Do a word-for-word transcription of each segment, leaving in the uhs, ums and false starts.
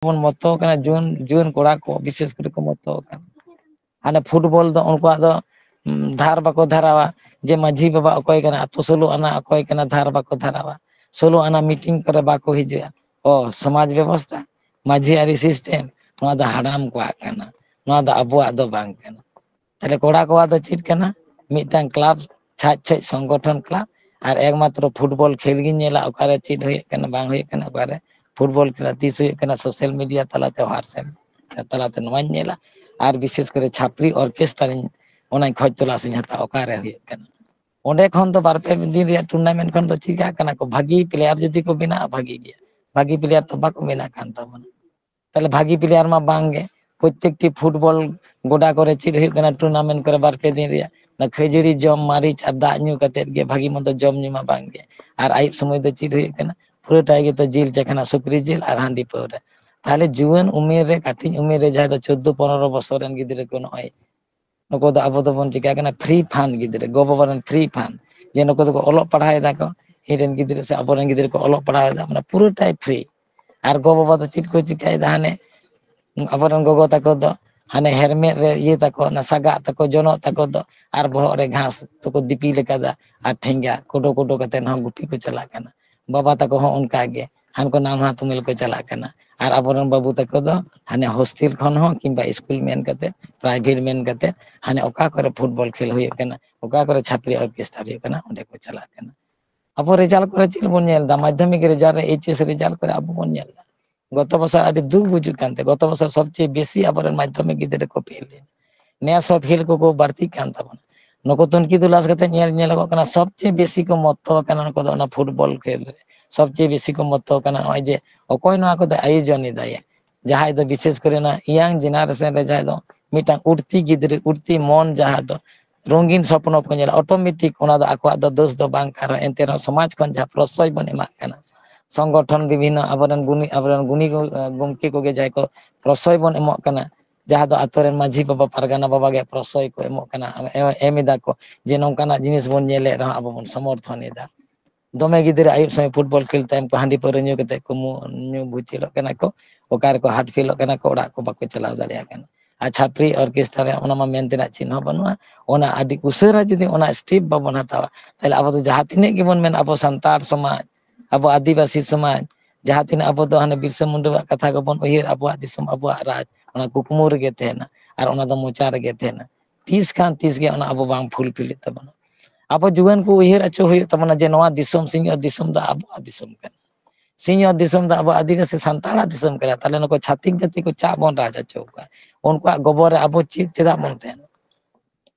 ᱵᱚᱱ ᱢᱚᱛᱚ ᱠᱟᱱᱟ, ᱡᱩᱣᱟᱹᱱ ᱡᱩᱣᱟᱹᱱ ᱠᱚᱲᱟ ᱠᱚ ᱵᱤᱥᱮᱥ ᱠᱚᱨᱮ ᱠᱚ ᱢᱚᱛᱚ ᱠᱟᱱᱟ᱾ ᱦᱟᱱᱮ ᱯᱷᱩᱴᱵᱚᱞ ᱫᱚ ᱩᱱᱠᱩᱣᱟᱜ ᱫᱚ, ᱩᱢ, ᱫᱷᱟᱨ ᱵᱟᱠᱚ ᱫᱷᱟᱨᱟᱣᱟ, ᱡᱮ ᱢᱟᱹᱡᱷᱤ ᱵᱟᱵᱟ ᱚᱠᱚᱭ ᱠᱟᱱᱟ, ᱟᱛᱳ ᱥᱳᱞᱳ ᱟᱱᱟ ᱚᱠᱚᱭ ᱠᱟᱱᱟ, ᱫᱷᱟᱨ ᱵᱟᱠᱚ ᱫᱷᱟᱨᱟᱣᱟ, ᱥᱳᱞᱳ ᱟᱱᱟ ᱢᱤᱴᱤᱝ ᱠᱚᱨᱮ ᱵᱟᱠᱚ ᱦᱤᱡᱩᱜᱼᱟ᱾ ᱚ, ᱥᱚᱢᱟᱡᱽ ᱵᱮᱵᱚᱥᱛᱷᱟ, ᱢᱟᱹᱡᱷᱤ ᱟᱹᱨᱤ ᱥᱤᱥᱴᱮᱢ, ᱱᱚᱣᱟ ᱫᱚ ᱦᱟᱲᱟᱢ ᱠᱚᱣᱟᱜ ᱠᱟᱱᱟ, ᱱᱚᱣᱟ ᱫᱚ ᱟᱵᱚᱣᱟᱜ ᱫᱚ ᱵᱟᱝ ᱠᱟᱱᱟ᱾ ᱛᱟᱦᱞᱮ ᱠᱚᱲᱟ ᱠᱚᱣᱟᱜ ᱫᱚ ᱪᱮᱫ ᱠᱟᱱᱟ? ᱢᱤᱫᱴᱟᱝ ᱠᱞᱟᱵᱽ, ᱪᱷᱟᱡ ᱪᱷᱚᱡ ᱥᱚᱝᱜᱚᱴᱷᱚᱱ ᱠᱞᱟᱵᱽ, ᱟᱨ ᱮᱠᱢᱟᱛᱨᱚ ᱯᱷᱩᱴᱵᱚᱞ ᱠᱷᱮᱞ ᱜᱤᱧ ᱧᱮᱞᱟ, ᱚᱠᱟᱨᱮ ᱪᱮᱫ ᱦᱩᱭᱩᱜ ᱠᱟᱱᱟ, ᱵᱟᱝ ᱦᱩᱭᱩᱜ ᱠᱟᱱᱟ, ᱚᱠᱟᱨᱮ ᱯᱷᱩᱴᱵᱚᱞ ᱠᱷᱮᱞ ᱛᱤᱥ ᱦᱩᱭᱩᱜ ᱠᱟᱱᱟ, ᱥᱳᱥᱟᱞ ᱢᱤᱰᱤᱭᱟ ᱛᱟᱞᱟᱛᱮ, WhatsApp ᱛᱟᱞᱟᱛᱮ ᱱᱚᱣᱟᱧ ᱧᱮᱞᱟ᱾ ᱟᱨ ᱵᱤᱥᱮᱥ ᱠᱚᱨᱮ ᱪᱷᱟᱯᱨᱤ ᱚᱨᱠᱮᱥᱴᱟᱨ ᱤᱧ, ᱚᱱᱟᱧ ᱠᱷᱚᱡᱽ ᱛᱚᱞᱟᱥ ᱤᱧ ᱦᱟᱛᱟᱣᱟ, ᱚᱠᱟᱨᱮ ᱦᱩᱭᱩᱜ ᱠᱟᱱᱟ᱾ ᱚᱸᱰᱮ ᱠᱷᱚᱱ ᱫᱚ ᱵᱟᱨ ᱯᱮ ᱫᱤᱱ ᱨᱮᱭᱟᱜ ᱴᱩᱨᱱᱟᱢᱮᱱᱴ ᱠᱷᱚᱱ ᱫᱚ ᱪᱤᱠᱟᱹᱜ ᱠᱟᱱᱟ ᱠᱚ, ᱵᱷᱟᱹᱜᱤ ᱯᱞᱮᱭᱟᱨ ᱡᱩᱫᱤ ᱠᱚ ᱵᱮᱱᱟᱜᱼᱟ, ᱵᱷᱟᱹᱜᱤ ᱜᱮᱭᱟ, ᱵᱷᱟᱹᱜᱤ ᱯᱞᱮᱭᱟᱨ ᱛᱚ ᱵᱟᱠᱚ ᱵᱮᱱᱟᱜ ᱠᱟᱱ ᱛᱟᱵᱚᱱᱟ᱾ ᱛᱟᱦᱞᱮ ᱵᱷᱟᱹᱜᱤ ᱯᱞᱮᱭᱟᱨ ᱢᱟ ᱵᱟᱝ ᱜᱮ, ᱯᱨᱚᱛᱮᱠᱴᱤ ᱯᱷᱩᱴᱵᱚᱞ ᱜᱚᱰᱟ ᱠᱚᱨᱮ ᱪᱮᱫ ᱦᱩᱭᱩᱜ ᱠᱟᱱᱟ, ᱴᱩᱨᱱᱟᱢᱮᱱᱴ ᱠᱚᱨᱮ ᱵᱟᱨ ᱯᱮ ᱫᱤᱱ ᱨᱮᱭᱟᱜ ᱚᱱᱟ ᱠᱷᱟᱹᱡᱟᱹᱲᱤ ᱡᱚᱢ, ᱢᱟᱹᱨᱤᱪ ᱟᱨ ᱫᱟᱜ ᱧᱩ ᱠᱟᱛᱮᱫ ᱜᱮ, ᱵᱷᱟᱹᱜᱤ ᱢᱚᱱᱫᱚ ᱡᱚᱢ ᱧᱩ ᱢᱟ ᱵᱟᱝ ᱜᱮ᱾ ᱟᱨ ᱟᱹᱭᱩᱵ ᱥᱚᱢᱚᱭ ᱫᱚ ᱪᱮᱫ ᱦᱩᱭᱩᱜ ᱠᱟᱱᱟ? ᱯᱩᱨᱟᱹᱴᱟᱭ ᱜᱮᱛᱚ ᱡᱤᱞ ᱪᱟᱠᱷᱱᱟ, ᱥᱩᱠᱨᱤ ᱡᱤᱞ ᱟᱨ ᱦᱟᱺᱰᱤ ᱯᱟᱹᱣᱨᱟᱹ᱾ ᱛᱟᱦᱞᱮ ᱡᱩᱣᱟᱹᱱ ᱩᱢᱮᱨ ᱨᱮ, ᱠᱟᱹᱴᱤᱡ ᱩᱢᱮᱨ ᱨᱮ ᱡᱟᱦᱟᱸᱭ ᱫᱚ ᱪᱳᱫᱫᱳ ᱯᱚᱱᱨᱚ ᱵᱚᱥᱚᱨ ᱨᱮᱱ ᱜᱤᱫᱽᱨᱟᱹ ᱠᱚ ᱱᱚᱜᱼᱚᱭ ᱱᱩᱠᱩ ᱫᱚ ᱟᱵᱚ ᱫᱚᱵᱚᱱ ᱪᱤᱠᱟᱹ ᱠᱟᱱᱟ, ᱯᱷᱨᱤ ᱯᱷᱟᱱ ᱜᱤᱫᱽᱨᱟᱹ, ᱜᱚ ᱵᱟᱵᱟ ᱨᱮᱱ ᱯᱷᱨᱤ ᱯᱷᱟᱱ, ᱡᱮ ᱱᱩᱠᱩ ᱫᱚᱠᱚ ᱚᱞᱚᱜ ᱯᱟᱲᱦᱟᱣ ᱮᱫᱟ ᱠᱚ, ᱤᱧ ᱨᱮᱱ ᱜᱤᱫᱽᱨᱟᱹ ᱥᱮ ᱟᱵᱚᱨᱮᱱ ᱜᱤᱫᱽᱨᱟᱹ ᱠᱚ ᱚᱞᱚᱜ ᱯᱟᱲᱦᱟᱣ ᱮᱫᱟ, ᱢᱟᱱᱮ ᱯᱩᱨᱟᱹᱴᱟᱭ ᱯᱷᱨᱤ᱾ ᱟᱨ ᱜᱚ ᱵᱟᱵᱟ ᱫᱚ ᱪᱮᱫ ᱠᱚ ᱪᱤᱠᱟᱹᱭᱮᱫᱟ? ᱦᱟᱱᱮ ᱟᱵᱚᱨᱮᱱ ᱜᱚᱜᱚ ᱛᱟᱠᱚ ᱫᱚ ᱦᱟᱱᱮ ᱦᱮᱨᱢᱮᱫ ᱨᱮ ᱤᱭᱟᱹ ᱛᱟᱠᱚ, ᱚᱱᱟ ᱥᱟᱜᱟᱜ ᱛᱟᱠᱚ, ᱡᱚᱱᱚᱜ ᱛᱟᱠᱚ ᱫᱚ, ᱟᱨ ᱵᱚᱦᱚᱜ ᱨᱮ ᱜᱷᱟᱥ ᱛᱮᱠᱚ ᱫᱤᱯᱤᱞ ᱟᱠᱟᱫᱟ, ᱟᱨ ᱴᱷᱮᱸᱜᱟ ᱠᱩᱰᱚ ᱠᱩᱰᱚ ᱠᱟᱛᱮ ᱦᱚᱸ ᱜᱩᱯᱤ ᱠᱚ ᱪᱟᱞᱟᱜ ᱠᱟᱱᱟ᱾ ᱵᱟᱵᱟ ᱛᱟᱠᱚ ᱦᱚᱸ ᱚᱱᱠᱟ ᱜᱮ, ᱦᱟᱱᱠᱩ ᱱᱟᱞᱦᱟ ᱛᱩᱢᱟᱹᱞ ᱠᱚ ᱪᱟᱞᱟᱜ ᱠᱟᱱᱟ᱾ ᱟᱨ ᱟᱵᱚᱨᱮᱱ ᱵᱟᱹᱵᱩ ᱛᱟᱠᱚ ᱫᱚ ᱦᱟᱱᱮ ᱦᱳᱥᱴᱮᱞ ᱠᱷᱚᱱ ᱦᱚᱸ ᱠᱤᱝᱵᱟ ᱥᱠᱩᱞ ᱢᱮᱱ ᱠᱟᱛᱮ, ᱯᱨᱟᱭᱵᱷᱮᱴ ᱢᱮᱱ ᱠᱟᱛᱮ, ᱦᱟᱱᱮ ᱚᱠᱟ ᱠᱚᱨᱮ ᱯᱷᱩᱴᱵᱚᱞ ᱠᱷᱮᱞ ᱦᱩᱭᱩᱜ ᱠᱟᱱᱟ, ᱚᱠᱟ ᱠᱚᱨᱮ ᱪᱷᱟᱯᱨᱤ ᱚᱨᱠᱮᱥᱴᱟᱨ ᱦᱩᱭᱩᱜ ᱠᱟᱱᱟ, ᱚᱸᱰᱮ ᱠᱚ ᱪᱟᱞᱟᱜ ᱠᱟᱱᱟ᱾ ᱟᱵᱚ ᱨᱮᱡᱟᱞᱴ ᱠᱚᱨᱮ ᱪᱮᱫ ᱵᱚᱱ ᱧᱮᱞ ᱮᱫᱟ? ᱢᱟᱫᱽᱫᱷᱚᱢᱤᱠ ᱨᱮᱡᱟᱞᱴ ᱨᱮ, ᱮᱭᱤᱪ ᱮᱥ ᱨᱮᱡᱟᱞᱴ ᱠᱚᱨᱮ ᱟᱵᱚ ᱵᱚᱱ ᱧᱮᱞ ᱮᱫᱟ᱾ ᱜᱚᱛᱚ ᱵᱚᱪᱷᱚᱨ ᱟᱹᱰᱤ ᱫᱩᱠ ᱵᱩᱡᱩᱜ ᱠᱟᱱ ᱛᱮ, ᱜᱚᱛᱚ ᱵᱚᱪᱷᱚᱨ ᱥᱚᱵᱪᱮᱭᱮ ᱵᱮᱥᱤ ᱟᱵᱚᱨᱮᱱ ᱢᱟᱫᱽᱫᱷᱚᱢᱤᱠ ᱜᱤᱫᱽᱨᱟᱹ ᱠᱚ ᱯᱷᱮᱞ ᱮᱱᱟ᱾ ᱱᱮᱥ ᱦᱚᱸ ᱯᱷᱮᱞ ᱠᱚᱠᱚ ᱵᱟᱹᱲᱛᱤᱜ ᱠᱟᱱ ᱛᱟᱵᱚᱱᱟ᱾ ᱱᱩᱠᱩ ᱛᱩᱱᱠᱷᱤ ᱛᱚᱞᱟᱥ ᱠᱟᱛᱮ ᱧᱮᱞ ᱧᱮᱞᱚᱜᱚᱜ ᱠᱟᱱᱟ, ᱥᱚᱵᱪᱮᱭᱮ ᱵᱮᱥᱤ ᱠᱚ ᱢᱚᱛᱛᱚ ᱟᱠᱟᱱᱟ ᱱᱩᱠᱩ ᱫᱚ ᱚᱱᱟ ᱯᱷᱩᱴᱵᱚᱞ ᱠᱷᱮᱞ ᱨᱮ᱾ ᱥᱚᱵᱪᱮᱭᱮ ᱵᱮᱥᱤ ᱠᱚ ᱢᱚᱛᱛᱚ ᱟᱠᱟᱱᱟ ᱱᱚᱜᱼᱚᱭ ᱡᱮ ᱚᱠᱚᱭ ᱱᱚᱣᱟ ᱠᱚᱫᱚ ᱟᱭᱳᱡᱚᱱ ᱮᱫᱟᱭ, ᱡᱟᱦᱟᱸᱭ ᱫᱚ ᱵᱤᱥᱮᱥ ᱠᱚᱨᱮ ᱚᱱᱟ ᱤᱭᱟᱝ ᱡᱮᱱᱟᱨᱮᱥᱚᱱ ᱨᱮ ᱡᱟᱦᱟᱸᱭ ᱫᱚ ᱢᱤᱫᱴᱟᱝ ᱩᱰᱛᱤ ᱜᱤᱫᱽᱨᱟᱹ, ᱩᱰᱛᱤ ᱢᱚᱱ, ᱡᱟᱦᱟᱸ ᱫᱚ ᱨᱚᱝᱜᱤᱱ ᱥᱚᱯᱱᱚ ᱠᱚ ᱧᱮᱞᱟ, ᱚᱴᱳᱢᱮᱴᱤᱠ ᱚᱱᱟ ᱫᱚ ᱟᱠᱚᱣᱟᱜ ᱫᱚ ᱫᱳᱥ ᱫᱚ ᱵᱟᱝ ᱠᱟᱱ ᱨᱮᱦᱚᱸ, ᱮᱱᱛᱮ ᱨᱮᱦᱚᱸ ᱥᱚᱢᱟᱡᱽ ᱠᱷᱚᱱ ᱡᱟᱦᱟᱸ ᱯᱨᱚᱥᱨᱚᱭ ᱵᱚᱱ ᱮᱢᱟᱜ ᱠᱟᱱᱟ, ᱥᱚᱝᱜᱚᱴᱷᱚᱱ ᱵᱤᱵᱷᱤᱱᱱᱚ ᱟᱵᱚᱨᱮᱱ ᱜᱩᱱᱤ, ᱟᱵᱚᱨᱮᱱ ᱜᱩᱱᱤ ᱜᱚ-, ᱜᱚᱢᱠᱮ ᱠᱚᱜᱮ ᱡᱟᱦᱟᱸᱭ ᱠᱚ ᱯᱨᱚᱥᱨᱚᱭ ᱵᱚᱱ ᱮᱢᱚᱜ ᱠᱟᱱᱟ, ᱡᱟᱦᱟᱸ ᱫᱚ ᱟᱛᱳ ᱨᱮᱱ ᱢᱟᱹᱡᱷᱤ ᱵᱟᱵᱟ, ᱯᱟᱨᱜᱟᱱᱟ ᱵᱟᱵᱟ ᱜᱮ ᱯᱨᱚᱥᱨᱚᱭ ᱠᱚ ᱮᱢᱚᱜ ᱠᱟᱱᱟ, ᱮᱢ, ᱮᱢ ᱮᱫᱟ ᱠᱚ, ᱡᱮ ᱱᱚᱝᱠᱟᱱᱟᱜ ᱡᱤᱱᱤᱥ ᱵᱚᱱ ᱧᱮᱞᱮᱫ ᱨᱮᱦᱚᱸ ᱟᱵᱚ ᱵᱚᱱ ᱥᱚᱢᱚᱨᱛᱷᱚᱱ ᱮᱫᱟ᱾ ᱫᱚᱢᱮ ᱜᱤᱫᱽᱨᱟᱹ ᱟᱹᱭᱩᱵ ᱥᱚᱢᱚᱭ ᱯᱷᱩᱴᱵᱚᱞ ᱠᱷᱮᱞ ᱛᱟᱭᱚᱢ ᱠᱚ ᱦᱟᱺᱰᱤ ᱯᱟᱹᱣᱨᱟᱹ ᱧᱩ ᱠᱟᱛᱮ ᱠᱚ ᱢᱩ-, ᱧᱩ ᱵᱷᱩᱪᱤᱞᱚᱜ ᱠᱟᱱᱟ ᱠᱚ, ᱚᱠᱟ ᱨᱮᱠᱚ ᱦᱟᱴ ᱯᱷᱮᱞᱚᱜ ᱠᱟᱱᱟ ᱠᱚ, ᱚᱲᱟᱜ ᱠᱚ ᱵᱟᱠᱚ ᱪᱟᱞᱟᱣ ᱫᱟᱲᱮᱭᱟᱜ ᱠᱟᱱᱟ᱾ ᱟᱨ ᱪᱷᱟᱯᱨᱤ ᱚᱨᱠᱮᱥᱴᱨᱟ ᱨᱮ ᱚᱱᱟ ᱢᱟ ᱢᱮᱱ ᱛᱮᱱᱟᱜ ᱪᱮᱫ ᱦᱚᱸ ᱵᱟᱹᱱᱩᱜᱼᱟ᱾ ᱚᱱᱟ ᱟᱹᱰᱤ ᱩᱥᱟᱹᱨᱟ ᱡᱩᱫᱤ ᱚᱱᱟ step ᱵᱟᱵᱚᱱ ᱦᱟᱛᱟᱣᱟ, ᱛᱟᱦᱞᱮ ᱟᱵᱚ ᱫᱚ ᱡᱟᱦᱟᱸ ᱛᱤᱱᱟᱹᱜ ᱜᱮᱵᱚᱱ ᱢᱮᱱ ᱟᱵᱚ ᱥᱟᱱᱛᱟᱲ ᱥᱚᱢᱟᱡᱽ, ᱟᱵᱚ ᱟᱹᱫᱤᱵᱟᱹᱥᱤ ᱥᱚᱢᱟᱡᱽ, ᱡᱟᱦᱟᱸ ᱛᱤᱱᱟᱹᱜ ᱟᱵᱚ ᱫᱚ ᱦᱟᱱᱮ ᱵᱤᱨᱥᱟ ᱢᱩᱱᱰᱟᱹᱣᱟᱜ ᱠᱟᱛᱷᱟ ᱜᱮᱵᱚᱱ ᱩᱭᱦᱟᱹᱨ, ᱟᱵᱚᱣᱟᱜ ᱫᱤᱥᱚᱢ ᱟᱵᱚᱣᱟᱜ ᱨᱟᱡᱽ, ᱚᱱᱟ ᱠᱩᱠᱢᱩ ᱨᱮᱜᱮ ᱛᱟᱦᱮᱱᱟ ᱟᱨ ᱚᱱᱟ ᱫᱚ ᱢᱚᱪᱟ ᱨᱮᱜᱮ ᱛᱟᱦᱮᱱᱟ᱾ ᱛᱤᱥ ᱠᱷᱟᱱ ᱛᱤᱥ ᱜᱮ ᱚᱱᱟ ᱟᱵᱚ ᱵᱟᱝ ᱯᱷᱩᱞᱯᱷᱤᱞᱚᱜ ᱛᱟᱵᱚᱱᱟ᱾ ᱟᱵᱚ ᱡᱩᱣᱟᱹᱱ ᱠᱚ ᱩᱭᱦᱟᱹᱨ ᱦᱚᱪᱚ ᱦᱩᱭᱩᱜ ᱛᱟᱵᱚᱱᱟ ᱡᱮ ᱱᱚᱣᱟ ᱫᱤᱥᱚᱢ, ᱥᱤᱧᱚᱛ ᱫᱤᱥᱚᱢ ᱫᱚ ᱟᱵᱚᱣᱟᱜ ᱫᱤᱥᱚᱢ ᱠᱟᱱᱟ᱾ ᱥᱤᱧᱚᱛ ᱫᱤᱥᱚᱢ ᱫᱚ ᱟᱵᱚ ᱟᱹᱫᱤᱵᱟᱹᱥᱤ ᱥᱟᱱᱛᱟᱲᱟᱜ ᱫᱤᱥᱚᱢ ᱠᱟᱱᱟ᱾ ᱛᱟᱦᱞᱮ ᱱᱩᱠᱩ ᱪᱷᱟᱹᱛᱤᱠ ᱡᱟᱹᱛᱤ ᱠᱚ ᱪᱟᱜ ᱵᱚᱱ ᱨᱟᱡᱽ ᱦᱚᱪᱚ ᱠᱚᱣᱟ, ᱩᱱᱠᱩᱣᱟᱜ ᱜᱚᱵᱚᱞ ᱨᱮ ᱟᱵᱚ ᱪᱮᱫ, ᱪᱮᱫᱟᱜ ᱵᱚᱱ ᱛᱟᱦᱮᱱᱟ?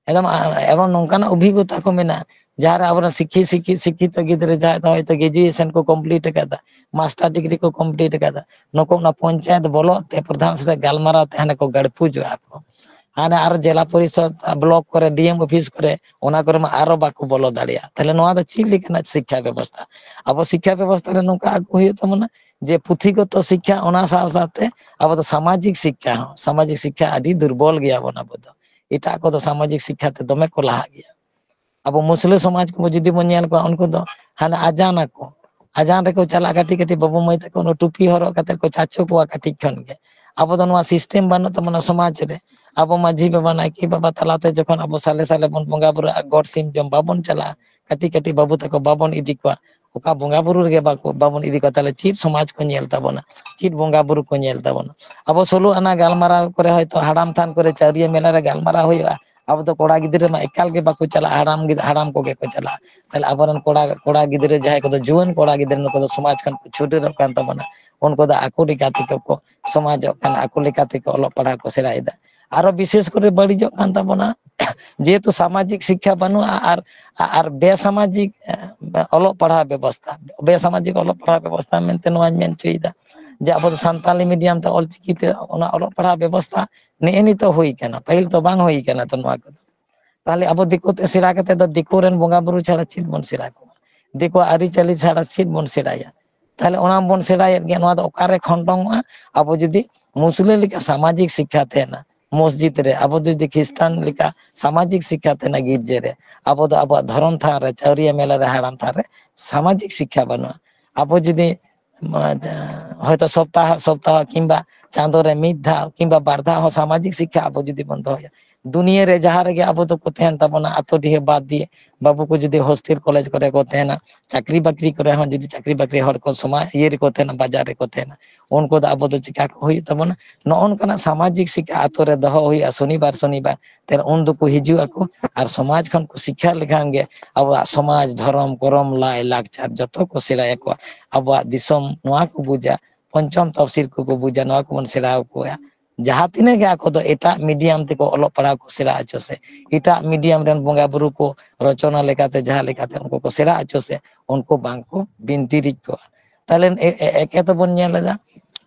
ᱮᱠᱫᱚᱢ, ᱟ-, ᱮᱵᱚᱝ ᱱᱚᱝᱠᱟᱱᱟᱜ ᱚᱵᱷᱤᱜᱚᱛᱟ ᱠᱚ ᱢᱮᱱᱟᱜᱼᱟ, ᱡᱟᱦᱟᱸ ᱨᱮ ᱟᱵᱚᱨᱮᱱ ᱥᱤᱠᱠᱷᱤ-, ᱥᱤᱠᱠᱷᱤ-, ᱥᱤᱠᱠᱷᱤᱛᱚ ᱜᱤᱫᱽᱨᱟᱹ ᱡᱟᱦᱟᱸᱭ ᱫᱚ ᱦᱚᱭᱛᱳ graduation ᱠᱚ complete ᱟᱠᱟᱫᱟ, master degree ᱠᱚ complete ᱟᱠᱟᱫᱟ, ᱱᱩᱠᱩ ᱚᱱᱟ ᱯᱚᱧᱪᱟᱭᱮᱛ ᱵᱚᱞᱚᱜ ᱛᱮ ᱯᱨᱚᱫᱷᱟᱱ ᱥᱟᱛᱮ ᱜᱟᱞᱢᱟᱨᱟᱣ ᱛᱮ ᱦᱟᱱᱮ ᱠᱚ ᱜᱟᱹᱲᱯᱩᱡᱚᱜᱼᱟ ᱠᱚ᱾ ᱦᱟᱱᱮ ᱟᱨ ᱡᱮᱞᱟ ᱯᱚᱨᱤᱥᱚᱫ, block ᱠᱚᱨᱮ, D M office ᱠᱚᱨᱮ, ᱚᱱᱟ ᱠᱚᱨᱮ ᱢᱟ ᱟᱨᱚ ᱵᱟᱠᱚ ᱵᱚᱞᱚ ᱫᱟᱲᱮᱭᱟᱜᱼᱟ᱾ ᱛᱟᱦᱞᱮ ᱱᱚᱣᱟ ᱫᱚ ᱪᱮᱫ ᱞᱮᱠᱟᱱᱟᱜ ᱥᱤᱠᱠᱷᱟ ᱵᱮᱵᱚᱥᱛᱷᱟ? ᱟᱵᱚ ᱥᱤᱠᱠᱷᱟ ᱵᱮᱵᱚᱥᱛᱷᱟ ᱨᱮ ᱱᱚᱝᱠᱟ ᱟᱹᱜᱩ ᱦᱩᱭᱩᱜ ᱛᱟᱵᱚᱱᱟ ᱡᱮ ᱯᱩᱛᱷᱤᱜᱚᱛᱚ ᱥᱤᱠᱠᱷᱟ, ᱚᱱᱟ ᱥᱟᱶ ᱥᱟᱶᱛᱮ ᱟᱵᱚ ᱫᱚ ᱥᱟᱢᱟᱡᱤᱠ ᱥᱤᱠᱠᱷᱟ ᱦᱚᱸ, ᱥᱟᱢᱟᱡᱤᱠ ᱥᱤᱠᱠᱷᱟ ᱟᱹᱰᱤ ᱫᱩᱨᱵᱚᱞ ᱜᱮᱭᱟᱵᱚᱱ ᱟᱵᱚ ᱫᱚ᱾ ᱮᱴᱟᱜ ᱠᱚᱫᱚ ᱥᱟᱢᱟᱡᱤᱠ ᱥᱤᱠᱠᱷᱟ ᱛᱮ ᱫᱚᱢᱮ ᱠᱚ ᱞᱟᱦᱟᱜ ᱜᱮᱭᱟ᱾ ᱟᱵᱚ ᱢᱩᱥᱞᱟᱹ ᱥᱚᱢᱟᱡᱽ ᱠᱚ ᱡᱩᱫᱤ ᱵᱚᱱ ᱧᱮᱞ ᱠᱚᱣᱟ, ᱩᱱᱠᱩ ᱫᱚ ᱦᱟᱱᱮ ᱟᱡᱟᱱ ᱟᱠᱚ, ᱟᱡᱟᱱ ᱨᱮᱠᱚ ᱪᱟᱞᱟᱜᱼᱟ, ᱠᱟᱹᱴᱤᱡ ᱠᱟᱹᱴᱤᱡ ᱵᱟᱹᱵᱩ ᱢᱟᱹᱭ ᱛᱟᱠᱚ ᱚᱱᱟ ᱴᱩᱯᱤ ᱦᱚᱨᱚᱜ ᱠᱟᱛᱮ ᱠᱚ ᱪᱟᱪᱚ ᱠᱚᱣᱟ ᱠᱟᱹᱴᱤᱡ ᱠᱷᱚᱱ ᱜᱮ᱾ ᱟᱵᱚ ᱫᱚ ᱱᱚᱣᱟ system ᱵᱟᱹᱱᱩᱜ ᱛᱟᱵᱚᱱᱟ ᱥᱚᱢᱟᱡᱽ ᱨᱮ᱾ ᱟᱵᱚ ᱢᱟᱹᱡᱷᱤ ᱵᱟᱵᱟ, ᱱᱟᱭᱠᱮ ᱵᱟᱵᱟ ᱛᱟᱞᱟᱛᱮ ᱡᱚᱠᱷᱚᱱ ᱟᱵᱚ ᱥᱟᱞᱮ ᱥᱟᱞᱮ ᱵᱚᱱ ᱵᱚᱸᱜᱟ ᱵᱩᱨᱩᱜᱼᱟ, ᱜᱚᱴ ᱥᱤᱢ ᱡᱚᱢ ᱵᱟᱵᱚᱱ ᱪᱟᱞᱟᱜᱼᱟ, ᱠᱟᱹᱴᱤᱡ ᱠᱟᱹᱴᱤᱡ ᱵᱟᱹᱵᱩ ᱛᱟᱠᱚ ᱵᱟᱵᱚᱱ ᱤᱫᱤ ᱠᱚᱣᱟ, ᱚᱠᱟ ᱵᱚᱸᱜᱟ ᱵᱩᱨᱩ ᱨᱮᱜᱮ ᱵᱟᱠᱚ, ᱵᱟᱵᱚᱱ ᱤᱫᱤ ᱠᱚᱣᱟ, ᱛᱟᱦᱞᱮ ᱪᱮᱫ ᱥᱚᱢᱟᱡᱽ ᱠᱚ ᱧᱮᱞ ᱛᱟᱵᱚᱱᱟ, ᱪᱮᱫ ᱵᱚᱸᱜᱟ ᱵᱩᱨᱩ ᱠᱚ ᱧᱮᱞ ᱛᱟᱵᱚᱱᱟ? ᱟᱵᱚ ᱥᱳᱞᱳ ᱟᱱᱟ ᱜᱟᱞᱢᱟᱨᱟᱣ ᱠᱚᱨᱮ ᱦᱚᱭᱛᱳ ᱦᱟᱲᱟᱢ ᱛᱷᱟᱱ ᱠᱚᱨᱮ ᱪᱟᱹᱣᱨᱤᱭᱟᱹ ᱢᱮᱞᱟ ᱨᱮ ᱜᱟᱞᱢᱟᱨᱟᱣ ᱦᱩᱭᱩᱜᱼᱟ, ᱟᱵᱚ ᱫᱚ ᱠᱚᱲᱟ ᱜᱤᱫᱽᱨᱟᱹ ᱢᱟ ᱮᱠᱟᱞ ᱜᱮ ᱵᱟᱠᱚ ᱪᱟᱞᱟᱜᱼᱟ, ᱦᱟᱲᱟᱢ ᱜᱤᱫ-, ᱦᱟᱲᱟᱢ ᱠᱚᱜᱮ ᱠᱚ ᱪᱟᱞᱟᱜᱼᱟ᱾ ᱛᱟᱦᱞᱮ ᱟᱵᱚᱨᱮᱱ ᱠᱚᱲᱟ, ᱠᱚᱲᱟ ᱜᱤᱫᱽᱨᱟᱹ ᱡᱟᱦᱟᱸᱭ ᱠᱚᱫᱚ ᱡᱩᱣᱟᱹᱱ ᱠᱚᱲᱟ ᱜᱤᱫᱽᱨᱟᱹ, ᱱᱩᱠᱩ ᱫᱚ ᱥᱚᱢᱟᱡᱽ ᱠᱷᱚᱱ ᱠᱚ ᱪᱷᱩᱰᱟᱹᱨᱚᱜ ᱠᱟᱱ ᱛᱟᱵᱚᱱᱟ, ᱩᱱᱠᱩ ᱫᱚ ᱟᱠᱚ ᱞᱮᱠᱟ ᱛᱮᱠᱚ ᱠᱚ ᱥᱚᱢᱟᱡᱚᱜ ᱠᱟᱱᱟ, ᱟᱠᱚ ᱞᱮᱠᱟ ᱛᱮᱠᱚ ᱚᱞᱚᱜ ᱯᱟᱲᱦᱟᱜ ᱠᱚ ᱥᱮᱬᱟᱭᱮᱫᱟ᱾ ᱟᱨᱚ ᱵᱤᱥᱮᱥ ᱠᱚᱨᱮ ᱵᱟᱹᱲᱤᱡᱚᱜ ᱠᱟᱱ ᱛᱟᱵᱚᱱᱟ, ᱡᱮᱦᱮᱛᱩ ᱥᱟᱢᱟᱡᱤᱠ ᱥᱤᱠᱠᱷᱟ ᱵᱟᱹᱱᱩᱜᱼᱟ ᱟᱨ, ᱟᱨ ᱵᱮᱥᱟᱢᱟᱡᱤᱠ, ᱮ, ᱚᱞᱚᱜ ᱯᱟᱲᱦᱟᱣ ᱵᱮᱵᱚᱥᱛᱷᱟ, ᱵᱮᱥᱟᱢᱟᱡᱤᱠ ᱚᱞᱚᱜ ᱯᱟᱲᱦᱟᱣ ᱵᱮᱵᱚᱥᱛᱷᱟ ᱢᱮᱱᱛᱮ ᱱᱚᱣᱟᱧ ᱢᱮᱱ ᱦᱚᱪᱚᱭᱮᱫᱟ ᱡᱮ ᱟᱵᱚ ᱫᱚ ᱥᱟᱱᱛᱟᱞᱤ medium ᱛᱮ ᱚᱞᱪᱤᱠᱤ ᱛᱮ ᱚᱱᱟ ᱚᱞᱚᱜ ᱯᱟᱲᱦᱟᱣ ᱵᱮᱵᱚᱥᱛᱷᱟ ᱱᱮᱜᱼᱮ ᱱᱤᱛᱚᱜ ᱦᱩᱭ ᱠᱟᱱᱟ, ᱯᱟᱹᱦᱤᱞ ᱫᱚ ᱵᱟᱝ ᱦᱩᱭ ᱠᱟᱱᱟ᱾ ᱛᱚ ᱱᱚᱣᱟ ᱠᱚᱫᱚ ᱛᱟᱦᱞᱮ ᱟᱵᱚ ᱫᱤᱠᱩ ᱛᱮ ᱥᱮᱬᱟ ᱠᱟᱛᱮ ᱫᱚ ᱫᱤᱠᱩ ᱨᱮᱱ ᱵᱚᱸᱜᱟ ᱵᱩᱨᱩ ᱪᱷᱟᱲᱟ ᱪᱮᱫ ᱵᱚᱱ ᱥᱮᱬᱟ ᱠᱚᱣᱟ? ᱫᱤᱠᱩᱣᱟᱜ ᱟᱹᱨᱤᱪᱟᱹᱞᱤ ᱪᱷᱟᱲᱟ ᱪᱮᱫ ᱵᱚᱱ ᱥᱮᱬᱟᱭᱟ? ᱛᱟᱦᱞᱮ ᱚᱱᱟ ᱵᱚᱱ ᱥᱮᱬᱟᱭᱮᱫ ᱜᱮᱭᱟ, ᱱᱚᱣᱟ ᱫᱚ ᱚᱠᱟᱨᱮ ᱠᱷᱚᱸᱰᱚᱝᱚᱜᱼᱟ? ᱟᱵᱚ ᱡᱩᱫᱤ ᱢᱩᱥᱞᱟᱹ ᱞᱮᱠᱟ ᱥᱟᱢᱟᱡᱤᱠ ᱥᱤᱠᱠᱷᱟ ᱛᱟᱦᱮᱱᱟ, ᱢᱚᱥᱡᱤᱫ ᱨᱮ, ᱟᱵᱚ ᱡᱩᱫᱤ ᱠᱷᱨᱤᱥᱴᱟᱱ ᱞᱮᱠᱟ ᱥᱟᱢᱟᱡᱤᱠ ᱥᱤᱠᱠᱷᱟ ᱛᱟᱦᱮᱱᱟ ᱜᱤᱨᱡᱟᱹ ᱨᱮ, ᱟᱵᱚ ᱫᱚ ᱟᱵᱚᱣᱟᱜ ᱫᱷᱚᱨᱚᱢ ᱛᱷᱟᱱ ᱨᱮ, ᱪᱟᱹᱣᱨᱤᱭᱟᱹ ᱢᱮᱞᱟ ᱨᱮ, ᱦᱟᱲᱟᱢ ᱛᱷᱟᱱ ᱨᱮ ᱥᱟᱢᱟᱡᱤᱠ ᱥᱤᱠᱠᱷᱟ ᱵᱟᱹᱱᱩᱜᱼᱟ᱾ ᱟᱵᱚ ᱡᱩᱫᱤ ᱦᱚᱭᱛᱚ ᱥᱚᱯᱛᱟᱦᱚ ᱥᱚᱯᱛᱟᱦᱚ ᱠᱤᱝᱵᱟ ᱪᱟᱸᱫᱳ ᱨᱮ ᱢᱤᱫ ᱫᱷᱟᱣ ᱠᱤᱝᱵᱟ ᱵᱟᱨ ᱫᱷᱟᱣ ᱦᱚᱸ ᱥᱟᱢᱟᱡᱤᱠ ᱥᱤᱠᱠᱷᱟ ᱟᱵᱚ ᱡᱩᱫᱤ ᱵᱚᱱ ᱫᱚᱦᱚᱭᱟ, ᱫᱩᱱᱤᱭᱟᱹ ᱨᱮ ᱡᱟᱦᱟᱸ ᱨᱮᱜᱮ ᱟᱵᱚ ᱫᱚᱠᱚ ᱛᱟᱦᱮᱱ ᱛᱟᱵᱚᱱᱟ, ᱟᱛᱳ ᱰᱤᱦᱟᱹ ᱵᱟᱫ ᱫᱤᱭᱮ, ᱵᱟᱹᱵᱩ ᱠᱚ ᱡᱩᱫᱤ ᱦᱳᱥᱴᱮᱞ ᱠᱚᱞᱮᱡᱽ ᱠᱚᱨᱮ ᱠᱚ ᱛᱟᱦᱮᱱᱟ, ᱪᱟᱹᱠᱨᱤ ᱵᱟᱹᱠᱨᱤ ᱠᱚᱨᱮ ᱦᱚᱸ ᱡᱩᱫᱤ ᱪᱟᱹᱠᱨᱤ ᱵᱟᱹᱠᱨᱤ ᱦᱚᱲ ᱠᱚ ᱥᱚᱢᱟᱡᱽ ᱤᱭᱟᱹ ᱨᱮᱠᱚ ᱛᱟᱦᱮᱱᱟ, ᱵᱟᱡᱟᱨ ᱨᱮᱠᱚ ᱛᱟᱦᱮᱱᱟ, ᱩᱱᱠᱩ ᱫᱚ ᱟᱵᱚ ᱫᱚ ᱪᱤᱠᱟ ᱠᱚ ᱦᱩᱭᱩᱜ ᱛᱟᱵᱚᱱᱟ? ᱱᱚᱜᱼᱚ ᱱᱚᱝᱠᱟᱱᱟᱜ ᱥᱟᱢᱟᱡᱤᱠ ᱥᱤᱠᱠᱷᱟ ᱟᱛᱳ ᱨᱮ ᱫᱚᱦᱚ ᱦᱩᱭᱩᱜᱼᱟ ᱥᱚᱱᱤᱵᱟᱨ ᱥᱚᱱᱤᱵᱟᱨ᱾ ᱛᱮ ᱩᱱ ᱫᱚᱠᱚ ᱦᱤᱡᱩᱜ ᱟᱠᱚ ᱟᱨ ᱥᱚᱢᱟᱡᱽ ᱠᱷᱚᱱ ᱠᱚ ᱥᱤᱠᱠᱷᱟ ᱞᱮᱠᱷᱟᱱ ᱜᱮ ᱟᱵᱚᱣᱟᱜ ᱥᱚᱢᱟᱡᱽ, ᱫᱷᱚᱨᱚᱢ, ᱠᱚᱨᱚᱢ, ᱞᱟᱭ ᱞᱟᱠᱪᱟᱨ ᱡᱚᱛᱚ ᱠᱚ ᱥᱮᱬᱟᱭᱟᱠᱚ᱾ ᱟᱵᱚᱣᱟᱜ ᱫᱤᱥᱚᱢ ᱱᱚᱣᱟ ᱠᱚ ᱵᱩᱡᱟ, ᱯᱚᱧᱪᱚᱢ ᱛᱚᱯᱥᱤᱞ ᱠᱚᱠᱚ ᱵᱩᱡᱟ, ᱱᱚᱣᱟ ᱠᱚᱵᱚᱱ ᱥᱮᱬᱟ ᱟᱠᱚᱣᱟ᱾ ᱡᱟᱦᱟᱸ ᱛᱤᱱᱟᱹᱜ ᱜᱮ ᱟᱠᱚ ᱫᱚ ᱮᱴᱟᱜ ᱢᱤᱰᱤᱭᱟᱢ ᱛᱮᱠᱚ ᱚᱞᱚᱜ ᱯᱟᱲᱦᱟᱣ ᱠᱚ ᱥᱮᱬᱟ ᱦᱚᱪᱚ ᱥᱮ, ᱮᱴᱟᱜ ᱢᱤᱰᱤᱭᱟᱢ ᱨᱮᱱ ᱵᱚᱸᱜᱟ ᱵᱩᱨᱩ ᱠᱚ ᱨᱚᱪᱚᱱᱟ ᱞᱮᱠᱟᱛᱮ, ᱡᱟᱦᱟᱸ ᱞᱮᱠᱟᱛᱮ ᱩᱱᱠᱩ ᱠᱚ ᱥᱮᱬᱟ ᱦᱚᱪᱚ ᱥᱮ, ᱩᱱᱠᱩ ᱵᱟᱝ ᱠᱚ ᱵᱤᱱᱛᱤᱨᱤᱡ ᱠᱚᱣᱟ᱾ ᱛᱟᱦᱞᱮ ᱮ-, ᱮ-, ᱮᱠᱮ ᱛᱚᱵᱚᱱ ᱧᱮᱞ ᱮᱫᱟ,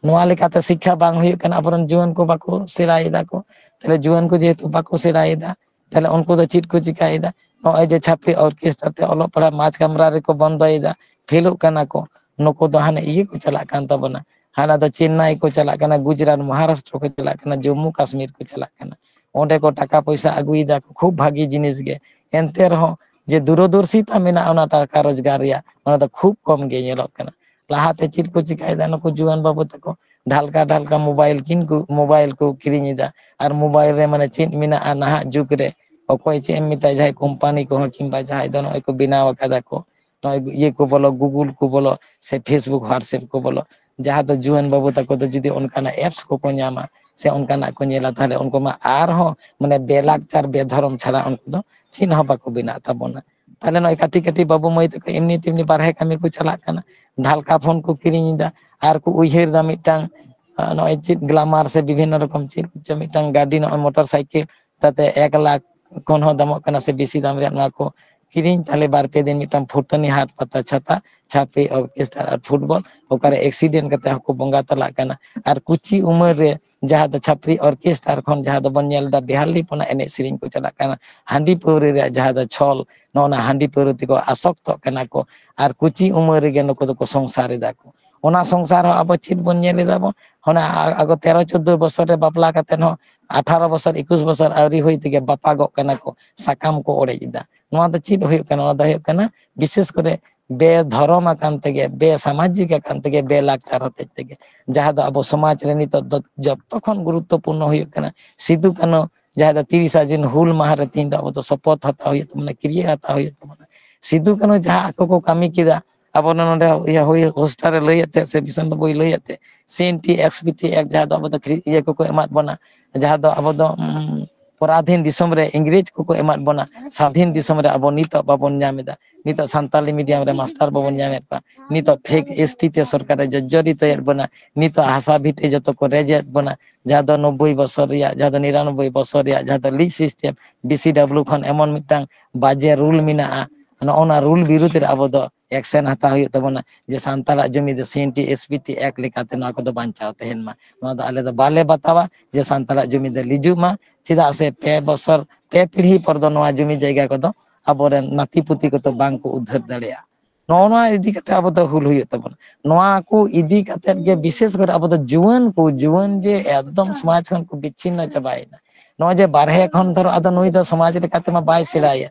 ᱱᱚᱣᱟ ᱞᱮᱠᱟᱛᱮ ᱥᱤᱠᱠᱷᱟ ᱵᱟᱝ ᱦᱩᱭᱩᱜ ᱠᱟᱱᱟ, ᱟᱵᱚᱨᱮᱱ ᱡᱩᱣᱟᱹᱱ ᱠᱚ ᱵᱟᱠᱚ ᱥᱮᱬᱟᱭᱮᱫᱟ ᱠᱚ᱾ ᱛᱟᱦᱞᱮ ᱡᱩᱣᱟᱹᱱ ᱠᱚ ᱡᱮᱦᱮᱛᱩ ᱵᱟᱠᱚ ᱥᱮᱬᱟᱭᱮᱫᱟ, ᱛᱟᱦᱞᱮ ᱩᱱᱠᱩ ᱫᱚ ᱪᱮᱫ ᱠᱚ ᱪᱤᱠᱟᱭᱮᱫᱟ? ᱱᱚᱜᱼᱚᱭ ᱡᱮ ᱪᱷᱟᱯᱨᱤ ᱚᱨᱠᱮᱥᱴᱨᱟ ᱛᱮ ᱚᱞᱚᱜ ᱯᱟᱲᱦᱟᱜ ᱢᱟᱡᱽ ᱠᱟᱢᱨᱟ ᱨᱮᱠᱚ ᱵᱚᱱᱫᱚᱭᱮᱫᱟ, ᱯᱷᱮᱞᱚᱜ ᱠᱟᱱᱟ ᱠᱚ, ᱱᱩᱠᱩ ᱫᱚ ᱦᱟᱱᱮ ᱤᱭᱟᱹ ᱠᱚ ᱪᱟᱞᱟᱜ ᱠᱟᱱ ᱛᱟᱵᱚᱱᱟ, ᱦᱟᱱᱟ ᱫᱚ ᱪᱮᱱᱱᱟᱭ ᱠᱚ ᱪᱟᱞᱟᱜ ᱠᱟᱱᱟ, ᱜᱩᱡᱽᱨᱟᱴ, ᱢᱚᱦᱟᱨᱟᱥᱴᱨᱚ ᱠᱚ ᱪᱟᱞᱟᱜ ᱠᱟᱱᱟ, ᱡᱚᱢᱢᱩ ᱠᱟᱥᱢᱤᱨ ᱠᱚ ᱪᱟᱞᱟᱜ ᱠᱟᱱᱟ, ᱚᱸᱰᱮ ᱠᱚ ᱴᱟᱠᱟ ᱯᱚᱭᱥᱟ ᱟᱹᱜᱩᱭᱮᱫᱟ ᱠᱚ, ᱠᱷᱩᱵ ᱵᱷᱟᱹᱜᱤ ᱡᱤᱱᱤᱥ ᱜᱮ᱾ ᱮᱱᱛᱮ ᱨᱮᱦᱚᱸ ᱡᱮ ᱫᱩᱨᱚᱫᱚᱨᱥᱤᱛᱟ ᱢᱮᱱᱟᱜᱼᱟ ᱚᱱᱟ ᱴᱟᱠᱟ ᱨᱳᱡᱽᱜᱟᱨ ᱨᱮᱭᱟᱜ, ᱚᱱᱟ ᱫᱚ ᱠᱷᱩᱵ ᱠᱚᱢ ᱜᱮ ᱧᱮᱞᱚᱜ ᱠᱟᱱᱟ᱾ ᱞᱟᱦᱟᱛᱮ ᱪᱮᱫ ᱠᱚ ᱪᱤᱠᱟᱭᱮᱫᱟ ᱱᱩᱠᱩ ᱡᱩᱣᱟᱹᱱ ᱵᱟᱹᱵᱩ ᱛᱟᱠᱚ? ᱰᱷᱟᱞᱠᱟ ᱰᱷᱟᱞᱠᱟ ᱢᱳᱵᱟᱭᱤᱞ ᱠᱤᱱ ᱠᱚ, ᱢᱳᱵᱟᱭᱤᱞ ᱠᱚ ᱠᱤᱨᱤᱧ ᱮᱫᱟ, ᱟᱨ ᱢᱳᱵᱟᱭᱤᱞ ᱨᱮ ᱢᱟᱱᱮ ᱪᱮᱫ ᱢᱮᱱᱟᱜᱼᱟ ᱱᱟᱦᱟᱜ ᱡᱩᱜᱽ ᱨᱮ, ᱚᱠᱚᱭ ᱪᱮᱫ ᱮᱢ ᱢᱮᱛᱟᱭᱟ, ᱡᱟᱦᱟᱸᱭ ᱠᱳᱢᱯᱟᱱᱤ ᱠᱚᱦᱚᱸ ᱠᱤᱝᱵᱟ ᱡᱟᱦᱟᱸᱭ ᱫᱚ ᱱᱚᱜᱼᱚᱭ ᱠᱚ ᱵᱮᱱᱟᱣ ᱟᱠᱟᱫᱟ ᱠᱚ, ᱱᱚᱜᱼᱚᱭ ᱤᱭᱟᱹ ᱠᱚ ᱵᱚᱞᱚ, ᱜᱩᱜᱩᱞ ᱠᱚ ᱵᱚᱞᱚ, ᱥᱮ ᱯᱷᱮᱥᱵᱩᱠ, ᱦᱣᱟᱴᱥᱮᱯ ᱠᱚ ᱵᱚᱞᱚ, ᱡᱟᱦᱟᱸ ᱫᱚ ᱡᱩᱣᱟᱹᱱ ᱵᱟᱹᱵᱩ ᱛᱟᱠᱚ ᱫᱚ ᱡᱩᱫᱤ ᱚᱱᱠᱟᱱᱟᱜ ᱮᱯᱥ ᱠᱚᱠᱚ ᱧᱟᱢᱟ ᱥᱮ ᱚᱱᱠᱟᱱᱟᱜ ᱠᱚ ᱧᱮᱞᱟ, ᱛᱟᱦᱞᱮ ᱩᱱᱠᱩ ᱢᱟ ᱟᱨᱦᱚᱸ ᱢᱟᱱᱮ ᱵᱮᱞᱟᱠᱪᱟᱨ ᱵᱮᱫᱷᱚᱨᱚᱢ ᱪᱷᱟᱲᱟ ᱩᱱᱠᱩ ᱫᱚ ᱪᱮᱫ ᱦᱚᱸ ᱵᱟᱠᱚ ᱵᱮᱱᱟᱜ ᱛᱟᱵᱚᱱᱟ᱾ ᱛᱟᱦᱞᱮ ᱱᱚᱜᱼᱚᱭ ᱠᱟᱹᱴᱤᱡ ᱠᱟᱹᱴᱤᱡ ᱵᱟᱹᱵᱩ ᱢᱟᱹᱭ ᱛᱟᱠᱚ ᱮᱢᱱᱤ ᱛᱮᱢᱱᱤ ᱵᱟᱨᱦᱮ ᱠᱟᱹᱢᱤ ᱠᱚ ᱪᱟᱞᱟᱜ ᱠᱟᱱᱟ, ᱰᱷᱟᱞᱠᱟ ᱯᱷᱳᱱ ᱠᱚ ᱠᱤᱨᱤᱧ ᱮᱫᱟ, ᱟᱨ ᱠᱚ ᱩᱭᱦᱟᱹᱨ ᱮᱫᱟ ᱢᱤᱫᱴᱟᱝ, ᱟᱸ, ᱱᱚᱜᱼᱚᱭ ᱪᱮᱫ ᱜᱞᱟᱢᱟᱨ ᱥᱮ ᱵᱤᱵᱷᱤᱱᱱᱚ ᱨᱚᱠᱚᱢ ᱪᱮᱫ ᱪᱚ ᱢᱤᱫᱴᱟᱝ ᱜᱟᱹᱰᱤ, ᱱᱚᱜᱼᱚᱭ ᱢᱚᱴᱚᱨ ᱥᱟᱭᱠᱮᱞ, ᱛᱟᱛᱮ ᱮᱠ ᱞᱟᱠᱷ ᱠᱷᱚᱱ ᱦᱚᱸ ᱫᱟᱢᱚᱜ ᱠᱟᱱᱟ ᱥᱮ ᱵᱮᱥᱤ ᱫᱟᱢ ᱨᱮᱭᱟᱜ ᱱᱚᱣᱟ ᱠᱚ ᱠᱤᱨᱤᱧ, ᱛᱟᱦᱞᱮ ᱵᱟᱨ ᱯᱮ ᱫᱤᱱ ᱢᱤᱫᱴᱟᱝ ᱯᱷᱩᱴᱟᱹᱱᱤ ᱦᱟᱴ ᱯᱟᱛᱟ ᱪᱷᱟᱛᱟ, ᱪᱷᱟᱯᱨᱤ ᱚᱨᱠᱮᱥᱴᱟᱨ ᱟᱨ ᱯᱷᱩᱴᱵᱚᱞ, ᱚᱠᱟᱨᱮ ᱮᱠᱥᱤᱰᱮᱱᱴ ᱠᱟᱛᱮ ᱦᱚᱸᱠᱚ ᱵᱚᱸᱜᱟ ᱛᱟᱞᱟᱜ ᱠᱟᱱᱟ᱾ ᱟᱨ ᱠᱩᱪᱤ ᱩᱢᱮᱨ ᱨᱮ ᱡᱟᱦᱟᱸ ᱫᱚ ᱪᱷᱟᱯᱨᱤ ᱚᱨᱠᱮᱥᱴᱟᱨ ᱠᱷᱚᱱ ᱡᱟᱦᱟᱸ ᱫᱚᱵᱚᱱ ᱧᱮᱞ ᱮᱫᱟ ᱵᱮᱦᱟᱞᱤᱯᱚᱱᱟ ᱮᱱᱮᱡ ᱥᱮᱨᱮᱧ ᱠᱚ ᱪᱟᱞᱟᱜ ᱠᱟᱱᱟ, ᱦᱟᱺᱰᱤ ᱯᱟᱹᱣᱨᱟᱹ ᱨᱮᱭᱟᱜ ᱡᱟᱦᱟᱸ ᱫᱚ ᱪᱷᱚᱞ, ᱱᱚᱜᱼᱚ ᱱᱟ ᱦᱟᱺᱰᱤ ᱯᱟᱹᱣᱨᱟᱹ ᱛᱮᱠᱚ ᱟᱥᱚᱠᱛᱚᱜ ᱠᱟᱱᱟ ᱠᱚ, ᱟᱨ ᱠᱩᱪᱤ ᱩᱢᱮᱨ ᱨᱮᱜᱮ ᱱᱩᱠᱩ ᱫᱚᱠᱚ ᱥᱚᱝᱥᱟᱨ ᱮᱫᱟ ᱠᱚ᱾ ᱚᱱᱟ ᱥᱚᱝᱥᱟᱨ ᱦᱚᱸ ᱟᱵᱚ ᱪᱮᱫ ᱵᱚᱱ ᱧᱮᱞ ᱮᱫᱟ ᱵᱚᱱ? ᱚᱱᱟ ᱟ-, ᱟᱜᱚ ᱛᱮᱨᱚ ᱪᱳᱫᱽᱫᱳ ᱵᱚᱥᱚᱨ ᱨᱮ ᱵᱟᱯᱞᱟ ᱠᱟᱛᱮ ᱦᱚᱸ ᱟᱴᱷᱟᱨᱚ ᱵᱚᱪᱷᱚᱨ, ᱮᱠᱩᱥ ᱵᱚᱪᱷᱚᱨ ᱟᱹᱣᱨᱤ ᱦᱩᱭ ᱛᱮᱜᱮ ᱵᱟᱯᱟᱜᱚᱜ ᱠᱟᱱᱟ ᱠᱚ, ᱥᱟᱠᱟᱢ ᱠᱚ ᱚᱲᱮᱡ ᱮᱫᱟ᱾ ᱱᱚᱣᱟ ᱫᱚ ᱪᱮᱫ ᱦᱩᱭᱩᱜ ᱠᱟᱱᱟ? ᱱᱚᱣᱟ ᱫᱚ ᱦᱩᱭᱩᱜ ᱠᱟᱱᱟ ᱵᱤᱥᱮᱥ ᱠᱚᱨᱮ ᱵᱮᱫᱷᱚᱨᱚᱢ ᱟᱠᱟᱱ ᱛᱮᱜᱮ, ᱵᱮᱥᱟᱢᱟᱡᱤᱠ ᱟᱠᱟᱱ ᱛᱮᱜᱮ, ᱵᱮᱞᱟᱠᱪᱟᱨ ᱦᱚᱛᱮᱡ ᱛᱮᱜᱮ, ᱡᱟᱦᱟᱸ ᱫᱚ ᱟᱵᱚ ᱥᱚᱢᱟᱡᱽ ᱨᱮ ᱱᱤᱛᱚᱜ ᱫᱚ ᱡᱚᱛᱚ ᱠᱷᱚᱱ ᱜᱩᱨᱩᱛᱛᱚᱯᱩᱨᱱᱚ ᱦᱩᱭᱩᱜ ᱠᱟᱱᱟ ᱥᱤᱫᱩ ᱠᱟᱹᱱᱦᱩ, ᱡᱟᱦᱟᱸ ᱫᱚ ᱛᱤᱨᱤᱥᱟ ᱡᱩᱱ ᱦᱩᱞ ᱢᱟᱦᱟ ᱨᱮ ᱛᱮᱦᱮᱧ ᱫᱚ ᱟᱵᱚ ᱫᱚ ᱥᱚᱯᱚᱛ ᱦᱟᱛᱟᱣ ᱦᱩᱭᱩᱜ ᱛᱟᱵᱚᱱᱟ, ᱠᱤᱨᱭᱟᱹ ᱦᱟᱛᱟᱣ ᱦᱩᱭᱩᱜ ᱛᱟᱵᱚᱱᱟ᱾ ᱥᱤᱫᱩ ᱠᱟᱹᱱᱦᱩ ᱡᱟᱦᱟᱸ ᱟᱠᱚ ᱠᱚ ᱠᱟᱹᱢᱤ ᱠᱮᱫᱟ, ᱟᱵᱚ ᱱᱚᱰᱮ ᱤᱭᱟᱹ ᱦᱩᱭ ᱦᱳᱥᱴᱟᱨ ᱨᱮ ᱞᱟᱹᱭᱮᱫ ᱛᱮ ᱥᱮ ᱵᱤᱥᱚᱱ ᱵᱟᱵᱩᱭ ᱞᱟᱹᱭᱮᱫ ᱛᱮ, C N T S P T act ᱡᱟᱦᱟᱸ ᱫᱚ ᱟᱵᱚ ᱫᱚ ᱠᱷᱨᱤ-, ᱤᱭᱟᱹ ᱠᱚᱠᱚ ᱮᱢᱟᱫ ᱵᱚᱱᱟ, ᱡᱟᱦᱟᱸ ᱫᱚ ᱟᱵᱚ ᱫᱚ, ᱩᱸ, ᱯᱚᱨᱟᱫᱷᱤᱱ ᱫᱤᱥᱚᱢ ᱨᱮ ᱤᱝᱨᱮᱡᱽ ᱠᱚᱠᱚ ᱮᱢᱟᱫ ᱵᱚᱱᱟ, ᱥᱟᱫᱷᱤᱱ ᱫᱤᱥᱚᱢ ᱨᱮ ᱟᱵᱚ ᱱᱤᱛᱚᱜ ᱵᱟᱵᱚᱱ ᱧᱟᱢ ᱮᱫᱟ᱾ ᱱᱤᱛᱚᱜ ᱥᱟᱱᱛᱟᱞᱤ ᱢᱤᱰᱤᱭᱟᱢ ᱨᱮ ᱢᱟᱥᱴᱟᱨ ᱵᱟᱵᱚᱱ ᱧᱟᱢᱮᱫ ᱠᱚᱣᱟ᱾ ᱱᱤᱛᱚᱜ ᱯᱷᱮᱠ ᱮᱥ ᱴᱤ ᱛᱮ ᱥᱚᱨᱠᱟᱨᱮ ᱡᱚᱡᱡᱚᱨᱤᱛᱚᱭᱮᱫ ᱵᱚᱱᱟ᱾ ᱱᱤᱛᱚᱜ ᱦᱟᱥᱟ ᱵᱷᱤᱴᱟᱹ ᱡᱚᱛᱚ ᱠᱚ ᱨᱮᱡᱮᱫ ᱵᱚᱱᱟ᱾ ᱡᱟᱦᱟᱸ ᱫᱚ ᱱᱚᱵᱵᱳᱭ ᱵᱚᱪᱷᱚᱨ ᱨᱮᱭᱟᱜ, ᱡᱟᱦᱟᱸ ᱫᱚ ᱱᱤᱨᱟᱱᱚᱵᱵᱳᱭ ᱵᱚᱪᱷᱚᱨ ᱨᱮᱭᱟᱜ, ᱡᱟᱦᱟᱸ ᱫᱚ ᱞᱤᱡ ᱥᱤᱥᱴᱮᱢ, ᱵᱤ ᱥᱤ ᱰᱟᱵᱞᱤᱭᱩ ᱠᱷᱚᱱ ᱮᱢᱚᱱ ᱢᱤᱫᱴᱟᱝ ᱵᱟᱡᱮ ᱨᱩᱞ ᱢᱮᱱᱟᱜᱼᱟ᱾ ᱱᱚᱜᱼᱚ ᱱᱚᱣᱟ ᱨᱩᱞ ᱵᱤᱨᱩᱫᱽ ᱨᱮ ᱟᱵᱚ ᱫᱚ ᱮᱠᱥᱮᱱ ᱦᱟᱛᱟᱣ ᱦᱩᱭᱩᱜ ᱛᱟᱵᱚᱱᱟ, ᱡᱮ ᱥᱟᱱᱛᱟᱲᱟᱜ ᱡᱚᱢᱤ ᱫᱚ C N T S P T act ᱞᱮᱠᱟᱛᱮ ᱱᱚᱣᱟ ᱠᱚᱫᱚ ᱵᱟᱧᱪᱟᱣ ᱛᱟᱦᱮᱱ ᱢᱟ᱾ ᱱᱚᱣᱟ ᱫᱚ ᱟᱞᱮ ᱫᱚ ᱵᱟᱞᱮ ᱵᱟᱛᱟᱣᱟ ᱡᱮ ᱥᱟᱱᱛᱟᱲᱟᱜ ᱡᱚᱢᱤ ᱫᱚ ᱞᱤᱡᱩᱜ ᱢᱟ, ᱪᱮᱫᱟᱜ ᱥᱮ ᱯᱮ ᱵᱚᱪᱷᱚᱨ, ᱯᱮ ᱯᱤᱲᱦᱤ ᱯᱚᱨ ᱫᱚ ᱱᱚᱣᱟ ᱡᱚᱢᱤ ᱡᱟᱭᱜᱟ ᱠᱚᱫᱚ ᱟᱵᱚᱨᱮᱱ ᱱᱟᱛᱤ ᱯᱩᱛᱤ ᱠᱚᱫᱚ ᱵᱟᱝ ᱠᱚ ᱩᱫᱽᱫᱷᱟᱹᱨ ᱫᱟᱲᱮᱭᱟᱜᱼᱟ᱾ ᱱᱚᱜᱼᱚ ᱱᱚᱣᱟ ᱤᱫᱤ ᱠᱟᱛᱮ ᱟᱵᱚ ᱫᱚ ᱦᱩᱞ ᱦᱩᱭᱩᱜ ᱛᱟᱵᱚᱱᱟ᱾ ᱱᱚᱣᱟ ᱠᱚ ᱤᱫᱤ ᱠᱟᱛᱮ ᱜᱮ ᱵᱤᱥᱮᱥ ᱠᱚᱨᱮ ᱟᱵᱚ ᱫᱚ ᱡᱩᱣᱟᱹᱱ ᱠᱚ, ᱡᱩᱣᱟᱹᱱ ᱡᱮ ᱮᱠᱫᱚᱢ ᱥᱚᱢᱟᱡᱽ ᱠᱷᱚᱱ ᱠᱚ ᱵᱤᱪᱷᱤᱱᱱᱚ ᱪᱟᱵᱟᱭᱮᱱᱟ᱾ ᱱᱚᱜᱼᱚᱭ ᱡᱮ ᱵᱟᱨᱦᱮ ᱠᱷᱚᱱ ᱫᱷᱚᱨᱚ ᱟᱫᱚ ᱱᱩᱭ ᱫᱚ ᱥᱚᱢᱟᱡᱽ ᱞᱮᱠᱟᱛᱮ ᱢᱟ ᱵᱟᱭ ᱥᱮᱬᱟᱭᱟ,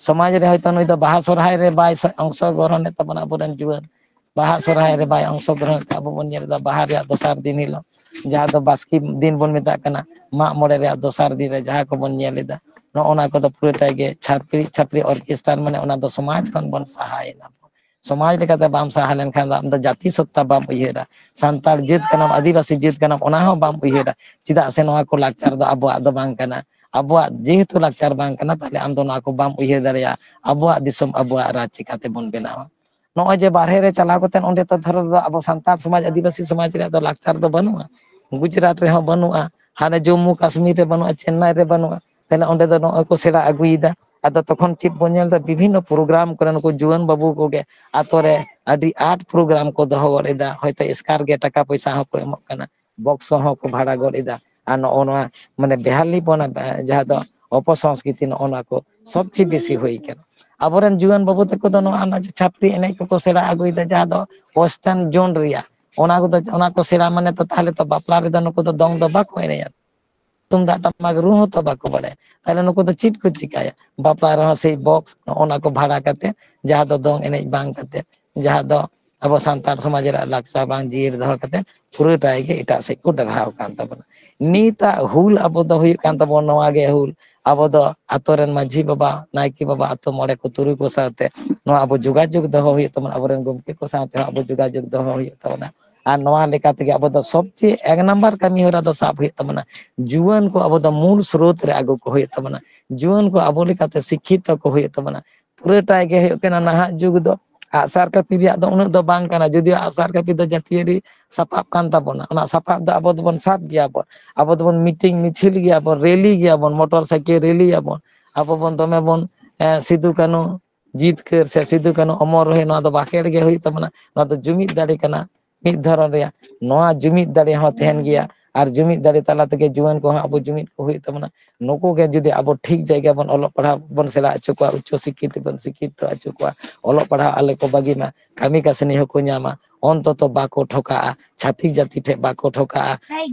ᱥᱚᱢᱟᱡᱽ ᱨᱮ ᱦᱚᱭᱛᱳ ᱱᱩᱭ ᱫᱚ ᱵᱟᱦᱟ ᱥᱚᱨᱦᱟᱭ ᱨᱮ ᱵᱟᱭ ᱥᱟ-, ᱚᱝᱥᱚᱜᱨᱚᱦᱚᱱᱮᱫ ᱛᱟᱵᱚᱱᱟ ᱟᱵᱚᱨᱮᱱ ᱡᱩᱣᱟᱹᱱ᱾ ᱵᱟᱦᱟ ᱥᱚᱨᱦᱟᱭ ᱨᱮ ᱵᱟᱭ ᱚᱝᱥᱚᱜᱨᱚᱦᱚᱱ ᱛᱮ ᱟᱵᱚ ᱵᱚᱱ ᱧᱮᱞ ᱮᱫᱟ ᱵᱟᱦᱟ ᱨᱮᱭᱟᱜ ᱫᱚᱥᱟᱨ ᱫᱤᱱ ᱦᱤᱞᱳᱜ, ᱡᱟᱦᱟᱸ ᱫᱚ ᱵᱟᱥᱠᱮ ᱫᱤᱱ ᱵᱚᱱ ᱢᱮᱛᱟᱜ ᱠᱟᱱᱟ, ᱢᱟᱜ ᱢᱚᱬᱮ ᱨᱮᱭᱟᱜ ᱫᱚᱥᱟᱨ ᱫᱤᱱ ᱨᱮ ᱡᱟᱦᱟᱸ ᱠᱚᱵᱚᱱ ᱧᱮᱞ ᱮᱫᱟ, ᱱᱚᱜᱼᱚ ᱱᱟ ᱠᱚᱫᱚ ᱯᱩᱨᱟᱹᱴᱟ ᱜᱮ ᱪᱷᱟᱯᱨᱤ, ᱪᱷᱟᱯᱨᱤ ᱚᱨᱠᱮᱥᱴᱟᱨ, ᱢᱟᱱᱮ ᱚᱱᱟ ᱫᱚ ᱥᱚᱢᱟᱡᱽ ᱠᱷᱚᱱ ᱵᱚᱱ ᱥᱟᱦᱟᱭᱮᱱᱟ᱾ ᱥᱚᱢᱟᱡᱽ ᱞᱮᱠᱟᱛᱮ ᱵᱟᱢ ᱥᱟᱦᱟ ᱞᱮᱱᱠᱷᱟᱱ ᱫᱚ ᱟᱢ ᱫᱚ ᱡᱟᱹᱛᱤ ᱥᱚᱛᱛᱟ ᱵᱟᱢ ᱩᱭᱦᱟᱹᱨᱟ, ᱥᱟᱱᱛᱟᱲ ᱡᱟᱹᱛ ᱠᱟᱱᱟᱢ, ᱟᱹᱫᱤᱵᱟᱹᱥᱤ ᱡᱟᱹᱛ ᱠᱟᱱᱟᱢ, ᱚᱱᱟ ᱦᱚᱸ ᱵᱟᱢ ᱩᱭᱦᱟᱹᱨᱟ᱾ ᱪᱮᱫᱟᱜ ᱥᱮ ᱱᱚᱣᱟ ᱠᱚ ᱞᱟᱠᱪᱟᱨ ᱫᱚ ᱟᱵᱚᱣᱟᱜ ᱫᱚ ᱵᱟᱝ ᱠᱟᱱᱟ᱾ ᱟᱵᱚᱣᱟᱜ ᱡᱮᱦᱮᱛᱩ ᱞᱟᱠᱪᱟᱨ ᱵᱟᱝ ᱠᱟᱱᱟ, ᱛᱟᱦᱞᱮ ᱟᱢ ᱫᱚ ᱱᱚᱣᱟ ᱠᱚ ᱵᱟᱢ ᱩᱭᱦᱟᱹᱨ ᱫᱟᱲᱮᱭᱟᱜᱼᱟ᱾ ᱟᱵᱚᱣᱟᱜ ᱫᱤᱥᱚᱢ, ᱟᱵᱚᱣᱟᱜ ᱨᱟᱡᱽ ᱪᱤᱠᱟᱹ ᱛᱮᱵᱚᱱ ᱵᱮᱱᱟᱣᱟ? ᱱᱚᱜᱼᱚᱭ ᱡᱮ ᱵᱟᱨᱦᱮ ᱨᱮ ᱪᱟᱞᱟᱣ ᱠᱟᱛᱮ ᱚᱸᱰᱮ ᱛᱚ ᱫᱷᱚᱨᱚ ᱫᱚ ᱟᱵᱚ ᱥᱟᱱᱛᱟᱲ ᱥᱚᱢᱟᱡᱽ, ᱟᱹᱫᱤᱵᱟᱹᱥᱤ ᱥᱚᱢᱟᱡᱽ ᱨᱮᱭᱟᱜ ᱫᱚ ᱞᱟᱠᱪᱟᱨ ᱫᱚ ᱵᱟᱹᱱᱩᱜᱼᱟ, ᱜᱩᱡᱽᱨᱟᱴ ᱨᱮᱦᱚᱸ ᱵᱟᱹᱱᱩᱜᱼᱟ, ᱦᱟᱱᱮ ᱡᱚᱢᱢᱩ ᱠᱟᱥᱢᱤᱨ ᱨᱮ ᱵᱟᱹᱱᱩᱜᱼᱟ, ᱪᱮᱱᱱᱟᱭ ᱨᱮ ᱵᱟᱹᱱᱩᱜᱼᱟ᱾ ᱛᱟᱦᱞᱮ ᱚᱸᱰᱮ ᱫᱚ ᱱᱚᱜᱼᱚᱭ ᱠᱚ ᱥᱮᱬᱟ ᱟᱹᱜᱩᱭᱮᱫᱟ᱾ ᱟᱫᱚ ᱛᱚᱠᱷᱚᱱ ᱪᱮᱫ ᱵᱚᱱ ᱧᱮᱞ ᱮᱫᱟ? ᱵᱤᱵᱷᱤᱱᱱᱚ ᱯᱨᱳᱜᱨᱟᱢ ᱠᱚᱨᱮ ᱱᱩᱠᱩ ᱡᱩᱣᱟᱹᱱ ᱵᱟᱹᱵᱩ ᱠᱚᱜᱮ ᱟᱛᱳ ᱨᱮ ᱟᱹᱰᱤ ᱟᱸᱴ ᱯᱨᱳᱜᱨᱟᱢ ᱠᱚ ᱫᱚᱦᱚ ᱜᱚᱫ ᱮᱫᱟ, ᱦᱚᱭᱛᱳ ᱮᱥᱠᱟᱨ ᱜᱮ ᱴᱟᱠᱟ ᱯᱚᱭᱥᱟ ᱦᱚᱸᱠᱚ ᱮᱢᱚᱜ ᱠᱟᱱᱟ, ᱵᱚᱠᱥ ᱦᱚᱸᱠᱚ ᱵᱷᱟᱲᱟ ᱜᱚᱫ ᱮᱫᱟ᱾ ᱟᱨ ᱱᱚᱜᱼᱚ ᱱᱚᱣᱟ ᱢᱟᱱᱮ ᱵᱮᱦᱟᱞᱤ ᱯᱚᱱᱟ, ᱡᱟᱦᱟᱸ ᱫᱚ ᱚᱯᱚᱥᱚᱝᱥᱠᱨᱤᱛᱤ, ᱱᱚᱜᱼᱚ ᱱᱚᱣᱟ ᱠᱚ ᱥᱚᱵᱪᱮᱭᱮ ᱵᱮᱥᱤ ᱦᱩᱭ ᱠᱟᱱᱟ᱾ ᱟᱵᱚᱨᱮᱱ ᱡᱩᱣᱟᱹᱱ ᱵᱟᱹᱵᱩ ᱛᱟᱠᱚ ᱫᱚ ᱱᱚᱣᱟ ᱚᱱᱟ ᱪᱷᱟᱯᱨᱤ ᱮᱱᱮᱡ ᱠᱚᱠᱚ ᱥᱮᱬᱟ ᱟᱹᱜᱩᱭᱮᱫᱟ, ᱡᱟᱦᱟᱸ ᱫᱚ ᱳᱭᱮᱥᱴᱟᱨᱱ ᱡᱳᱱ ᱨᱮᱭᱟᱜ, ᱚᱱᱟ ᱠᱚᱫᱚ, ᱚᱱᱟ ᱠᱚ ᱥᱮᱬᱟ ᱢᱟᱱᱮ ᱛᱚ ᱛᱟᱦᱞᱮ ᱛᱚ ᱵᱟᱯᱞᱟ ᱨᱮᱫᱚ ᱱᱩᱠᱩ ᱫᱚ ᱫᱚᱝ ᱫᱚ ᱵᱟᱠᱚ ᱮᱱᱮᱡᱼᱟ᱾ ᱛᱩᱢᱫᱟᱜ ᱴᱟᱢᱟᱠ ᱨᱩ ᱦᱚᱸ ᱛᱚ ᱵᱟᱠᱚ ᱵᱟᱲᱟᱭᱟ᱾ ᱛᱟᱦᱞᱮ ᱱᱩᱠᱩ ᱫᱚ ᱪᱮᱫ ᱠᱚ ᱪᱤᱠᱟᱹᱭᱟ? ᱵᱟᱯᱞᱟ ᱨᱮᱦᱚᱸ ᱥᱮᱭ ᱵᱚᱠᱥ, ᱱᱚᱜᱼᱚ ᱱᱟ ᱠᱚ ᱵᱷᱟᱲᱟ ᱠᱟᱛᱮ, ᱡᱟᱦᱟᱸ ᱫᱚ ᱫᱚᱝ ᱮᱱᱮᱡ ᱵᱟᱝ ᱠᱟᱛᱮ, ᱡᱟᱦᱟᱸ ᱫᱚ ᱟᱵᱚ ᱥᱟᱱᱛᱟᱲ ᱥᱚᱢᱟᱡᱽ ᱨᱮᱭᱟᱜ ᱞᱟᱠᱪᱟᱨ ᱵᱟᱝ ᱡᱤᱭᱟᱹᱲ ᱫᱚᱦᱚ ᱠᱟᱛᱮ, ᱯᱩᱨᱟᱹᱴᱟᱭ ᱜᱮ ᱮᱴᱟᱜ ᱥᱮᱫ ᱠᱚ ᱰᱟᱨᱦᱟᱣ ᱟᱠᱟᱱ ᱛᱟᱵᱚᱱᱟ᱾ ᱱᱤᱛᱟᱜ ᱦᱩᱞ ᱟᱵᱚ ᱫᱚ ᱦᱩᱭᱩᱜ ᱠᱟᱱ ᱛᱟᱵᱚᱱᱟ, ᱱᱚᱣᱟ ᱜᱮ ᱦᱩᱞ᱾ ᱟᱵᱚ ᱫᱚ ᱟᱛᱳ ᱨᱮᱱ ᱢᱟᱹᱡᱷᱤ ᱵᱟᱵᱟ, ᱱᱟᱭᱠᱮ ᱵᱟᱵᱟ, ᱟᱛᱳ ᱢᱚᱬᱮ ᱠᱚ ᱛᱩᱨᱩᱭ ᱠᱚ ᱥᱟᱶᱛᱮ ᱱᱚᱣᱟ ᱟᱵᱚ ᱡᱳᱜᱟᱡᱳᱜᱽ ᱫᱚᱦᱚ ᱦᱩᱭᱩᱜ ᱛᱟᱵᱚᱱᱟ, ᱟᱵᱚᱨᱮᱱ ᱜᱚᱢᱠᱮ ᱠᱚ ᱥᱟᱶᱛᱮ ᱦᱚᱸ ᱟᱵᱚ ᱡᱳᱜᱟᱡᱳᱜᱽ ᱫᱚᱦᱚ ᱦᱩᱭᱩᱜ ᱛᱟᱵᱚᱱᱟ᱾ ᱟᱨ ᱱᱚᱣᱟ ᱞᱮᱠᱟ ᱛᱮᱜᱮ ᱟᱵᱚ ᱫᱚ ᱥᱚᱵᱪᱮᱭᱮ ᱮᱠ ᱱᱟᱢᱵᱟᱨ ᱠᱟᱹᱢᱤ ᱦᱚᱨᱟ ᱫᱚ ᱥᱟᱵ ᱦᱩᱭᱩᱜ ᱛᱟᱵᱚᱱᱟ, ᱡᱩᱣᱟᱹᱱ ᱠᱚ ᱟᱵᱚ ᱫᱚ ᱢᱩᱞ ᱥᱨᱳᱛ ᱨᱮ ᱟᱹᱜᱩ ᱠᱚ ᱦᱩᱭᱩᱜ ᱛᱟᱵᱚᱱᱟ, ᱡᱩᱣᱟᱹᱱ ᱠᱚ ᱟᱵᱚ ᱞᱮᱠᱟᱛᱮ ᱥᱤᱠᱠᱷᱤᱛᱚ ᱠᱚ ᱦᱩᱭᱩᱜ ᱛᱟᱵᱚᱱᱟ᱾ ᱯᱩᱨᱟᱹᱴᱟᱭ ᱜᱮ ᱦᱩᱭᱩᱜ ᱠᱟᱱᱟ ᱱᱟᱦᱟᱜ ᱡᱩᱜᱽ ᱫᱚ ᱟᱜᱼᱥᱟᱨ ᱠᱟᱹᱯᱤ ᱨᱮᱭᱟᱜ ᱫᱚ ᱩᱱᱟᱹᱜ ᱫᱚ ᱵᱟᱝ ᱠᱟᱱᱟ, ᱡᱩᱫᱤᱭᱳ ᱟᱜᱼᱥᱟᱨ ᱠᱟᱹᱯᱤ ᱫᱚ ᱡᱟᱹᱛᱤᱭᱟᱹᱨᱤ ᱥᱟᱯᱟᱵ ᱠᱟᱱ ᱛᱟᱵᱚᱱᱟ᱾ ᱚᱱᱟ ᱥᱟᱯᱟᱵ ᱫᱚ ᱟᱵᱚ ᱫᱚᱵᱚᱱ ᱥᱟᱵ ᱜᱮᱭᱟ ᱵᱚᱱ, ᱟᱵᱚ ᱫᱚᱵᱚᱱ ᱢᱤᱴᱤᱝ ᱢᱤᱪᱷᱤᱞ ᱜᱮᱭᱟ ᱵᱚᱱ, ᱢᱚᱴᱚᱨ ᱥᱟᱭᱠᱮᱞ ᱨᱮᱞᱤ ᱭᱟᱵᱚᱱ, ᱟᱵᱚ ᱵᱚᱱ ᱫᱚᱢᱮ ᱵᱚᱱ, ᱮ, ᱥᱤᱫᱩ ᱠᱟᱹᱱᱩ ᱡᱤᱛᱠᱟᱹᱨ ᱥᱮ ᱥᱤᱫᱩ ᱠᱟᱹᱱᱩ ᱚᱢᱚᱨ ᱨᱚᱦᱮ, ᱱᱚᱣᱟ ᱫᱚ ᱵᱟᱠᱷᱮᱲ ᱜᱮ ᱦᱩᱭᱩᱜ ᱛᱟᱵᱚᱱᱟ᱾ ᱱᱚᱣᱟ ᱫᱚ ᱡᱩᱢᱤᱫ ᱫᱟᱲᱮ ᱠᱟᱱᱟ, ᱢᱤᱫ ᱫᱷᱚᱨᱚᱱ ᱨᱮᱭᱟᱜ᱾ ᱱᱚᱣᱟ ᱡᱩᱢᱤᱫ ᱫᱟᱲᱮ ᱦᱚᱸ ᱛᱟᱦᱮᱱ ᱜᱮᱭᱟ, ᱟᱨ ᱡᱩᱢᱤᱫ ᱫᱟᱲᱮ ᱛᱟᱞᱟ ᱛᱮᱜᱮ ᱡᱩᱣᱟᱹᱱ ᱠᱚᱦᱚᱸ ᱟᱵᱚ ᱡᱩᱢᱤᱫ ᱠᱚ ᱦᱩᱭᱩᱜ ᱛᱟᱵᱚᱱᱟ᱾ ᱱᱩᱠᱩ ᱜᱮ ᱡᱩᱫᱤ ᱟᱵᱚ ᱴᱷᱤᱠ ᱡᱟᱭᱜᱟ ᱵᱚᱱ ᱚᱞᱚᱜ ᱯᱟᱲᱦᱟᱣ ᱵᱚᱱ ᱥᱮᱬᱟ ᱦᱚᱪᱚ ᱠᱚᱣᱟ, ᱩᱪᱪᱚ ᱥᱤᱠᱠᱷᱤᱛ ᱵᱚᱱ ᱥᱤᱠᱠᱷᱤᱛ ᱦᱚᱪᱚ ᱠᱚᱣᱟ, ᱚᱞᱚᱜ ᱯᱟᱲᱦᱟᱣ ᱟᱞᱮ ᱠᱚ ᱵᱟᱹᱜᱤ ᱢᱟ, ᱠᱟᱹᱢᱤ ᱠᱟᱹᱥᱱᱤ ᱦᱚᱸᱠᱚ ᱧᱟᱢᱟ, ᱚᱱᱛᱚᱛᱚ ᱵᱟᱠᱚ ᱴᱷᱚᱠᱟᱜᱼᱟ, ᱪᱷᱟᱹᱛᱤᱠ ᱡᱟᱹᱛᱤ ᱴᱷᱮᱱ ᱵᱟᱠᱚ ᱴᱷᱚᱠᱟᱜᱼᱟ,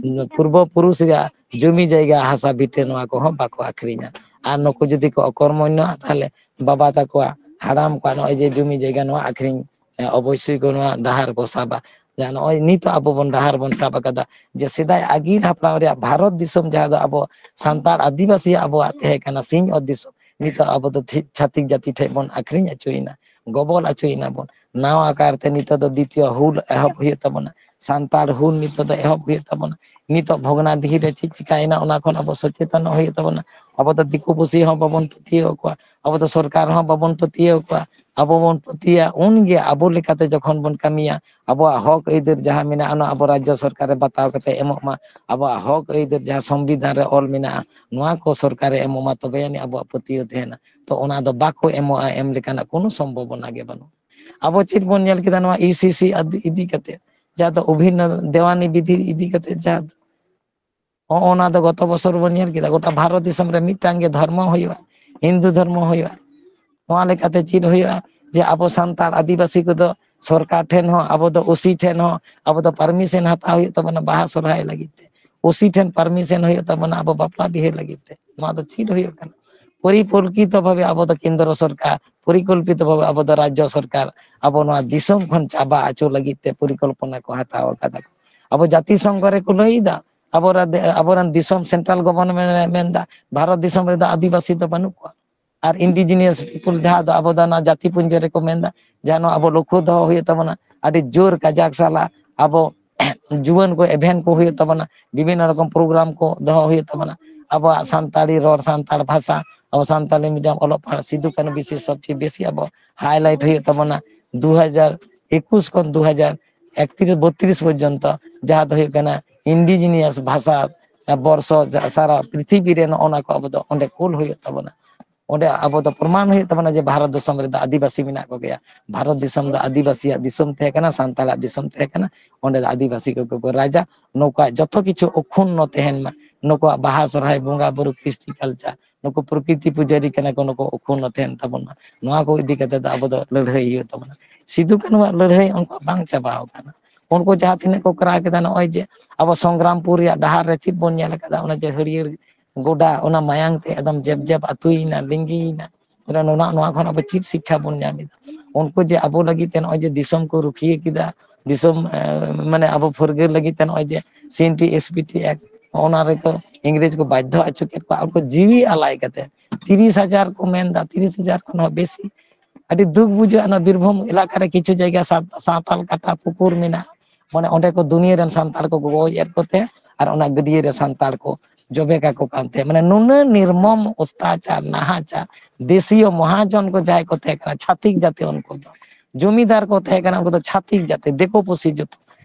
ᱯᱩᱨᱵᱚ ᱯᱩᱨᱩᱥ ᱨᱮᱭᱟᱜ ᱡᱩᱢᱤ ᱡᱟᱭᱜᱟ, ᱦᱟᱥᱟ ᱵᱷᱤᱴᱟᱹ, ᱱᱚᱣᱟ ᱠᱚᱦᱚᱸ ᱵᱟᱠᱚ ᱟᱹᱠᱷᱨᱤᱧᱟ᱾ ᱟᱨ ᱱᱩᱠᱩ ᱡᱩᱫᱤ ᱠᱚ ᱚᱠᱚᱨᱢᱚᱱᱱᱚᱜᱼᱟ, ᱛᱟᱦᱚᱞᱮ ᱵᱟᱵᱟ ᱛᱟᱠᱚᱣᱟᱜ ᱦᱟᱲᱟᱢ ᱠᱚᱣᱟᱜ ᱱᱚᱜᱼᱚᱭ ᱡᱮ ᱡᱩᱢᱤ ᱡᱟᱭᱜᱟ, ᱱᱚᱣᱟ ᱟᱹᱠᱷᱨᱤᱧ, ᱮ, ᱚᱵᱚᱥᱥᱳᱭ ᱠᱚ ᱱᱚᱣᱟ ᱰᱟᱦᱟᱨ ᱠᱚ ᱥᱟᱵᱟ᱾ ᱡᱟᱦᱟᱸ ᱱᱚᱜᱼᱚᱭ ᱱᱤᱛᱚᱜ ᱟᱵᱚ ᱵᱚᱱ ᱰᱟᱦᱟᱨ ᱵᱚᱱ ᱥᱟᱵ ᱟᱠᱟᱫᱟ, ᱡᱮ ᱥᱮᱫᱟᱭ ᱟᱹᱜᱤᱞ ᱦᱟᱯᱲᱟᱢ ᱨᱮᱭᱟᱜ ᱵᱷᱟᱨᱚᱛ ᱫᱤᱥᱚᱢ, ᱡᱟᱦᱟᱸ ᱫᱚ ᱟᱵᱚ ᱥᱟᱱᱛᱟᱲ ᱟᱹᱫᱤᱵᱟᱹᱥᱤᱭᱟᱜ ᱟᱵᱚᱣᱟᱜ ᱛᱟᱦᱮᱸ ᱠᱟᱱᱟ ᱥᱤᱧ ᱚᱛ ᱫᱤᱥᱚᱢ, ᱱᱤᱛᱚᱜ ᱟᱵᱚ ᱫᱚ ᱪᱷᱟᱹᱛᱤᱠ ᱡᱟᱹᱛᱤ ᱴᱷᱮᱱ ᱵᱚᱱ ᱟᱹᱠᱷᱨᱤᱧ ᱚᱪᱚᱭᱮᱱᱟ, ᱜᱚᱵᱚᱞ ᱚᱪᱚᱭᱮᱱᱟ ᱵᱚᱱ᱾ ᱱᱟᱣᱟ ᱠᱟᱨᱛᱮ ᱱᱤᱛᱚᱜ ᱫᱚ ᱫᱤᱛᱤᱭᱚ ᱦᱩᱞ ᱮᱦᱚᱵ ᱦᱩᱭᱩᱜ ᱛᱟᱵᱚᱱᱟ, ᱥᱟᱱᱛᱟᱲ ᱦᱩᱞ ᱱᱤᱛᱚᱜ ᱫᱚ ᱮᱦᱚᱵ ᱦᱩᱭᱩᱜ ᱛᱟᱵᱚᱱᱟ᱾ ᱱᱤᱛᱚᱜ ᱵᱷᱚᱜᱽᱱᱟᱰᱤᱦᱤ ᱨᱮ ᱪᱮᱫ ᱪᱤᱠᱟᱭᱮᱱᱟ, ᱚᱱᱟ ᱠᱷᱚᱱ ᱟᱵᱚ ᱥᱚᱪᱮᱛᱚᱱᱚᱜ ᱦᱩᱭᱩᱜ ᱛᱟᱵᱚᱱᱟ᱾ ᱟᱵᱚ ᱫᱚ ᱫᱤᱠᱩ ᱯᱩᱥᱤ ᱦᱚᱸ ᱵᱟᱵᱚᱱ ᱯᱟᱹᱛᱭᱟᱹᱣ ᱟᱠᱚᱣᱟ, ᱟᱵᱚ ᱫᱚ ᱥᱚᱨᱠᱟᱨ ᱦᱚᱸ ᱵᱟᱵᱚᱱ ᱯᱟᱹᱛᱭᱟᱹᱣ ᱟᱠᱚᱣᱟ᱾ ᱟᱵᱚ ᱵᱚᱱ ᱯᱟᱹᱛᱭᱟᱹᱜᱼᱟ ᱩᱱᱜᱮ ᱟᱵᱚ ᱞᱮᱠᱟᱛᱮ ᱡᱚᱠᱷᱚᱱ ᱵᱚᱱ ᱠᱟᱹᱢᱤᱭᱟ, ᱟᱵᱚᱣᱟᱜ ᱦᱚᱠ ᱟᱹᱭᱫᱟᱹᱨ ᱡᱟᱦᱟᱸ ᱢᱮᱱᱟᱜᱼᱟ, ᱚᱱᱟ ᱟᱵᱚ ᱨᱟᱡᱽᱡᱚ ᱥᱚᱨᱠᱟᱨᱮ ᱵᱟᱛᱟᱣ ᱠᱟᱛᱮ ᱮᱢᱚᱜ ᱢᱟ᱾ ᱟᱵᱚᱣᱟᱜ ᱦᱚᱠ ᱟᱹᱭᱫᱟᱹᱨ ᱡᱟᱦᱟᱸ ᱥᱚᱝᱵᱤᱫᱷᱟᱱ ᱨᱮ ᱚᱞ ᱢᱮᱱᱟᱜᱼᱟ, ᱱᱚᱣᱟ ᱠᱚ ᱥᱚᱨᱠᱟᱨᱮ ᱮᱢᱚᱜ ᱢᱟ, ᱛᱚᱵᱮ ᱟᱹᱱᱤᱡ ᱟᱵᱚᱣᱟᱜ ᱯᱟᱹᱛᱭᱟᱹᱣ ᱛᱟᱦᱮᱱᱟ᱾ ᱛᱚ ᱚᱱᱟ ᱫᱚ ᱵᱟᱠᱚ ᱮᱢᱚᱜᱼᱟ, ᱮᱢ ᱞᱮᱠᱟᱱᱟᱜ ᱠᱳᱱᱳ ᱥᱚᱢᱵᱷᱚᱵᱚᱱᱟ ᱜᱮ ᱵᱟᱹᱱᱩᱜᱼᱟ᱾ ᱟᱵᱚ ᱪᱮᱫ ᱵᱚᱱ ᱧᱮᱞ ᱠᱮᱫᱟ ᱱᱚᱣᱟ ᱤᱭᱩ ᱥᱤ ᱥᱤ ᱟᱫ-, ᱤᱫᱤ ᱠᱟᱛᱮ, ᱡᱟᱦᱟᱸ ᱫᱚ ᱚᱵᱷᱤᱱᱱᱚ ᱫᱮᱣᱟᱱᱤ ᱵᱤᱫᱷᱤ ᱤᱫᱤ ᱠᱟᱛᱮ, ᱡᱟᱦᱟᱸ ᱫᱚ ᱦᱚᱸᱜᱼᱚ ᱱᱟ ᱫᱚ ᱜᱚᱛᱚ ᱵᱚᱪᱷᱚᱨ ᱵᱚᱱ ᱧᱮᱞ ᱠᱮᱫᱟ, ᱜᱚᱴᱟ ᱵᱷᱟᱨᱚᱛ ᱫᱤᱥᱚᱢ ᱨᱮ ᱢᱤᱫᱴᱟᱝ ᱜᱮ ᱫᱷᱚᱨᱢᱚ ᱦᱩᱭᱩᱜᱼᱟ, ᱦᱤᱱᱫᱩ ᱫᱷᱚᱨᱢᱚ ᱦᱩᱭᱩᱜᱼᱟ᱾ ᱱᱚᱣᱟ ᱞᱮᱠᱟᱛᱮ ᱪᱮᱫ ᱦᱩᱭᱩᱜᱼᱟ? ᱡᱮ ᱟᱵᱚ ᱥᱟᱱᱛᱟᱲ ᱟᱹᱫᱤᱵᱟᱹᱥᱤ ᱠᱚᱫᱚ ᱥᱚᱨᱠᱟᱨ ᱴᱷᱮᱱ ᱦᱚᱸ, ᱟᱵᱚ ᱫᱚ ᱳ ᱥᱤ ᱴᱷᱮᱱ ᱦᱚᱸ, ᱟᱵᱚ ᱫᱚ ᱯᱟᱨᱢᱤᱥᱚᱱ ᱦᱟᱛᱟᱣ ᱦᱩᱭᱩᱜ ᱛᱟᱵᱚᱱᱟ ᱵᱟᱦᱟ ᱥᱚᱨᱦᱟᱭ ᱞᱟᱹᱜᱤᱫ ᱛᱮ᱾ ᱳᱥᱤ ᱴᱷᱮᱱ ᱯᱟᱨᱢᱤᱥᱚᱱ ᱦᱩᱭᱩᱜ ᱛᱟᱵᱚᱱᱟ ᱟᱵᱚ ᱵᱟᱯᱞᱟ ᱵᱤᱦᱟᱹ ᱞᱟᱹᱜᱤᱫ ᱛᱮ᱾ ᱱᱚᱣᱟ ᱫᱚ ᱪᱮᱫ ᱦᱩᱭᱩᱜ ᱠᱟᱱᱟ? ᱯᱚᱨᱤᱠᱚᱞᱯᱤᱛᱚ ᱵᱷᱟᱵᱮ ᱟᱵᱚ ᱫᱚ ᱠᱮᱱᱫᱨᱚ ᱥᱚᱨᱠᱟᱨ, ᱯᱚᱨᱤᱠᱚᱞᱯᱤᱛᱚ ᱵᱷᱟᱵᱮ ᱟᱵᱚ ᱫᱚ ᱨᱟᱡᱽᱡᱚ ᱥᱚᱨᱠᱟᱨ, ᱟᱵᱚ ᱱᱚᱣᱟ ᱫᱤᱥᱚᱢ ᱠᱷᱚᱱ ᱪᱟᱵᱟ ᱦᱚᱪᱚ ᱞᱟᱹᱜᱤᱫ ᱛᱮ ᱯᱚᱨᱤᱠᱚᱞᱯᱚᱱᱟ ᱠᱚ ᱦᱟᱛᱟᱣ ᱟᱠᱟᱫᱟ᱾ ᱟᱵᱚ ᱡᱟᱹᱛᱤ ᱥᱚᱝᱜᱷᱚ ᱨᱮᱠᱚ ᱞᱟᱹᱭ ᱮᱫᱟ, ᱟᱵᱚᱨᱮᱱ, ᱟᱵᱚᱨᱮᱱ ᱫᱤᱥᱚᱢ ᱥᱮᱱᱴᱨᱟᱞ ᱜᱚᱵᱷᱚᱨᱱᱢᱮᱱᱴ ᱢᱮᱱᱫᱟ ᱵᱷᱟᱨᱚᱛ ᱫᱤᱥᱚᱢ ᱨᱮᱫᱚ ᱟᱹᱫᱤᱵᱟᱹᱥᱤ ᱫᱚ ᱵᱟᱹᱱᱩᱜ ᱠᱚᱣᱟ᱾ ᱟᱨ ᱤᱱᱰᱤᱡᱤᱱᱤᱭᱟᱥ ᱯᱤᱯᱩᱞ, ᱡᱟᱦᱟᱸ ᱫᱚ ᱟᱵᱚ ᱫᱚ ᱚᱱᱟ ᱡᱟᱹᱛᱤ ᱯᱩᱸᱡᱤ ᱨᱮᱠᱚ ᱢᱮᱱᱫᱟ, ᱡᱟᱦᱟᱸ ᱱᱚᱣᱟ ᱟᱵᱚ ᱞᱚᱠᱠᱷᱚ ᱫᱚᱦᱚ ᱦᱩᱭᱩᱜ ᱛᱟᱵᱚᱱᱟ, ᱟᱹᱰᱤ ᱡᱳᱨ ᱠᱟᱡᱟᱠ ᱥᱟᱞᱟᱜ ᱟᱵᱚ ᱡᱩᱣᱟᱹᱱ ᱠᱚ ᱮᱵᱷᱮᱱ ᱠᱚ ᱦᱩᱭᱩᱜ ᱛᱟᱵᱚᱱᱟ, ᱵᱤᱵᱷᱤᱱᱱᱚ ᱨᱚᱠᱚᱢ ᱯᱨᱳᱜᱨᱟᱢ ᱠᱚ ᱫᱚᱦᱚ ᱦᱩᱭᱩᱜ ᱛᱟᱵᱚᱱᱟ᱾ ᱟᱵᱚᱣᱟᱜ ᱥᱟᱱᱛᱟᱲᱤ ᱨᱚᱲ, ᱥᱟᱱᱛᱟᱲ ᱵᱷᱟᱥᱟ, ᱟᱵᱚ ᱥᱟᱱᱛᱟᱲᱤ ᱢᱤᱰᱤᱭᱟᱢ ᱚᱞᱚᱜ ᱯᱟᱲᱦᱟᱜ, ᱥᱤᱫᱩ ᱠᱟᱹᱱᱦᱩ ᱵᱤᱥᱤ ᱥᱚᱵᱪᱮᱭᱮ ᱵᱮᱥᱤ ᱟᱵᱚ ᱦᱟᱭᱞᱟᱭᱤᱴ ᱦᱩᱭᱩᱜ ᱛᱟᱵᱚᱱᱟ᱾ ᱫᱩ ᱦᱟᱡᱟᱨ ᱮᱠᱩᱥ ᱠᱷᱚᱱ ᱫᱩ ᱦᱟᱡᱟᱨ ᱮᱠᱛᱨᱤᱥ ᱵᱚᱛᱨᱤᱥ ᱯᱚᱨᱡᱚᱱᱛᱚ, ᱡᱟᱦᱟᱸ ᱫᱚ ᱦᱩᱭᱩᱜ ᱠᱟᱱᱟ ᱤᱱᱰᱤᱡᱤᱱᱤᱭᱟᱥ ᱵᱷᱟᱥᱟ ᱵᱚᱨᱥᱚ, ᱡᱟ-, ᱥᱟᱨᱟ ᱯᱨᱤᱛᱷᱤᱵᱤ ᱨᱮ ᱱᱚᱜᱼᱚ ᱱᱟ ᱠᱚ ᱟᱵᱚ ᱫᱚ ᱚᱸᱰᱮ ᱠᱳᱞ ᱦᱩᱭᱩᱜ ᱛᱟᱵᱚᱱᱟ᱾ ᱚᱸᱰᱮ ᱟᱵᱚ ᱫᱚ ᱯᱨᱚᱢᱟᱱ ᱦᱩᱭᱩᱜ ᱛᱟᱵᱚᱱᱟ ᱡᱮ ᱵᱷᱟᱨᱚᱛ ᱫᱤᱥᱚᱢ ᱨᱮᱫᱚ ᱟᱹᱫᱤᱵᱟᱹᱥᱤ ᱢᱮᱱᱟᱜ ᱠᱚᱜᱮᱭᱟ᱾ ᱵᱷᱟᱨᱚᱛ ᱫᱤᱥᱚᱢ ᱫᱚ ᱟᱹᱫᱤᱵᱟᱹᱥᱤᱭᱟᱜ ᱫᱤᱥᱚᱢ ᱛᱟᱦᱮᱸ ᱠᱟᱱᱟ, ᱥᱟᱱᱛᱟᱲᱟᱜ ᱫᱤᱥᱚᱢ ᱛᱟᱦᱮᱸ ᱠᱟᱱᱟ᱾ ᱚᱸᱰᱮ ᱫᱚ ᱟᱹᱫᱤᱵᱟᱹᱥᱤ ᱠᱚᱜᱮ ᱠᱚ ᱨᱟᱡᱟ᱾ ᱱᱩᱠᱩᱣᱟᱜ ᱡᱚᱛᱚ ᱠᱤᱪᱷᱩ ᱚᱠᱷᱩᱱᱱᱚ ᱛᱟᱦᱮᱱ ᱢᱟ᱾ ᱱᱩᱠᱩᱣᱟᱜ ᱵᱟᱦᱟ, ᱥᱚᱨᱦᱟᱭ, ᱵᱚᱸᱜᱟ ᱵᱩᱨᱩ, ᱠᱨᱤᱥᱴᱤ ᱠᱟᱞᱪᱟᱨ, ᱱᱩᱠᱩ ᱯᱨᱚᱠᱨᱤᱛᱤ ᱯᱩᱡᱟᱨᱤ ᱠᱟᱱᱟ ᱠᱚ, ᱱᱩᱠᱩ ᱚᱠᱷᱩᱱᱱᱚ ᱛᱟᱦᱮᱱ ᱛᱟᱵᱚᱱ ᱢᱟ᱾ ᱱᱚᱣᱟ ᱠᱚ ᱤᱫᱤ ᱠᱟᱛᱮ ᱫᱚ ᱟᱵᱚ ᱫᱚ ᱞᱟᱹᱲᱦᱟᱹᱭ ᱦᱩᱭᱩᱜ ᱛᱟᱵᱚᱱᱟ᱾ ᱥᱤᱫᱩ ᱠᱟᱹᱱᱦᱩᱣᱟᱜ ᱞᱟᱹᱲᱦᱟᱹᱭ ᱩᱱᱠᱩᱣᱟᱜ ᱵᱟᱝ ᱪᱟᱵᱟᱣ ᱠᱟᱱᱟ᱾ ᱩᱱᱠᱩ ᱡᱟᱦᱟᱸ ᱛᱤᱱᱟᱹᱜ ᱠᱚ ᱠᱚᱨᱟᱣ ᱠᱮᱫᱟ, ᱱᱚᱜᱼᱚᱭ ᱡᱮ ᱟᱵᱚ ᱥᱚᱝᱜᱨᱟᱢᱯᱩᱨ ᱨᱮᱭᱟᱜ ᱰᱟᱦᱟᱨ ᱨᱮ ᱪᱮᱫ ᱵᱚᱱ ᱧᱮᱞ ᱟᱠᱟᱫᱟ, ᱚᱱᱟ ᱡᱮ ᱦᱟᱹᱨᱭᱟᱹᱲ ᱜᱚᱰᱟ, ᱚᱱᱟ ᱢᱟᱭᱟᱝ ᱛᱮ ᱮᱠᱫᱚᱢ ᱡᱮᱵ ᱡᱮᱵ ᱟᱹᱛᱩᱭᱮᱱᱟ, ᱞᱤᱸᱜᱤᱭᱮᱱᱟ᱾ ᱚᱱᱟ, ᱱᱚᱣᱟ, ᱱᱚᱣᱟ ᱠᱷᱚᱱ ᱟᱵᱚ ᱪᱮᱫ ᱥᱤᱠᱠᱷᱟ ᱵᱚᱱ ᱧᱟᱢ ᱮᱫᱟ? ᱩᱱᱠᱩ ᱡᱮ ᱟᱵᱚ ᱞᱟᱹᱜᱤᱫ ᱛᱮ ᱱᱚᱜᱼᱚᱭ ᱡᱮ ᱫᱤᱥᱚᱢ ᱠᱚ ᱨᱩᱠᱷᱤᱭᱟᱹ ᱠᱮᱫᱟ, ᱫᱤᱥᱚᱢ, ᱮ, ᱢᱟᱱᱮ ᱟᱵᱚ ᱯᱷᱩᱨᱜᱟᱹᱞ ᱞᱟᱹᱜᱤᱫ ᱛᱮ ᱱᱚᱜᱼᱚᱭ ᱡᱮ C N T, S P T act, ᱚᱱᱟ ᱨᱮᱠᱚ ᱤᱝᱨᱮᱡᱽ ᱠᱚ ᱵᱟᱫᱽᱫᱷᱚ ᱦᱚᱪᱚ ᱠᱮᱫ ᱠᱚᱣᱟ, ᱩᱱᱠᱩ ᱡᱤᱣᱤ ᱟᱞᱟᱭ ᱠᱟᱛᱮ ᱛᱤᱨᱤᱥ ᱦᱟᱡᱟᱨ ᱠᱚ ᱢᱮᱱᱫᱟ, ᱛᱤᱨᱤᱥ ᱦᱟᱡᱟᱨ ᱠᱷᱚᱱ ᱦᱚᱸ ᱵᱮᱥᱤ᱾ ᱟᱹᱰᱤ ᱫᱩᱠ ᱵᱩᱡᱷᱟᱹᱜᱼᱟ᱾ ᱱᱚᱣᱟ ᱵᱤᱨᱵᱷᱩᱢ ᱮᱞᱟᱠᱟ ᱨᱮ ᱠᱤᱪᱷᱩ ᱡᱟᱭᱜᱟ ᱥᱟ-, ᱥᱟᱶᱛᱟᱞ ᱠᱟᱴᱟ ᱯᱩᱠᱩᱨ ᱢᱮᱱᱟᱜᱼᱟ, ᱢᱟᱱᱮ ᱚᱸᱰᱮ ᱠᱚ ᱫᱩᱱᱤᱭᱟᱹ ᱨᱮᱱ ᱥᱟᱱᱛᱟᱲ ᱠᱚ ᱜᱚᱡ ᱮᱫ ᱠᱚᱛᱮ ᱟᱨ ᱚᱱᱟ ᱜᱟᱹᱰᱭᱟᱹ ᱨᱮ ᱥᱟᱱᱛᱟᱲ ᱠᱚ ᱡᱚᱵᱮ ᱠᱟᱠᱚ ᱠᱟᱱ ᱛᱟᱦᱮᱸᱫ᱾ ᱢᱟᱱᱮ ᱱᱩᱱᱟᱹᱜ ᱱᱤᱨᱢᱚᱢ ᱚᱛᱛᱟᱪᱟᱨ, ᱱᱟᱦᱟᱪᱟᱨ, ᱫᱮᱥᱤᱭᱚ ᱢᱚᱦᱟᱡᱚᱱ ᱠᱚ ᱡᱟᱦᱟᱸᱭ ᱠᱚ ᱛᱟᱦᱮᱸ ᱠᱟᱱᱟ, ᱪᱷᱟᱹᱛᱤᱠ ᱡᱟᱹᱛᱤ, ᱩᱱᱠᱩ ᱫᱚ ᱡᱚᱢᱤᱫᱟᱨ ᱠᱚ ᱛᱟᱦᱮᱸ ᱠᱟᱱᱟ, ᱩᱱᱠᱩ ᱫᱚ ᱪᱷᱟᱹᱛᱤᱠ ᱡᱟᱹᱛᱤ, ᱫᱤᱠᱩ ᱯᱩᱥᱤ ᱡᱚᱛᱚ᱾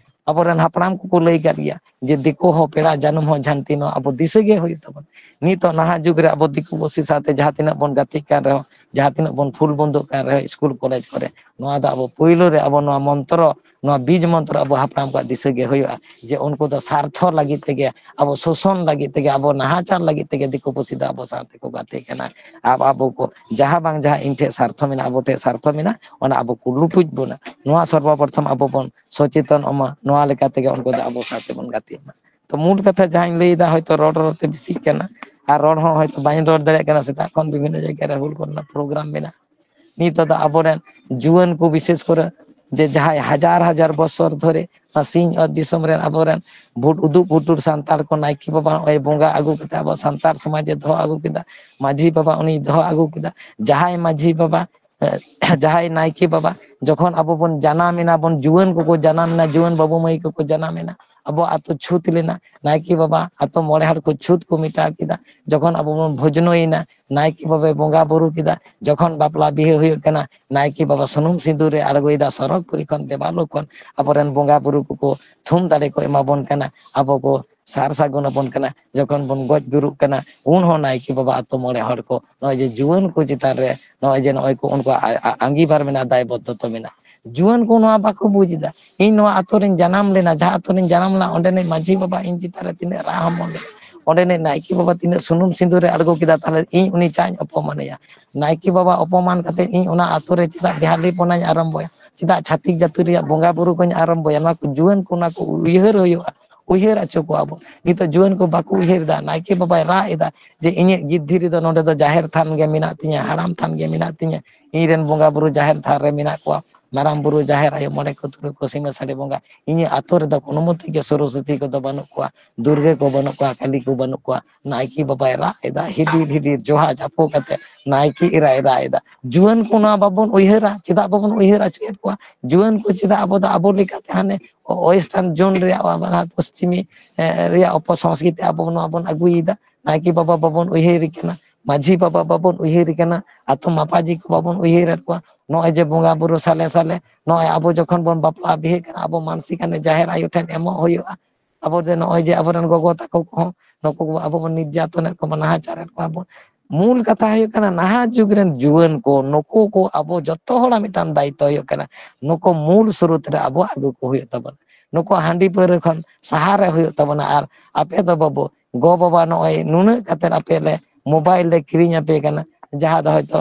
ᱟᱵᱚᱨᱮᱱ ᱦᱟᱯᱲᱟᱢ ᱠᱚᱠᱚ ᱞᱟᱹᱭ ᱠᱟᱫ ᱜᱮᱭᱟ ᱡᱮ ᱫᱤᱠᱩ ᱦᱚᱸ ᱯᱮᱲᱟ, ᱡᱟᱹᱱᱩᱢ ᱦᱚᱸ ᱡᱷᱟᱹᱱᱴᱤ, ᱱᱚᱣᱟ ᱟᱵᱚ ᱫᱤᱥᱟᱹ ᱜᱮ ᱦᱩᱭᱩᱜ ᱛᱟᱵᱚᱱᱟ᱾ ᱱᱤᱛᱚᱜ ᱱᱟᱦᱟᱜ ᱡᱩᱜᱽ ᱨᱮ ᱟᱵᱚ ᱫᱤᱠᱩ ᱯᱩᱥᱤ ᱥᱟᱶᱛᱮ ᱡᱟᱦᱟᱸ ᱛᱤᱱᱟᱹᱜ ᱵᱚᱱ ᱜᱟᱛᱮᱜ ᱠᱟᱱ ᱨᱮᱦᱚᱸ, ᱡᱟᱦᱟᱸ ᱛᱤᱱᱟᱹᱜ ᱵᱚᱱ ᱯᱷᱩᱞ ᱵᱚᱱᱫᱚᱜ ᱠᱟᱱ ᱨᱮᱦᱚᱸ ᱥᱠᱩᱞ ᱠᱚᱞᱮᱡᱽ ᱠᱚᱨᱮ, ᱱᱚᱣᱟ ᱫᱚ ᱟᱵᱚ ᱯᱳᱭᱞᱳ ᱨᱮ ᱟᱵᱚ ᱱᱚᱣᱟ ᱢᱚᱱᱛᱨᱚ, ᱱᱚᱣᱟ ᱵᱤᱡᱽ ᱢᱚᱱᱛᱨᱚ ᱟᱵᱚ ᱦᱟᱯᱲᱟᱢ ᱠᱚᱣᱟᱜ ᱫᱤᱥᱟᱹ ᱜᱮ ᱦᱩᱭᱩᱜᱼᱟ, ᱡᱮ ᱩᱱᱠᱩ ᱫᱚ ᱥᱟᱨᱛᱷᱚ ᱞᱟᱹᱜᱤᱫ ᱛᱮᱜᱮ, ᱟᱵᱚ ᱥᱳᱥᱚᱱ ᱞᱟᱹᱜᱤᱫ ᱛᱮᱜᱮ, ᱟᱵᱚ ᱱᱟᱦᱟᱪᱟᱨ ᱞᱟᱹᱜᱤᱫ ᱛᱮᱜᱮ ᱫᱤᱠᱩ ᱯᱩᱥᱤ ᱫᱚ ᱟᱵᱚ ᱥᱟᱶ ᱛᱮᱠᱚ ᱜᱟᱛᱮ ᱠᱟᱱᱟ᱾ ᱟᱵ-, ᱟᱵᱚ ᱠᱚ ᱡᱟᱦᱟᱸ ᱵᱟᱝ ᱡᱟᱦᱟᱸ ᱤᱧ ᱴᱷᱮᱱ ᱥᱟᱨᱛᱷᱚ ᱢᱮᱱᱟᱜᱼᱟ, ᱟᱵᱚ ᱴᱷᱮᱱ ᱥᱟᱨᱛᱷᱚ ᱢᱮᱱᱟᱜᱼᱟ, ᱚᱱᱟ ᱟᱵᱚ ᱠᱚ ᱞᱩᱴᱩᱡ ᱵᱚᱱᱟ᱾ ᱱᱚᱣᱟ ᱥᱚᱨᱵᱚ ᱯᱨᱚᱛᱷᱚᱢ ᱟᱵᱚ ᱵᱚᱱ ᱥᱚᱪᱮᱛᱚᱱᱚᱜ ᱢᱟ, ᱱᱚᱣᱟ ᱞᱮᱠᱟ ᱛᱮᱜᱮ ᱩᱱᱠᱩ ᱫᱚ ᱟᱵᱚ ᱥᱟᱶ ᱛᱮᱵᱚᱱ ᱜᱟᱛᱮᱜ ᱢᱟ᱾ ᱛᱚ ᱢᱩᱞ ᱠᱟᱛᱷᱟ ᱡᱟᱦᱟᱸᱧ ᱞᱟᱹᱭᱫᱟ, ᱦᱚᱭᱛᱚ ᱨᱚᱲ ᱨᱚᱲ ᱛᱮ ᱵᱮᱥᱤᱜ ᱠᱟᱱᱟ, ᱟᱨ ᱨᱚᱲ ᱦᱚᱸ ᱦᱚᱭᱛᱚ ᱵᱟᱹᱧ ᱨᱚᱲ ᱫᱟᱲᱮᱭᱟᱜ ᱠᱟᱱᱟ, ᱥᱮᱛᱟᱜ ᱠᱷᱚᱱ ᱵᱤᱵᱷᱤᱱᱱᱚ ᱡᱟᱭᱜᱟ ᱨᱮ ᱦᱩᱞ ᱠᱚᱨᱮᱱᱟᱜ ᱯᱨᱳᱜᱨᱟᱢ ᱢᱮᱱᱟᱜᱼᱟ᱾ ᱱᱤᱛᱚᱜ ᱫᱚ ᱟᱵᱚᱨᱮᱱ ᱡᱩᱣᱟᱹᱱ ᱠᱚ ᱵᱤᱥᱮᱥ ᱠᱚᱨᱮ, ᱡᱮ ᱡᱟᱦᱟᱸᱭ ᱦᱟᱡᱟᱨ ᱦᱟᱡᱟᱨ ᱵᱚᱥᱚᱨ ᱫᱷᱚᱨᱮ ᱱᱚᱣᱟ ᱥᱤᱧ ᱚᱛ ᱫᱤᱥᱚᱢ ᱨᱮᱱ ᱟᱵᱚᱨᱮᱱ ᱵᱷᱩᱴ ᱩᱫᱩᱜ ᱵᱷᱩᱴᱩᱨ ᱥᱟᱱᱛᱟᱲ ᱠᱚ ᱱᱟᱭᱠᱮ ᱵᱟᱵᱟ ᱱᱚᱜᱼᱚᱭ ᱵᱚᱸᱜᱟ ᱟᱹᱜᱩ ᱠᱟᱛᱮ ᱟᱵᱚ ᱥᱟᱱᱛᱟᱲ ᱥᱚᱢᱟᱡᱽ ᱮ ᱫᱚᱦᱚ ᱟᱹᱜᱩ ᱠᱮᱫᱟ, ᱢᱟᱹᱡᱷᱤ ᱵᱟᱵᱟ ᱩᱱᱤᱭ ᱫᱚᱦᱚ ᱟᱹᱜᱩ ᱠᱮᱫᱟ᱾ ᱡᱟᱦᱟᱸᱭ ᱢᱟᱹᱡᱷᱤ ᱵᱟᱵᱟ, ᱡᱟᱦᱟᱸᱭ ᱱᱟᱭᱠᱮ ᱵᱟᱵᱟ, ᱡᱚᱠᱷᱚᱱ ᱟᱵᱚ ᱵᱚᱱ ᱡᱟᱱᱟᱢ ᱮᱱᱟ, ᱵᱚᱱ ᱡᱩᱣᱟᱹᱱ ᱠᱚᱠᱚ ᱡᱟᱱᱟᱢ ᱮᱱᱟ, ᱡᱩᱣᱟᱹᱱ ᱵᱟᱹᱵᱩ ᱢᱟᱹᱭ ᱠᱚᱠᱚ ᱡᱟᱱᱟᱢ ᱮᱱᱟ, ᱟᱵᱚ ᱟᱛᱳ ᱪᱷᱩᱛ ᱞᱮᱱᱟ, ᱱᱟᱭᱠᱮ ᱵᱟᱵᱟ ᱟᱛᱳ ᱢᱚᱬᱮ ᱦᱚᱲ ᱠᱚ ᱪᱷᱩᱛ ᱠᱚ ᱢᱮᱴᱟᱣ ᱠᱮᱫᱟ᱾ ᱡᱚᱠᱷᱚᱱ ᱟᱵᱚ ᱵᱚᱱ ᱵᱷᱚᱡᱽᱱᱚᱭᱮᱱᱟ, ᱱᱟᱭᱠᱮ ᱵᱟᱵᱟᱭ ᱵᱚᱸᱜᱟ ᱵᱩᱨᱩ ᱠᱮᱫᱟ᱾ ᱡᱚᱠᱷᱚᱱ ᱵᱟᱯᱞᱟ ᱵᱤᱦᱟᱹ ᱦᱩᱭᱩᱜ ᱠᱟᱱᱟ, ᱱᱟᱭᱠᱮ ᱵᱟᱵᱟ ᱥᱩᱱᱩᱢ ᱥᱤᱸᱫᱩᱨ ᱨᱮ ᱟᱬᱜᱚᱭᱮᱫᱟ, ᱥᱚᱨᱚᱜᱽ ᱯᱩᱨᱤ ᱠᱷᱚᱱ ᱫᱮᱵᱟᱞᱳᱠ ᱠᱷᱚᱱ ᱟᱵᱚᱨᱮᱱ ᱵᱚᱸᱜᱟ ᱵᱩᱨᱩ ᱠᱚᱠᱚ ᱛᱷᱩᱢ ᱫᱟᱲᱮ ᱠᱚ ᱮᱢᱟ ᱵᱚᱱ ᱠᱟᱱᱟ, ᱟᱵᱚ ᱠᱚ ᱥᱟᱨ ᱥᱟᱹᱜᱩᱱ ᱟᱵᱚᱱ ᱠᱟᱱᱟ᱾ ᱡᱚᱠᱷᱚᱱ ᱵᱚᱱ ᱜᱚᱡ ᱜᱩᱨᱩᱜ ᱠᱟᱱᱟ, ᱩᱱ ᱦᱚᱸ ᱱᱟᱭᱠᱮ ᱵᱟᱵᱟ ᱟᱛᱳ ᱢᱚᱬᱮ ᱦᱚᱲ ᱠᱚ ᱱᱚᱜᱼᱚᱭ ᱡᱮ ᱡᱩᱣᱟᱹᱱ ᱠᱚ ᱪᱮᱛᱟᱱ ᱨᱮ ᱱᱚᱜᱼᱚᱭ ᱡᱮ ᱱᱚᱜᱼᱚᱭ ᱠᱚ ᱩᱱᱠᱩᱣᱟᱜ ᱟ-, ᱟ-, ᱟᱸᱜᱤᱵᱷᱟᱨ ᱢᱮᱱᱟᱜᱼᱟ, ᱫᱟᱭᱵᱚᱫᱽᱫᱷᱚᱛᱟ ᱢᱮᱱᱟᱜᱼᱟ᱾ ᱡᱩᱣᱟᱹᱱ ᱠᱚ ᱱᱚᱣᱟ ᱵᱟᱠᱚ ᱵᱩᱡᱽ ᱮᱫᱟ᱾ ᱤᱧ ᱱᱚᱣᱟ ᱟᱛᱳ ᱨᱤᱧ ᱡᱟᱱᱟᱢ ᱞᱮᱱᱟ, ᱡᱟᱦᱟᱸ ᱟᱛᱳ ᱨᱤᱧ ᱡᱟᱱᱟᱢ ᱞᱮᱱᱟ, ᱚᱸᱰᱮᱱᱤᱡ ᱢᱟᱹᱡᱷᱤ ᱵᱟᱵᱟ ᱤᱧ ᱪᱮᱛᱟᱱ ᱨᱮ ᱛᱤᱱᱟᱹᱜ ᱨᱟᱜ ᱦᱚᱢᱚᱨ ᱞᱮᱱᱟ, ᱚᱸᱰᱮᱱᱤᱡ ᱱᱟᱭᱠᱮ ᱵᱟᱵᱟ ᱛᱤᱱᱟᱹᱜ ᱥᱩᱱᱩᱢ ᱥᱤᱸᱫᱩᱨ ᱨᱮ ᱟᱬᱜᱚ ᱠᱮᱫᱟ, ᱛᱟᱦᱞᱮ ᱤᱧ ᱩᱱᱤ ᱪᱟᱧ ᱚᱯᱚᱢᱟᱱᱮᱭᱟ? ᱱᱟᱭᱠᱮ ᱵᱟᱵᱟ ᱚᱯᱚᱢᱟᱱ ᱠᱟᱛᱮ ᱤᱧ ᱚᱱᱟ ᱟᱛᱳ ᱨᱮ ᱪᱮᱫᱟᱜ ᱵᱮᱦᱟᱞᱤ ᱯᱚᱱᱟᱧ ᱟᱨᱟᱢᱵᱚᱭᱟ? ᱪᱮᱫᱟᱜ ᱪᱷᱟᱹᱛᱤᱠ ᱡᱟᱹᱛᱤ ᱨᱮᱭᱟᱜ ᱵᱚᱸᱜᱟ ᱵᱩᱨᱩ ᱠᱚᱧ ᱟᱨᱟᱢᱵᱚᱭᱟ? ᱱᱚᱣᱟ ᱠᱚ ᱡᱩᱣᱟᱹᱱ ᱠᱚ ᱚᱱᱟ ᱠᱚ ᱩᱭᱦᱟᱹᱨ ᱦᱩᱭᱩᱜᱼᱟ, ᱩᱭᱦᱟᱹᱨ ᱦᱚᱪᱚ ᱠᱚᱣᱟ ᱵᱚᱱ᱾ ᱱᱤᱛᱚᱜ ᱡᱩᱣᱟᱹᱱ ᱠᱚ ᱵᱟᱠᱚ ᱩᱭᱦᱟᱹᱨ ᱮᱫᱟ, ᱱᱟᱭᱠᱮ ᱵᱟᱵᱟᱭ ᱨᱟᱜ ᱮᱫᱟ ᱡᱮ ᱤᱧᱟᱹᱜ ᱜᱤᱫᱽᱫᱷᱤ ᱨᱮᱫᱚ ᱱᱚᱰᱮ ᱫᱚ ᱡᱟᱦᱮᱨ ᱛᱷᱟᱱ ᱜᱮ ᱢᱮᱱᱟᱜ ᱛᱤᱧᱟ, ᱦᱟᱲᱟᱢ ᱛᱷᱟᱱ ᱜᱮ ᱢᱮᱱᱟᱜ ᱛᱤᱧᱟ, ᱤᱧ ᱨᱮᱱ ᱵᱚᱸᱜᱟ ᱵᱩᱨᱩ ᱡᱟᱦᱮᱨ ᱛᱷᱟᱱ ᱨᱮ ᱢᱮᱱᱟᱜ ᱠᱚᱣᱟ, ᱢᱟᱨᱟᱝ ᱵᱩᱨᱩ, ᱡᱟᱦᱮᱨ ᱟᱭᱳ, ᱢᱚᱬᱮ ᱠᱚ ᱛᱩᱨᱩᱭ ᱠᱚ ᱥᱤᱢᱟᱹ ᱥᱟᱹᱲᱤ ᱵᱚᱸᱜᱟ, ᱤᱧᱟᱹᱜ ᱟᱛᱳ ᱨᱮᱫᱚ ᱠᱳᱱᱳ ᱢᱚᱛᱮ ᱜᱮ ᱥᱚᱨᱚᱥᱚᱛᱤ ᱠᱚᱫᱚ ᱵᱟᱹᱱᱩᱜ ᱠᱚᱣᱟ, ᱫᱩᱨᱜᱟᱹ ᱠᱚ ᱵᱟᱹᱱᱩᱜ ᱠᱚᱣᱟ, ᱠᱟᱹᱞᱤ ᱠᱚ ᱵᱟᱹᱱᱩᱜ ᱠᱚᱣᱟ᱾ ᱱᱟᱭᱠᱮ ᱵᱟᱵᱟᱭ ᱨᱟᱜ ᱮᱫᱟ, ᱦᱤᱰᱤᱨ ᱦᱤᱰᱤᱨ ᱡᱚᱦᱟ ᱡᱟᱯᱚ ᱠᱟᱛᱮ ᱱᱟᱭᱠᱮ ᱮᱨᱟᱭ ᱨᱟᱜ ᱮᱫᱟ᱾ ᱡᱩᱣᱟᱹᱱ ᱠᱚ ᱱᱚᱣᱟ ᱵᱟᱵᱚᱱ ᱩᱭᱦᱟᱹᱨᱟ, ᱪᱮᱫᱟᱜ ᱵᱟᱵᱚᱱ ᱩᱭᱦᱟᱹᱨ ᱦᱚᱪᱚᱭᱮᱫ ᱠᱚᱣᱟ? ᱡᱩᱣᱟᱹᱱ ᱠᱚ ᱪᱮᱫᱟᱜ ᱟᱵᱚ ᱫᱚ ᱟᱵᱚ ᱞᱮᱠᱟᱛᱮ ᱦᱟᱱᱮ ᱳᱭᱮᱥᱴᱟᱨᱱ ᱡᱳᱱ ᱨᱮᱭᱟᱜ, ᱚᱱᱟ ᱯᱚᱥᱪᱤᱢᱤ, ᱮ, ᱨᱮᱭᱟᱜ ᱚᱯᱚᱥᱚᱝᱥᱠᱨᱤᱛᱤ ᱟᱵᱚ ᱱᱚᱣᱟ ᱵᱚᱱ ᱟᱹᱜᱩᱭᱮᱫᱟ? ᱱᱟᱭᱠᱮ ᱵᱟᱵᱟ ᱵᱟᱵᱚᱱ ᱩᱭᱦᱟᱹᱨᱮ ᱠᱟᱱᱟ, ᱢᱟᱹᱡᱷᱤ ᱵᱟᱵᱟ ᱵᱟᱵᱚᱱ ᱩᱭᱦᱟᱹᱨᱮ ᱠᱟᱱᱟ, ᱟᱛᱳ ᱢᱟᱯᱟᱡᱤ ᱠᱚ ᱵᱟᱵᱚᱱ ᱩᱭᱦᱟᱹᱨᱮᱫ ᱠᱚᱣᱟ᱾ ᱱᱚᱜᱼᱚᱭ ᱡᱮ ᱵᱚᱸᱜᱟ ᱵᱩᱨᱩ ᱥᱟᱞᱮ ᱥᱟᱞᱮ, ᱱᱚᱜᱼᱚᱭ ᱟᱵᱚ ᱡᱚᱠᱷᱚᱱ ᱵᱚᱱ ᱵᱟᱯᱞᱟ ᱵᱤᱦᱟᱹᱜ ᱠᱟᱱᱟ, ᱟᱵᱚ ᱢᱟᱱᱥᱤᱠ ᱦᱟᱱᱮ ᱡᱟᱦᱮᱨ ᱟᱭᱳ ᱴᱷᱮᱱ ᱮᱢᱚᱜ ᱦᱩᱭᱩᱜᱼᱟ᱾ ᱟᱵᱚ ᱡᱮ ᱱᱚᱜᱼᱚᱭ ᱡᱮ ᱟᱵᱚᱨᱮᱱ ᱜᱚᱜᱚ ᱛᱟᱠᱚ ᱠᱚᱦᱚᱸ ᱱᱩᱠᱩ ᱠᱚ ᱟᱵᱚ ᱵᱚᱱ ᱱᱤᱨᱡᱟᱛᱚᱱᱮᱫ ᱠᱚᱣᱟ, ᱱᱟᱦᱟᱪᱟᱨᱮᱫ ᱠᱚᱣᱟ ᱵᱚᱱ, ᱢᱩᱞ ᱠᱟᱛᱷᱟ ᱦᱩᱭᱩᱜ ᱠᱟᱱᱟ, ᱱᱟᱦᱟᱜ ᱡᱩᱜᱽ ᱨᱮᱱ ᱡᱩᱣᱟᱹᱱ ᱠᱚ, ᱱᱩᱠᱩ ᱠᱚ ᱟᱵᱚ ᱡᱚᱛᱚ ᱦᱚᱲᱟᱜ ᱢᱤᱫᱴᱟᱝ ᱫᱟᱭᱤᱛᱛᱚ ᱦᱩᱭᱩᱜ ᱠᱟᱱᱟ, ᱱᱩᱠᱩ ᱢᱩᱞ ᱥᱨᱳᱛ ᱨᱮ ᱟᱵᱚ ᱟᱹᱜᱩ ᱠᱚ ᱦᱩᱭᱩᱜ ᱛᱟᱵᱚᱱᱟ᱾ ᱱᱩᱠᱩ ᱦᱟᱺᱰᱤ ᱯᱟᱹᱣᱨᱟᱹ ᱠᱷᱚᱱ ᱥᱟᱦᱟ ᱨᱮ ᱦᱩᱭᱩᱜ ᱛᱟᱵᱚᱱᱟ᱾ ᱟᱨ ᱟᱯᱮ ᱫᱚ ᱵᱟᱹᱵᱩ, ᱜᱚ ᱵᱟᱵᱟ ᱱᱚᱜᱼᱚᱭ ᱱᱩᱱᱟᱹᱜ ᱠᱟᱛᱮ ᱟᱯᱮ ᱞᱮ ᱢᱳᱵᱟᱭᱤᱞ ᱞᱮ ᱠᱤᱨᱤᱧ ᱟᱯᱮ ᱠᱟᱱᱟ, ᱡᱟᱦᱟᱸ ᱫᱚ ᱦᱚᱭᱛᱚ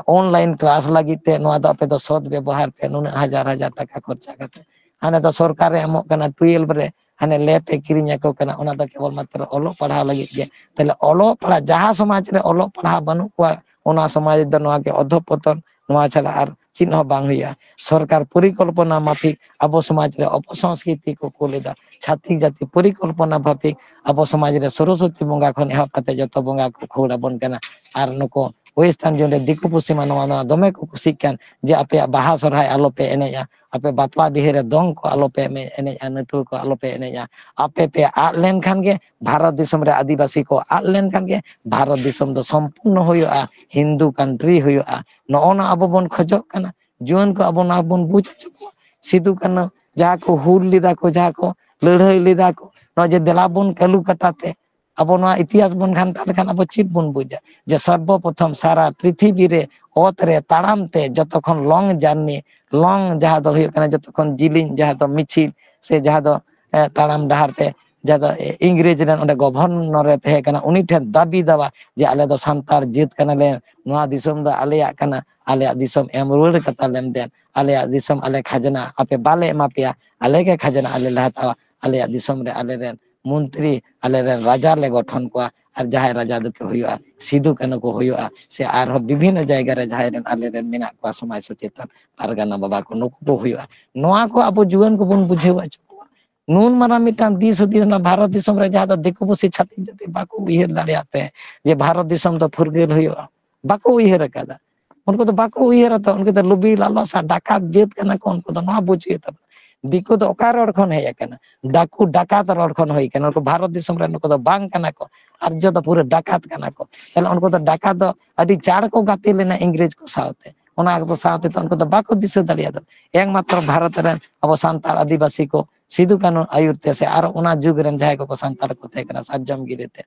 ᱚᱱᱞᱟᱭᱤᱱ ᱠᱞᱟᱥ ᱞᱟᱹᱜᱤᱫ ᱛᱮ, ᱱᱚᱣᱟ ᱫᱚ ᱟᱯᱮ ᱫᱚ ᱥᱚᱛ ᱵᱮᱵᱚᱦᱟᱨ ᱯᱮ, ᱱᱩᱱᱟᱹᱜ ᱦᱟᱡᱟᱨ ᱦᱟᱡᱟᱨ ᱴᱟᱠᱟ ᱠᱷᱚᱨᱪᱟ ᱠᱟᱛᱮ᱾ ᱦᱟᱱᱮ ᱫᱚ ᱥᱚᱨᱠᱟᱨ ᱮ ᱮᱢᱚᱜ ᱠᱟᱱᱟ, ᱴᱩᱭᱮᱞᱵᱷ ᱨᱮ ᱦᱟᱱᱮ ᱞᱮᱯ ᱮ ᱠᱤᱨᱤᱧ ᱟᱠᱚ ᱠᱟᱱᱟ, ᱚᱱᱟ ᱫᱚ ᱠᱮᱵᱚᱞ ᱢᱟᱛᱨᱚ ᱚᱞᱚᱜ ᱯᱟᱲᱦᱟᱣ ᱞᱟᱹᱜᱤᱫ ᱜᱮ᱾ ᱛᱟᱦᱞᱮ ᱚᱞᱚᱜ ᱯᱟᱲᱦᱟᱜ, ᱡᱟᱦᱟᱸ ᱥᱚᱢᱟᱡᱽ ᱨᱮ ᱚᱞᱚᱜ ᱯᱟᱲᱦᱟᱣ ᱵᱟᱹᱱᱩᱜ ᱠᱚᱣᱟ, ᱚᱱᱟ ᱥᱚᱢᱟᱡᱽ ᱨᱮᱫᱚ ᱱᱚᱣᱟ ᱜᱮ ᱚᱫᱷᱚᱯᱚᱛᱚᱱ, ᱱᱚᱣᱟ ᱪᱷᱟᱲᱟ ᱟᱨ ᱪᱮᱫ ᱦᱚᱸ ᱵᱟᱝ ᱦᱩᱭᱩᱜᱼᱟ᱾ ᱥᱚᱨᱠᱟᱨ ᱯᱚᱨᱤᱠᱚᱞᱯᱚᱱᱟ ᱢᱟᱯᱷᱤᱠ ᱟᱵᱚ ᱥᱚᱢᱟᱡᱽ ᱨᱮ ᱚᱯᱚᱥᱚᱝᱥᱠᱨᱤᱛᱤ ᱠᱚ ᱠᱩᱞ ᱮᱫᱟ, ᱪᱷᱟᱛᱤᱠ ᱡᱟᱹᱛᱤ ᱯᱚᱨᱤᱠᱚᱞᱯᱚᱱᱟ ᱢᱟᱯᱷᱤᱠ ᱟᱵᱚ ᱥᱚᱢᱟᱡᱽ ᱨᱮ ᱥᱚᱨᱚᱥᱚᱛᱤ ᱵᱚᱸᱜᱟ ᱠᱷᱚᱱ ᱮᱦᱚᱵ ᱠᱟᱛᱮ ᱡᱚᱛᱚ ᱵᱚᱸᱜᱟ ᱠᱚ ᱠᱷᱟᱹᱲ ᱟᱵᱚᱱ ᱠᱟᱱᱟ᱾ ᱟᱨ ᱱᱩᱠᱩ ᱳᱭᱮᱥᱴᱟᱨᱱ ᱡᱳᱱ ᱨᱮ ᱫᱤᱠᱩ ᱯᱩᱥᱤ ᱢᱟ ᱱᱚᱣᱟ, ᱱᱚᱣᱟ ᱫᱚᱢᱮ ᱠᱚ ᱠᱩᱥᱤᱜ ᱠᱟᱱ, ᱡᱮ ᱟᱯᱮᱭᱟᱜ ᱵᱟᱦᱟ ᱥᱚᱨᱦᱟᱭ ᱟᱞᱚᱯᱮ ᱮᱱᱮᱡᱼᱟ, ᱟᱯᱮ ᱵᱟᱯᱞᱟ ᱵᱤᱦᱟᱹ ᱨᱮ ᱫᱚᱝ ᱠᱚ ᱟᱞᱚᱯᱮ ᱮᱱᱮᱡᱼᱟ, ᱱᱟᱹᱴᱩᱣᱟᱹ ᱠᱚ ᱟᱞᱚᱯᱮ ᱮᱱᱮᱡᱼᱟ᱾ ᱟᱯᱮ ᱯᱮ ᱟᱫ ᱞᱮᱱᱠᱷᱟᱱ ᱜᱮ, ᱵᱷᱟᱨᱚᱛ ᱫᱤᱥᱚᱢ ᱨᱮ ᱟᱹᱫᱤᱵᱟᱹᱥᱤ ᱠᱚ ᱟᱫ ᱞᱮᱱᱠᱷᱟᱱ ᱜᱮ ᱵᱷᱟᱨᱚᱛ ᱫᱤᱥᱚᱢ ᱫᱚ ᱥᱚᱢᱯᱩᱨᱱᱚ ᱦᱩᱭᱩᱜᱼᱟ, ᱦᱤᱱᱫᱩ ᱠᱟᱱᱴᱨᱤ ᱦᱩᱭᱩᱜᱼᱟ᱾ ᱱᱚᱜᱼᱚ ᱱᱟ ᱟᱵᱚ ᱵᱚᱱ ᱠᱷᱚᱡᱚᱜ ᱠᱟᱱᱟ᱾ ᱡᱩᱣᱟᱹᱱ ᱠᱚ ᱟᱵᱚ ᱱᱚᱣᱟ ᱵᱚᱱ ᱵᱩᱡᱽ ᱦᱚᱪᱚ ᱠᱚᱣᱟ᱾ ᱥᱤᱫᱩ ᱠᱟᱹᱱᱦᱩ ᱡᱟᱦᱟᱸ ᱠᱚ ᱦᱩᱞ ᱞᱮᱫᱟ ᱠᱚ, ᱡᱟᱦᱟᱸ ᱠᱚ ᱞᱟᱹᱲᱦᱟᱹᱭ ᱞᱮᱫᱟ ᱠᱚ, ᱱᱚᱣᱟ ᱡᱮ ᱫᱮᱞᱟ ᱵᱚᱱ ᱠᱟᱹᱞᱩ ᱠᱟᱴᱟ ᱛᱮ ᱟᱵᱚ ᱱᱚᱣᱟ ᱤᱛᱤᱦᱟᱥ ᱵᱚᱱ ᱜᱷᱟᱱᱴᱟ ᱞᱮᱠᱷᱟᱱ ᱟᱵᱚ ᱪᱮᱫ ᱵᱚᱱ ᱵᱩᱡᱟ? ᱡᱮ ᱥᱚᱨᱵᱚ ᱯᱨᱚᱛᱷᱚᱢ ᱥᱟᱨᱟ ᱯᱨᱤᱛᱷᱤᱵᱤ ᱨᱮ ᱚᱛ ᱨᱮ ᱛᱟᱲᱟᱢ ᱛᱮ ᱡᱚᱛᱚ ᱠᱷᱚᱱ ᱞᱚᱝ ᱡᱟᱨᱱᱤ, ᱞᱚᱝ ᱡᱟᱦᱟᱸ ᱫᱚ ᱦᱩᱭᱩᱜ ᱠᱟᱱᱟ ᱡᱚᱛᱚ ᱠᱷᱚᱱ ᱡᱤᱞᱤᱧ, ᱡᱟᱦᱟᱸ ᱫᱚ ᱢᱤᱪᱷᱤᱞ ᱥᱮ ᱡᱟᱦᱟᱸ ᱫᱚ, ᱮ, ᱛᱟᱲᱟᱢ ᱰᱟᱦᱟᱨ ᱛᱮ, ᱡᱟᱦᱟᱸ ᱫᱚ, ᱮ, ᱤᱝᱨᱮᱡᱽ ᱨᱮᱱ ᱚᱸᱰᱮ ᱜᱚᱵᱷᱚᱨᱱᱚᱨ ᱮ ᱛᱟᱦᱮᱸ ᱠᱟᱱᱟ, ᱩᱱᱤ ᱴᱷᱮᱱ ᱫᱟᱹᱵᱤ ᱫᱟᱣᱟ ᱡᱮ ᱟᱞᱮ ᱫᱚ ᱥᱟᱱᱛᱟᱲ ᱡᱟᱹᱛ ᱠᱟᱱᱟᱞᱮ, ᱱᱚᱣᱟ ᱫᱤᱥᱚᱢ ᱫᱚ ᱟᱞᱮᱭᱟᱜ ᱠᱟᱱᱟ, ᱟᱞᱮᱭᱟᱜ ᱫᱤᱥᱚᱢ ᱮᱢ ᱨᱩᱣᱟᱹᱲ ᱠᱟᱛᱟ ᱞᱮᱢ ᱫᱮᱱ, ᱟᱞᱮᱭᱟᱜ ᱫᱤᱥᱚᱢ ᱟᱞᱮ ᱠᱷᱟᱡᱽᱱᱟ ᱟᱯᱮ ᱵᱟᱞᱮ ᱮᱢᱟ ᱯᱮᱭᱟ, ᱟᱞᱮ ᱜᱮ ᱠᱷᱟᱡᱽᱱᱟ ᱟᱞᱮ ᱞᱮ ᱦᱟᱛᱟᱣᱟ, ᱟᱞᱮᱭᱟᱜ ᱫᱤᱥᱚᱢ ᱨᱮ ᱟᱞᱮ ᱨᱮᱱ ᱢᱚᱱᱛᱨᱤ, ᱟᱞᱮ ᱨᱮᱱ ᱨᱟᱡᱟ ᱞᱮ ᱜᱚᱴᱷᱚᱱ ᱠᱚᱣᱟ, ᱟᱨ ᱡᱟᱦᱟᱸᱭ ᱨᱟᱡᱟ ᱫᱚᱠᱚ ᱦᱩᱭᱩᱜᱼᱟ, ᱥᱤᱫᱩ ᱠᱟᱹᱱᱦᱩ ᱠᱚ ᱦᱩᱭᱩᱜᱼᱟ, ᱥᱮ ᱟᱨᱦᱚᱸ ᱵᱤᱵᱷᱤᱱᱱᱚ ᱡᱟᱭᱜᱟ ᱨᱮ ᱡᱟᱦᱟᱸᱭ ᱨᱮᱱ ᱟᱞᱮ ᱨᱮᱱ ᱢᱮᱱᱟᱜ ᱠᱚᱣᱟ ᱥᱚᱢᱟᱡᱽ ᱥᱚᱪᱮᱛᱚᱱ ᱯᱟᱨᱜᱟᱱᱟ ᱵᱟᱵᱟ ᱠᱚ, ᱱᱩᱠᱩ ᱠᱚ ᱦᱩᱭᱩᱜᱼᱟ᱾ ᱱᱚᱣᱟ ᱠᱚ ᱟᱵᱚ ᱡᱩᱣᱟᱹᱱ ᱠᱚᱵᱚᱱ ᱵᱩᱡᱷᱟᱹᱣ ᱦᱚᱪᱚ ᱠᱚᱣᱟ᱾ ᱱᱩᱱ ᱢᱟᱨᱟᱝ ᱢᱤᱫᱴᱟᱝ ᱫᱤᱥ ᱦᱩᱫᱤᱥ ᱚᱱᱟ ᱵᱷᱟᱨᱚᱛ ᱫᱤᱥᱚᱢ ᱨᱮ ᱡᱟᱦᱟᱸ ᱫᱚ ᱫᱤᱠᱩ ᱯᱩᱥᱤ ᱪᱷᱟᱹᱛᱤᱠ ᱡᱟᱹᱛᱤ ᱵᱟᱠᱚ ᱩᱭᱦᱟᱹᱨ ᱫᱟᱲᱮᱭᱟᱜ ᱛᱮ ᱡᱮ ᱵᱷᱟᱨᱚᱛ ᱫᱤᱥᱚᱢ ᱫᱚ ᱯᱷᱩᱨᱜᱟᱹᱞ ᱦᱩᱭᱩᱜᱼᱟ, ᱵᱟᱠᱚ ᱩᱭᱦᱟᱹᱨ ᱟᱠᱟᱫᱟ᱾ ᱩᱱᱠᱩ ᱫᱚ ᱵᱟᱠᱚ ᱩᱭᱦᱟᱹᱨᱟ ᱛᱚ, ᱩᱱᱠᱩ ᱫᱚ ᱞᱩᱵᱤ ᱞᱟᱞᱚᱥ ᱟᱨ ᱰᱟᱠᱟᱛ ᱡᱟᱹᱛ ᱠᱟᱱᱟ ᱠᱚ, ᱩᱱᱠᱩ ᱫᱚ ᱱᱚᱣᱟ ᱵᱩᱡᱽ ᱦᱩᱭᱩᱜ ᱛᱟᱵᱚᱱᱟ᱾ ᱫᱤᱠᱩ ᱫᱚ ᱚᱠᱟ ᱨᱚᱲ ᱠᱷᱚᱱ ᱦᱮᱡ ᱟᱠᱟᱱᱟ? ᱰᱟᱠᱩ ᱰᱟᱠᱟᱛ ᱨᱚᱲ ᱠᱷᱚᱱ ᱦᱩᱭ ᱟᱠᱟᱱᱟ᱾ ᱩᱱᱠᱩ ᱵᱷᱟᱨᱚᱛ ᱫᱤᱥᱚᱢ ᱨᱮ ᱱᱩᱠᱩ ᱫᱚ ᱵᱟᱝ ᱠᱟᱱᱟ ᱠᱚ, ᱟᱨᱡᱚ ᱫᱚ ᱯᱩᱨᱟᱹ ᱰᱟᱠᱟᱛ ᱠᱟᱱᱟ ᱠᱚ᱾ ᱛᱟᱦᱞᱮ ᱩᱱᱠᱩ ᱫᱚ ᱰᱟᱠᱟᱛ ᱫᱚ ᱟᱹᱰᱤ ᱪᱟᱬ ᱠᱚ ᱜᱟᱛᱮ ᱞᱮᱱᱟ ᱤᱝᱨᱮᱡᱽ ᱠᱚ ᱥᱟᱶᱛᱮ, ᱚᱱᱟ ᱚᱠᱛᱚ ᱥᱟᱶᱛᱮ ᱫᱚ ᱩᱱᱠᱩ ᱫᱚ ᱵᱟᱠᱚ ᱫᱤᱥᱟᱹ ᱫᱟᱲᱮᱭᱟᱫᱟ᱾ ᱮᱠᱢᱟᱛᱨᱚ ᱵᱷᱟᱨᱚᱛ ᱨᱮᱱ ᱟᱵᱚ ᱥᱟᱱᱛᱟᱲ ᱟᱹᱫᱤᱵᱟᱹᱥᱤ ᱠᱚ ᱥᱤᱫᱩ ᱠᱟᱹᱱᱦᱩ ᱟᱹᱭᱩᱨ ᱛᱮ ᱥᱮ ᱟᱨᱚ ᱚᱱᱟ ᱡᱩᱜᱽ ᱨᱮᱱ ᱡᱟᱦᱟᱸᱭ ᱠᱚᱠᱚ ᱥᱟᱱᱛᱟᱲ ᱠᱚ ᱛᱟᱦᱮᱸ ᱠᱟᱱᱟ ᱥᱟᱨᱡᱚᱢ ᱜᱤᱨᱟᱹ ᱛᱮ,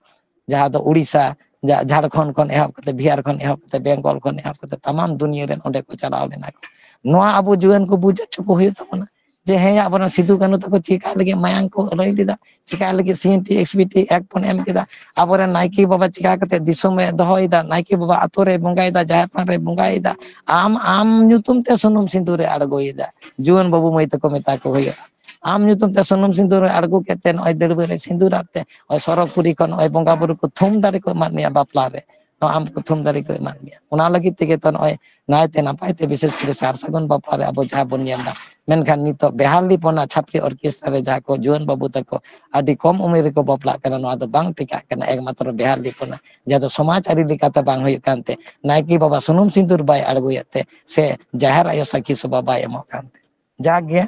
ᱡᱟᱦᱟᱸ ᱫᱚ ᱩᱲᱤᱥᱥᱟ, ᱡᱷᱟᱲᱠᱷᱚᱸᱰ ᱠᱷᱚᱱ ᱮᱦᱚᱵ ᱠᱟᱛᱮ, ᱵᱤᱦᱟᱨ ᱠᱷᱚᱱ ᱮᱦᱚᱵ ᱠᱟᱛᱮ, ᱵᱮᱝᱜᱚᱞ ᱠᱷᱚᱱ ᱮᱦᱚᱵ ᱠᱟᱛᱮ, ᱛᱟᱢᱟᱢ ᱫᱩᱱᱤᱭᱟᱹ ᱨᱮᱱ ᱚᱸᱰᱮ ᱠᱚ ᱪᱟᱞᱟᱣ ᱞᱮᱱᱟ ᱠᱚ᱾ ᱱᱚᱣᱟ ᱟᱵᱚ ᱡᱩᱣᱟᱹᱱ ᱠᱚ ᱵᱩᱡᱽ ᱦᱚᱪᱚ ᱠᱚ ᱦᱩᱭᱩᱜ ᱛᱟᱵᱚᱱᱟ ᱡᱮ ᱦᱮᱸ, ᱟᱵᱚᱨᱮᱱ ᱥᱤᱫᱩ ᱠᱟᱹᱱᱦᱩ ᱛᱟᱠᱚ ᱪᱮᱠᱟ ᱞᱟᱹᱜᱤᱫ ᱢᱟᱭᱟᱝ ᱠᱚ ᱟᱹᱲᱟᱹᱭ ᱞᱮᱫᱟ, ᱪᱮᱠᱟ ᱞᱟᱹᱜᱤᱫ C N T, S P T act ᱵᱚᱱ ᱮᱢ ᱠᱮᱫᱟ, ᱟᱵᱚᱨᱮᱱ ᱱᱟᱭᱠᱮ ᱵᱟᱵᱟ ᱪᱮᱠᱟ ᱠᱟᱛᱮ ᱫᱤᱥᱚᱢ ᱮ ᱫᱚᱦᱚᱭᱮᱫᱟ, ᱱᱟᱭᱠᱮ ᱵᱟᱵᱟ ᱟᱛᱳ ᱨᱮ ᱵᱚᱸᱜᱟᱭᱮᱫᱟ, ᱡᱟᱦᱮᱨ ᱛᱷᱟᱱ ᱨᱮ ᱵᱚᱸᱜᱟᱭᱮᱫᱟ, ᱟᱢ, ᱟᱢ ᱧᱩᱛᱩᱢ ᱛᱮ ᱥᱩᱱᱩᱢ ᱥᱤᱸᱫᱩᱨ ᱮ ᱟᱬᱜᱚᱭᱮᱫᱟ, ᱡᱩᱣᱟᱹᱱ ᱵᱟᱹᱵᱩ ᱢᱟᱹᱭ ᱛᱟᱠᱚ ᱢᱮᱛᱟ ᱠᱚ ᱦᱩᱭᱩᱜᱼᱟ᱾ ᱟᱢ ᱧᱩᱛᱩᱢ ᱛᱮ ᱥᱩᱱᱩᱢ ᱥᱤᱸᱫᱩᱨ ᱮ ᱟᱬᱜᱚ ᱠᱮᱫ ᱛᱮ ᱱᱚᱜᱼᱚᱭ ᱫᱟᱹᱲᱣᱟᱹ ᱨᱮ ᱥᱤᱸᱫᱩᱨ ᱟᱫ ᱛᱮ ᱱᱚᱜᱼᱚᱭ ᱥᱚᱨᱚᱜᱽᱯᱩᱨᱤ ᱠᱷᱚᱱ ᱱᱚᱜᱼᱚᱭ ᱵᱚᱸᱜᱟ ᱵᱩᱨᱩ ᱠᱚ ᱛᱷᱩᱢ ᱫᱟᱨᱮ ᱠᱚ ᱮᱢᱟᱫ ᱢᱮᱭᱟ ᱵᱟᱯᱞᱟ ᱨᱮ, ᱱᱚᱣᱟ ᱟᱢ ᱠᱚ ᱛᱷᱩᱢ ᱫᱟᱨᱮ ᱠᱚ ᱮᱢᱟᱫ ᱢᱮᱭᱟ᱾ ᱚᱱᱟ ᱞᱟᱹᱜᱤᱫ ᱛᱮᱜᱮ ᱛᱚ ᱱᱚᱜᱼᱚᱭ ᱱᱟᱭᱛᱮ ᱱᱟᱯᱟᱭ ᱛᱮ ᱵᱤᱥᱮᱥ ᱠᱚᱨᱮ ᱥᱟᱨ ᱥᱟᱹᱜᱩᱱ ᱵᱟᱯᱞᱟ ᱨᱮ ᱟᱵᱚ ᱡᱟᱦᱟᱸ ᱵᱚᱱ ᱧᱮᱞ ᱮᱫᱟ᱾ ᱢᱮᱱᱠᱷᱟᱱ ᱱᱤᱛᱚᱜ ᱵᱮᱦᱟᱞᱤᱯᱚᱱᱟ ᱪᱷᱟᱯᱨᱤ ᱚᱨᱠᱮᱥᱴᱨᱟ ᱨᱮ ᱡᱟᱦᱟᱸ ᱠᱚ ᱡᱩᱣᱟᱹᱱ ᱵᱟᱹᱵᱩ ᱛᱟᱠᱚ ᱟᱹᱰᱤ ᱠᱚᱢ ᱩᱢᱮᱨ ᱨᱮᱠᱚ ᱵᱟᱯᱞᱟᱜ ᱠᱟᱱᱟ, ᱱᱚᱣᱟ ᱫᱚ ᱵᱟᱝ ᱴᱷᱤᱠᱟᱜ ᱠᱟᱱᱟ᱾ ᱮᱠᱢᱟᱛᱨᱚ ᱵᱮᱦᱟᱞᱤᱯᱚᱱᱟ, ᱡᱟᱦᱟᱸ ᱫᱚ ᱥᱚᱢᱟᱡᱽ ᱟᱹᱨᱤ ᱞᱮᱠᱟᱛᱮ ᱵᱟᱝ ᱦᱩᱭᱩᱜ ᱠᱟᱱᱛᱮ, ᱱᱟᱭᱠᱮ ᱵᱟᱵᱟ ᱥᱩᱱᱩᱢ ᱥᱤᱸᱫᱩᱨ ᱵᱟᱭ ᱟᱬᱜᱚᱭᱮᱫ ᱛᱮ ᱥᱮ ᱡᱟᱦᱮᱨ ᱟᱭᱳ ᱥᱟᱹᱠᱷᱤ ᱥᱚᱵᱷᱟ ᱵᱟᱭ ᱮᱢᱚᱜ ᱠᱟᱱᱛᱮ᱾ ᱡᱟᱜᱮ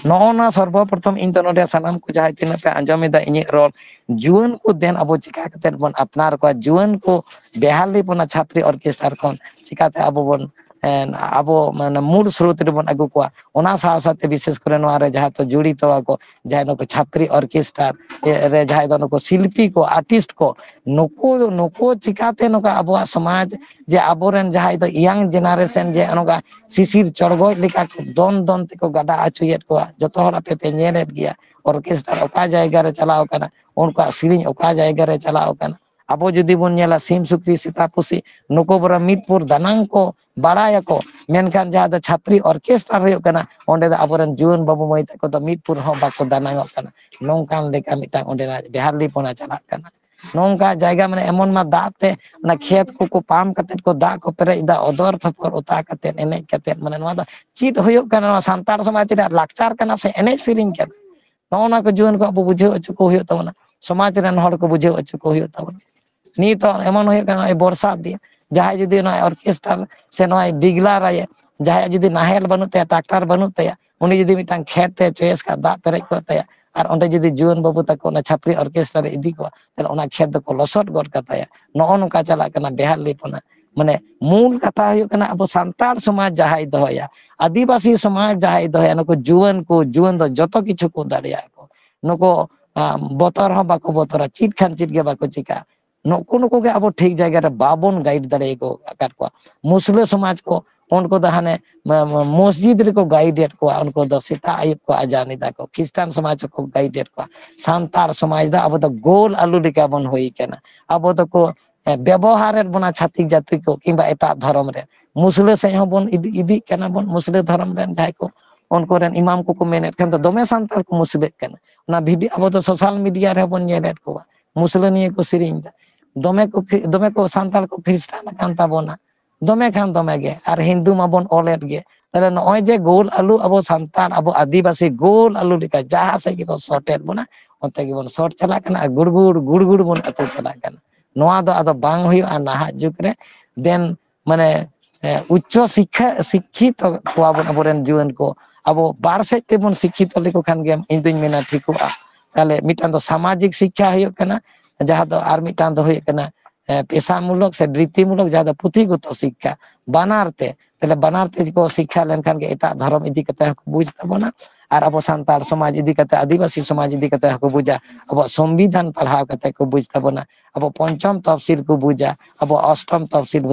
ᱱᱚᱜᱼᱚ ᱱᱚᱣᱟ ᱥᱚᱨᱵᱚ ᱯᱨᱚᱛᱷᱚᱢ ᱤᱧ ᱫᱚ ᱱᱚᱰᱮ ᱥᱟᱱᱟᱢ ᱠᱚ ᱡᱟᱦᱟᱸᱭ ᱛᱤᱱᱟᱹᱜ ᱯᱮ ᱟᱸᱡᱚᱢ ᱮᱫᱟ ᱤᱧᱟᱹᱜ ᱨᱚᱲ, ᱡᱩᱣᱟᱹᱱ ᱠᱚ ᱫᱮᱱ ᱟᱵᱚ ᱪᱤᱠᱟ ᱠᱟᱛᱮ ᱵᱚᱱ ᱟᱯᱱᱟᱨ ᱠᱚᱣᱟ, ᱡᱩᱣᱟᱹᱱ ᱠᱚ ᱵᱮᱦᱟᱞᱤᱯᱚᱱᱟ ᱪᱷᱟᱯᱨᱤ ᱚᱨᱠᱮᱥᱴᱟᱨ ᱠᱷᱚᱱ ᱪᱤᱠᱟᱛᱮ ᱟᱵᱚ ᱵᱚᱱ, ᱮᱸ, ᱟᱵᱚ ᱢᱟᱱᱮ ᱢᱩᱞ ᱥᱨᱳᱛ ᱨᱮᱵᱚᱱ ᱟᱹᱜᱩ ᱠᱚᱣᱟ᱾ ᱚᱱᱟ ᱥᱟᱶ ᱥᱟᱶᱛᱮ ᱵᱤᱥᱮᱥ ᱠᱚᱨᱮ ᱱᱚᱣᱟ ᱨᱮ ᱡᱟᱦᱟᱸ ᱫᱚ ᱡᱚᱲᱤᱛᱚ ᱟᱠᱚ ᱡᱟᱦᱟᱸᱭ ᱱᱩᱠᱩ ᱪᱷᱟᱯᱨᱤ ᱚᱨᱠᱮᱥᱴᱟᱨ ᱨᱮ ᱡᱟᱦᱟᱸᱭ ᱫᱚ ᱱᱩᱠᱩ ᱥᱤᱞᱯᱤ ᱠᱚ, ᱟᱨᱴᱤᱥᱴ ᱠᱚ, ᱱᱩᱠᱩ, ᱱᱩᱠᱩ ᱪᱤᱠᱟᱛᱮ ᱱᱚᱝᱠᱟ ᱟᱵᱚᱣᱟᱜ ᱥᱚᱢᱟᱡᱽ ᱡᱮ ᱟᱵᱚᱨᱮᱱ ᱡᱟᱦᱟᱸᱭ ᱫᱚ ᱤᱭᱟᱝ ᱡᱮᱱᱟᱨᱮᱥᱚᱱ ᱡᱮ ᱱᱚᱝᱠᱟ ᱥᱤᱥᱤᱨ ᱪᱚᱲᱜᱚᱡ ᱞᱮᱠᱟ ᱠᱚ ᱫᱚᱱ ᱫᱚᱱ ᱛᱮᱠᱚ ᱜᱟᱰᱟ ᱟᱹᱪᱩᱭᱮᱫ ᱠᱚᱣᱟ᱾ ᱡᱚᱛᱚ ᱦᱚᱲ ᱟᱯᱮ ᱯᱮ ᱧᱮᱞᱮᱫ ᱜᱮᱭᱟ, ᱚᱨᱠᱮᱥᱴᱟᱨ ᱚᱠᱟ ᱡᱟᱭᱜᱟ ᱨᱮ ᱪᱟᱞᱟᱣ ᱠᱟᱱᱟ, ᱩᱱᱠᱩᱣᱟᱜ ᱥᱮᱨᱮᱧ ᱚᱠᱟ ᱡᱟᱭᱜᱟ ᱨᱮ ᱪᱟᱞᱟᱣ ᱠᱟᱱᱟ᱾ ᱟᱵᱚ ᱡᱩᱫᱤ ᱵᱚᱱ ᱧᱮᱞᱟ ᱥᱤᱢ ᱥᱩᱠᱨᱤ ᱥᱮᱛᱟ ᱯᱩᱥᱤ, ᱱᱩᱠᱩ ᱵᱚᱨᱚᱝ ᱢᱤᱫ ᱯᱩᱨ ᱫᱟᱱᱟᱝ ᱠᱚ ᱵᱟᱲᱟᱭᱟᱠᱚ, ᱢᱮᱱᱠᱷᱟᱱ ᱡᱟᱦᱟᱸ ᱫᱚ ᱪᱷᱟᱯᱨᱤ ᱚᱨᱠᱮᱥᱴᱟᱨ ᱦᱩᱭᱩᱜ ᱠᱟᱱᱟ, ᱚᱸᱰᱮ ᱫᱚ ᱟᱵᱚᱨᱮᱱ ᱡᱩᱣᱟᱹᱱ ᱵᱟᱹᱵᱩ ᱢᱟᱹᱭ ᱛᱟᱠᱚ ᱫᱚ ᱢᱤᱫ ᱯᱩᱨ ᱦᱚᱸ ᱵᱟᱠᱚ ᱫᱟᱱᱟᱝᱚᱜ ᱠᱟᱱᱟ᱾ ᱱᱚᱝᱠᱟᱱ ᱞᱮᱠᱟ ᱢᱤᱫᱴᱟᱝ ᱚᱸᱰᱮᱱᱟᱜ ᱵᱮᱦᱟᱞᱤᱯᱚᱱᱟ ᱪᱟᱞᱟᱜ ᱠᱟᱱᱟ᱾ ᱱᱚᱝᱠᱟ ᱡᱟᱭᱜᱟ ᱢᱟᱱᱮ ᱮᱢᱚᱱ ᱢᱟ ᱫᱟᱜ ᱛᱮ ᱚᱱᱟ ᱠᱷᱮᱛ ᱠᱚᱠᱚ ᱯᱟᱢ ᱠᱟᱛᱮᱫ ᱠᱚ ᱫᱟᱜ ᱠᱚ ᱯᱮᱨᱮᱡ ᱮᱫᱟ, ᱚᱫᱚᱨ ᱛᱷᱚᱯᱚᱨ ᱚᱛᱟ ᱠᱟᱛᱮᱫ, ᱮᱱᱮᱡ ᱠᱟᱛᱮᱫ, ᱢᱟᱱᱮ ᱱᱚᱣᱟ ᱫᱚ ᱪᱮᱫ ᱦᱩᱭᱩᱜ ᱠᱟᱱᱟ? ᱱᱚᱣᱟ ᱥᱟᱱᱛᱟᱲ ᱥᱚᱢᱟᱡᱽ ᱨᱮᱭᱟᱜ ᱞᱟᱠᱪᱟᱨ ᱠᱟᱱᱟ ᱥᱮ ᱮᱱᱮᱡ ᱥᱮᱨᱮᱧ ᱠᱟᱱᱟ? ᱱᱚᱜᱼᱚ ᱱᱚᱣᱟ ᱠᱚ ᱡᱩᱣᱟᱹᱱ ᱠᱚ ᱟᱵᱚ ᱵᱩᱡᱷᱟᱹᱣ ᱦᱚᱪᱚ ᱠᱚ ᱦᱩᱭᱩᱜ ᱛᱟᱵᱚᱱᱟ, ᱥᱚᱢᱟᱡᱽ ᱨᱮᱱ ᱦᱚᱲ ᱠᱚ ᱵᱩᱡᱷᱟᱹᱣ ᱦᱚᱪᱚ ᱠᱚ ᱦᱩᱭᱩᱜ ᱛᱟᱵᱚᱱᱟ᱾ ᱱᱤᱛᱚᱜ ᱮᱢᱚᱱ ᱦᱩᱭᱩᱜ ᱠᱟᱱᱟ, ᱱᱚᱜᱼᱚᱭ ᱵᱚᱨᱥᱟ ᱫᱤᱱ, ᱡᱟᱦᱟᱸᱭ ᱡᱩᱫᱤ ᱱᱚᱜᱼᱚᱭ ᱚᱨᱠᱮᱥᱴᱟᱨ ᱥᱮ ᱱᱚᱜᱼᱚᱭ ᱰᱤᱜᱽᱞᱟᱨ ᱟᱭᱮ, ᱡᱟᱦᱟᱸᱭᱟᱜ ᱡᱩᱫᱤ ᱱᱟᱦᱮᱞ ᱵᱟᱹᱱᱩᱜ ᱛᱟᱭᱟ, ᱴᱨᱟᱠᱴᱟᱨ ᱵᱟᱹᱱᱩᱜ ᱛᱟᱭᱟ, ᱩᱱᱤ ᱡᱩᱫᱤ ᱢᱤᱫᱴᱟᱝ ᱠᱷᱮᱛ ᱛᱮ ᱪᱚᱭᱮᱥ ᱠᱟᱜ, ᱫᱟᱜ ᱯᱮᱨᱮᱡ ᱠᱚᱜ ᱛᱟᱭᱟ, ᱟᱨ ᱚᱸᱰᱮ ᱡᱩᱫᱤ ᱡᱩᱣᱟᱹᱱ ᱵᱟᱹᱵᱩ ᱛᱟᱠᱚ ᱚᱱᱟ ᱪᱷᱟᱯᱨᱤ ᱚᱨᱠᱮᱥᱴᱨᱟ ᱨᱮ ᱤᱫᱤ ᱠᱚᱣᱟ, ᱛᱟᱦᱞᱮ ᱚᱱᱟ ᱠᱷᱮᱛ ᱫᱚᱠᱚ ᱞᱚᱥᱚᱫ ᱜᱚᱫ ᱠᱟᱛᱟᱭᱟ᱾ ᱱᱚᱜᱼᱚ ᱱᱚᱝᱠᱟ ᱪᱟᱞᱟᱜ ᱠᱟᱱᱟ ᱵᱮᱦᱟᱞᱤᱯᱚᱱᱟ᱾ ᱢᱟᱱᱮ ᱢᱩᱞ ᱠᱟᱛᱷᱟ ᱦᱩᱭᱩᱜ ᱠᱟᱱᱟ, ᱟᱵᱚ ᱥᱟᱱᱛᱟᱲ ᱥᱚᱢᱟᱡᱽ ᱡᱟᱦᱟᱸᱭ ᱫᱚᱦᱚᱭᱟ, ᱟᱹᱫᱤᱵᱟᱹᱥᱤ ᱥᱚᱢᱟᱡᱽ ᱡᱟᱦᱟᱸᱭ ᱫᱚᱦᱚᱭᱟ, ᱱᱩᱠᱩ ᱡᱩᱣᱟᱹᱱ ᱠᱚ, ᱡᱩᱣᱟᱹᱱ ᱫᱚ ᱡᱚᱛᱚ ᱠᱤᱪᱷᱩ ᱠᱚ ᱫᱟᱲᱮᱭᱟᱜᱼᱟ ᱠᱚ᱾ ᱱᱩᱠᱩ, ᱟ, ᱵᱚᱛᱚᱨ ᱦᱚᱸ ᱵᱟᱠᱚ ᱵᱚᱛᱚᱨᱟ, ᱪᱮᱫ ᱠᱷᱟᱱ ᱪᱮᱫ ᱜᱮ ᱵᱟᱠᱚ ᱪᱤᱠᱟᱹᱜᱼᱟ᱾ ᱱᱩᱠᱩ ᱱᱩᱠᱩ ᱜᱮ ᱟᱵᱚ ᱴᱷᱤᱠ ᱡᱟᱭᱜᱟ ᱨᱮ ᱵᱟᱵᱚᱱ ᱜᱟᱭᱤᱰ ᱫᱟᱲᱮ ᱟᱠᱟᱫ ᱠᱚᱣᱟ᱾ ᱢᱩᱥᱞᱟᱹ ᱥᱚᱢᱟᱡᱽ ᱠᱚ, ᱩᱱᱠᱩ ᱫᱚ ᱦᱟᱱᱮ ᱢᱚᱥᱡᱤᱫ ᱨᱮᱠᱚ ᱜᱟᱭᱤᱰ ᱮᱫ ᱠᱚᱣᱟ, ᱩᱱᱠᱩ ᱫᱚ ᱥᱮᱛᱟᱜ ᱟᱹᱭᱩᱵ ᱠᱚ ᱟᱡᱟᱱ ᱮᱫᱟ ᱠᱚ᱾ ᱠᱷᱨᱤᱥᱴᱟᱱ ᱥᱚᱢᱟᱡᱽ ᱦᱚᱸᱠᱚ ᱜᱟᱭᱤᱰ ᱮᱫ ᱠᱚᱣᱟ᱾ ᱥᱟᱱᱛᱟᱲ ᱥᱚᱢᱟᱡᱽ ᱫᱚ ᱟᱵᱚ ᱫᱚ ᱜᱳᱞ ᱟᱞᱩ ᱞᱮᱠᱟ ᱵᱚᱱ ᱦᱩᱭ ᱠᱟᱱᱟ᱾ ᱟᱵᱚ ᱫᱚᱠᱚ ᱵᱮᱵᱚᱦᱟᱨᱮᱫ ᱵᱚᱱᱟ ᱪᱷᱟᱹᱛᱤᱠ ᱡᱟᱹᱛᱤ ᱠᱚ ᱠᱤᱝᱵᱟ ᱮᱴᱟᱜ ᱫᱷᱚᱨᱚᱢ ᱨᱮ᱾ ᱢᱩᱥᱞᱟᱹ ᱥᱮᱫ ᱦᱚᱸᱵᱚᱱ ᱤᱫᱤ ᱤᱫᱤᱜ ᱠᱟᱱᱟ ᱵᱚᱱ, ᱢᱩᱥᱞᱟᱹ ᱫᱷᱚᱨᱚᱢ ᱨᱮᱱ ᱡᱟᱦᱟᱸᱭ ᱠᱚ, ᱩᱱᱠᱩ ᱨᱮᱱ ᱤᱢᱟᱢ ᱠᱚᱠᱚ ᱢᱮᱱᱮᱫ ᱠᱷᱟᱱ ᱫᱚ ᱫᱚᱢᱮ ᱥᱟᱱᱛᱟᱲ ᱠᱚ ᱢᱩᱥᱞᱟᱹᱜ ᱠᱟᱱᱟ᱾ ᱚᱱᱟ ᱵᱷᱤᱰᱤᱭᱳ ᱟᱵᱚ ᱫᱚ ᱥᱳᱥᱟᱞ ᱢᱤᱰᱤᱭᱟ ᱨᱮᱦᱚᱸ ᱵᱚᱱ ᱧᱮᱞᱮᱫ ᱠᱚᱣᱟ, ᱢᱩᱥᱞᱟᱹ ᱱᱤᱭᱮ ᱠᱚ ᱥᱮᱨᱮᱧ ᱮᱫᱟ᱾ ᱫᱚᱢᱮ ᱠᱚ ᱠᱷᱨᱤ- ᱫᱚᱢᱮ ᱠᱚ ᱥᱟᱱᱛᱟᱲ ᱠᱚ ᱠᱷᱨᱤᱥᱴᱟᱱ ᱟᱠᱟᱱ ᱛᱟᱵᱚᱱᱟ, ᱫᱚᱢᱮ ᱠᱷᱟᱱ ᱫᱚᱢᱮ ᱜᱮ, ᱟᱨ ᱦᱤᱱᱫᱩ ᱢᱟᱵᱚᱱ ᱚᱞᱮᱫ ᱜᱮ᱾ ᱛᱟᱦᱞᱮ ᱱᱚᱜᱼᱚᱭ ᱡᱮ ᱜᱳᱞ ᱟᱞᱩ ᱟᱵᱚ ᱥᱟᱱᱛᱟᱲ, ᱟᱵᱚ ᱟᱹᱫᱤᱵᱟᱹᱥᱤ ᱜᱳᱞ ᱟᱞᱩ ᱞᱮᱠᱟ ᱡᱟᱦᱟᱸ ᱥᱮᱫ ᱜᱮᱠᱚ ᱥᱚᱴᱮᱫ ᱵᱚᱱᱟ, ᱚᱱᱛᱮ ᱜᱮᱵᱚᱱ ᱥᱚᱴ ᱪᱟᱞᱟᱜ ᱠᱟᱱᱟ ᱟᱨ ᱜᱩᱲᱜᱩᱲ ᱜᱩᱲᱜᱩᱲ ᱵᱚᱱ ᱟᱹᱛᱩ ᱪᱟᱞᱟᱜ ᱠᱟᱱᱟ᱾ ᱱᱚᱣᱟ ᱫᱚ ᱟᱫᱚ ᱵᱟᱝ ᱦᱩᱭᱩᱜᱼᱟ ᱱᱟᱦᱟᱜ ᱡᱩᱜᱽ ᱨᱮ᱾ ᱫᱮᱱ ᱢᱟᱱᱮ ᱮ, ᱩᱪᱪᱚ ᱥᱤᱠᱠᱷᱟ, ᱥᱤᱠᱠᱷᱤᱛᱚ ᱠᱚᱣᱟ ᱵᱚᱱ ᱟᱵᱚᱨᱮᱱ ᱡᱩᱣᱟᱹᱱ ᱠᱚ᱾ ᱟᱵᱚ ᱵᱟᱨ ᱥᱮᱫ ᱛᱮᱵᱚᱱ ᱥᱤᱠᱠᱷᱤᱛᱚ ᱞᱮᱠᱚ ᱠᱷᱟᱱ ᱜᱮ ᱤᱧ ᱫᱩᱧ ᱢᱮᱱᱟ ᱴᱷᱤᱠᱚᱜᱼᱟ᱾ ᱛᱟᱦᱞᱮ ᱢᱤᱫᱴᱟᱝ ᱫᱚ ᱥᱟᱢᱟᱡᱤᱠ ᱥᱤᱠᱠᱷᱟ ᱦᱩᱭᱩᱜ ᱠᱟᱱᱟ, ᱡᱟᱦᱟᱸ ᱫᱚ, ᱟᱨ ᱢᱤᱫᱴᱟᱝ ᱫᱚ ᱦᱩᱭᱩᱜ ᱠᱟᱱᱟ ᱮ, ᱯᱮᱥᱟᱢᱩᱞᱚᱠ ᱥᱮ ᱵᱨᱤᱛᱤᱢᱩᱞᱚᱠ, ᱡᱟᱦᱟᱸ ᱫᱚ ᱯᱩᱛᱷᱤᱜᱚᱛᱚ ᱥᱤᱠᱠᱷᱟ᱾ ᱵᱟᱱᱟᱨ ᱛᱮ, ᱛᱟᱦᱞᱮ ᱵᱟᱱᱟᱨ ᱛᱮ ᱠᱚ ᱥᱤᱠᱠᱷᱟ ᱞᱮᱱᱠᱷᱟᱱ ᱜᱮ ᱮᱴᱟᱜ ᱫᱷᱚᱨᱚᱢ ᱤᱫᱤ ᱠᱟᱛᱮ ᱦᱚᱸᱠᱚ ᱵᱩᱡᱽ ᱛᱟᱵᱚᱱᱟ, ᱟᱨ ᱟᱵᱚ ᱥᱟᱱᱛᱟᱲ ᱥᱚᱢᱟᱡᱽ ᱤᱫᱤ ᱠᱟᱛᱮ, ᱟᱹᱫᱤᱵᱟᱹᱥᱤ ᱥᱚᱢᱟᱡᱽ ᱤᱫᱤ ᱠᱟᱛᱮ ᱦᱚᱸᱠᱚ ᱵᱩᱡᱟ, ᱟᱵᱚᱣᱟᱜ ᱥᱚᱝᱵᱤᱫᱷᱟᱱ ᱯᱟᱲᱦᱟᱣ ᱠᱟᱛᱮ ᱠᱚ ᱵᱩᱡᱽ ᱛᱟᱵᱚᱱᱟ, ᱟᱵᱚ ᱯᱚᱧᱪᱚᱢ ᱛᱚᱯᱥᱤᱞ ᱠᱚ ᱵᱩᱡᱟ, ᱟᱵᱚ ᱚᱥᱴᱚᱢ ᱛᱚᱯᱥᱤᱞ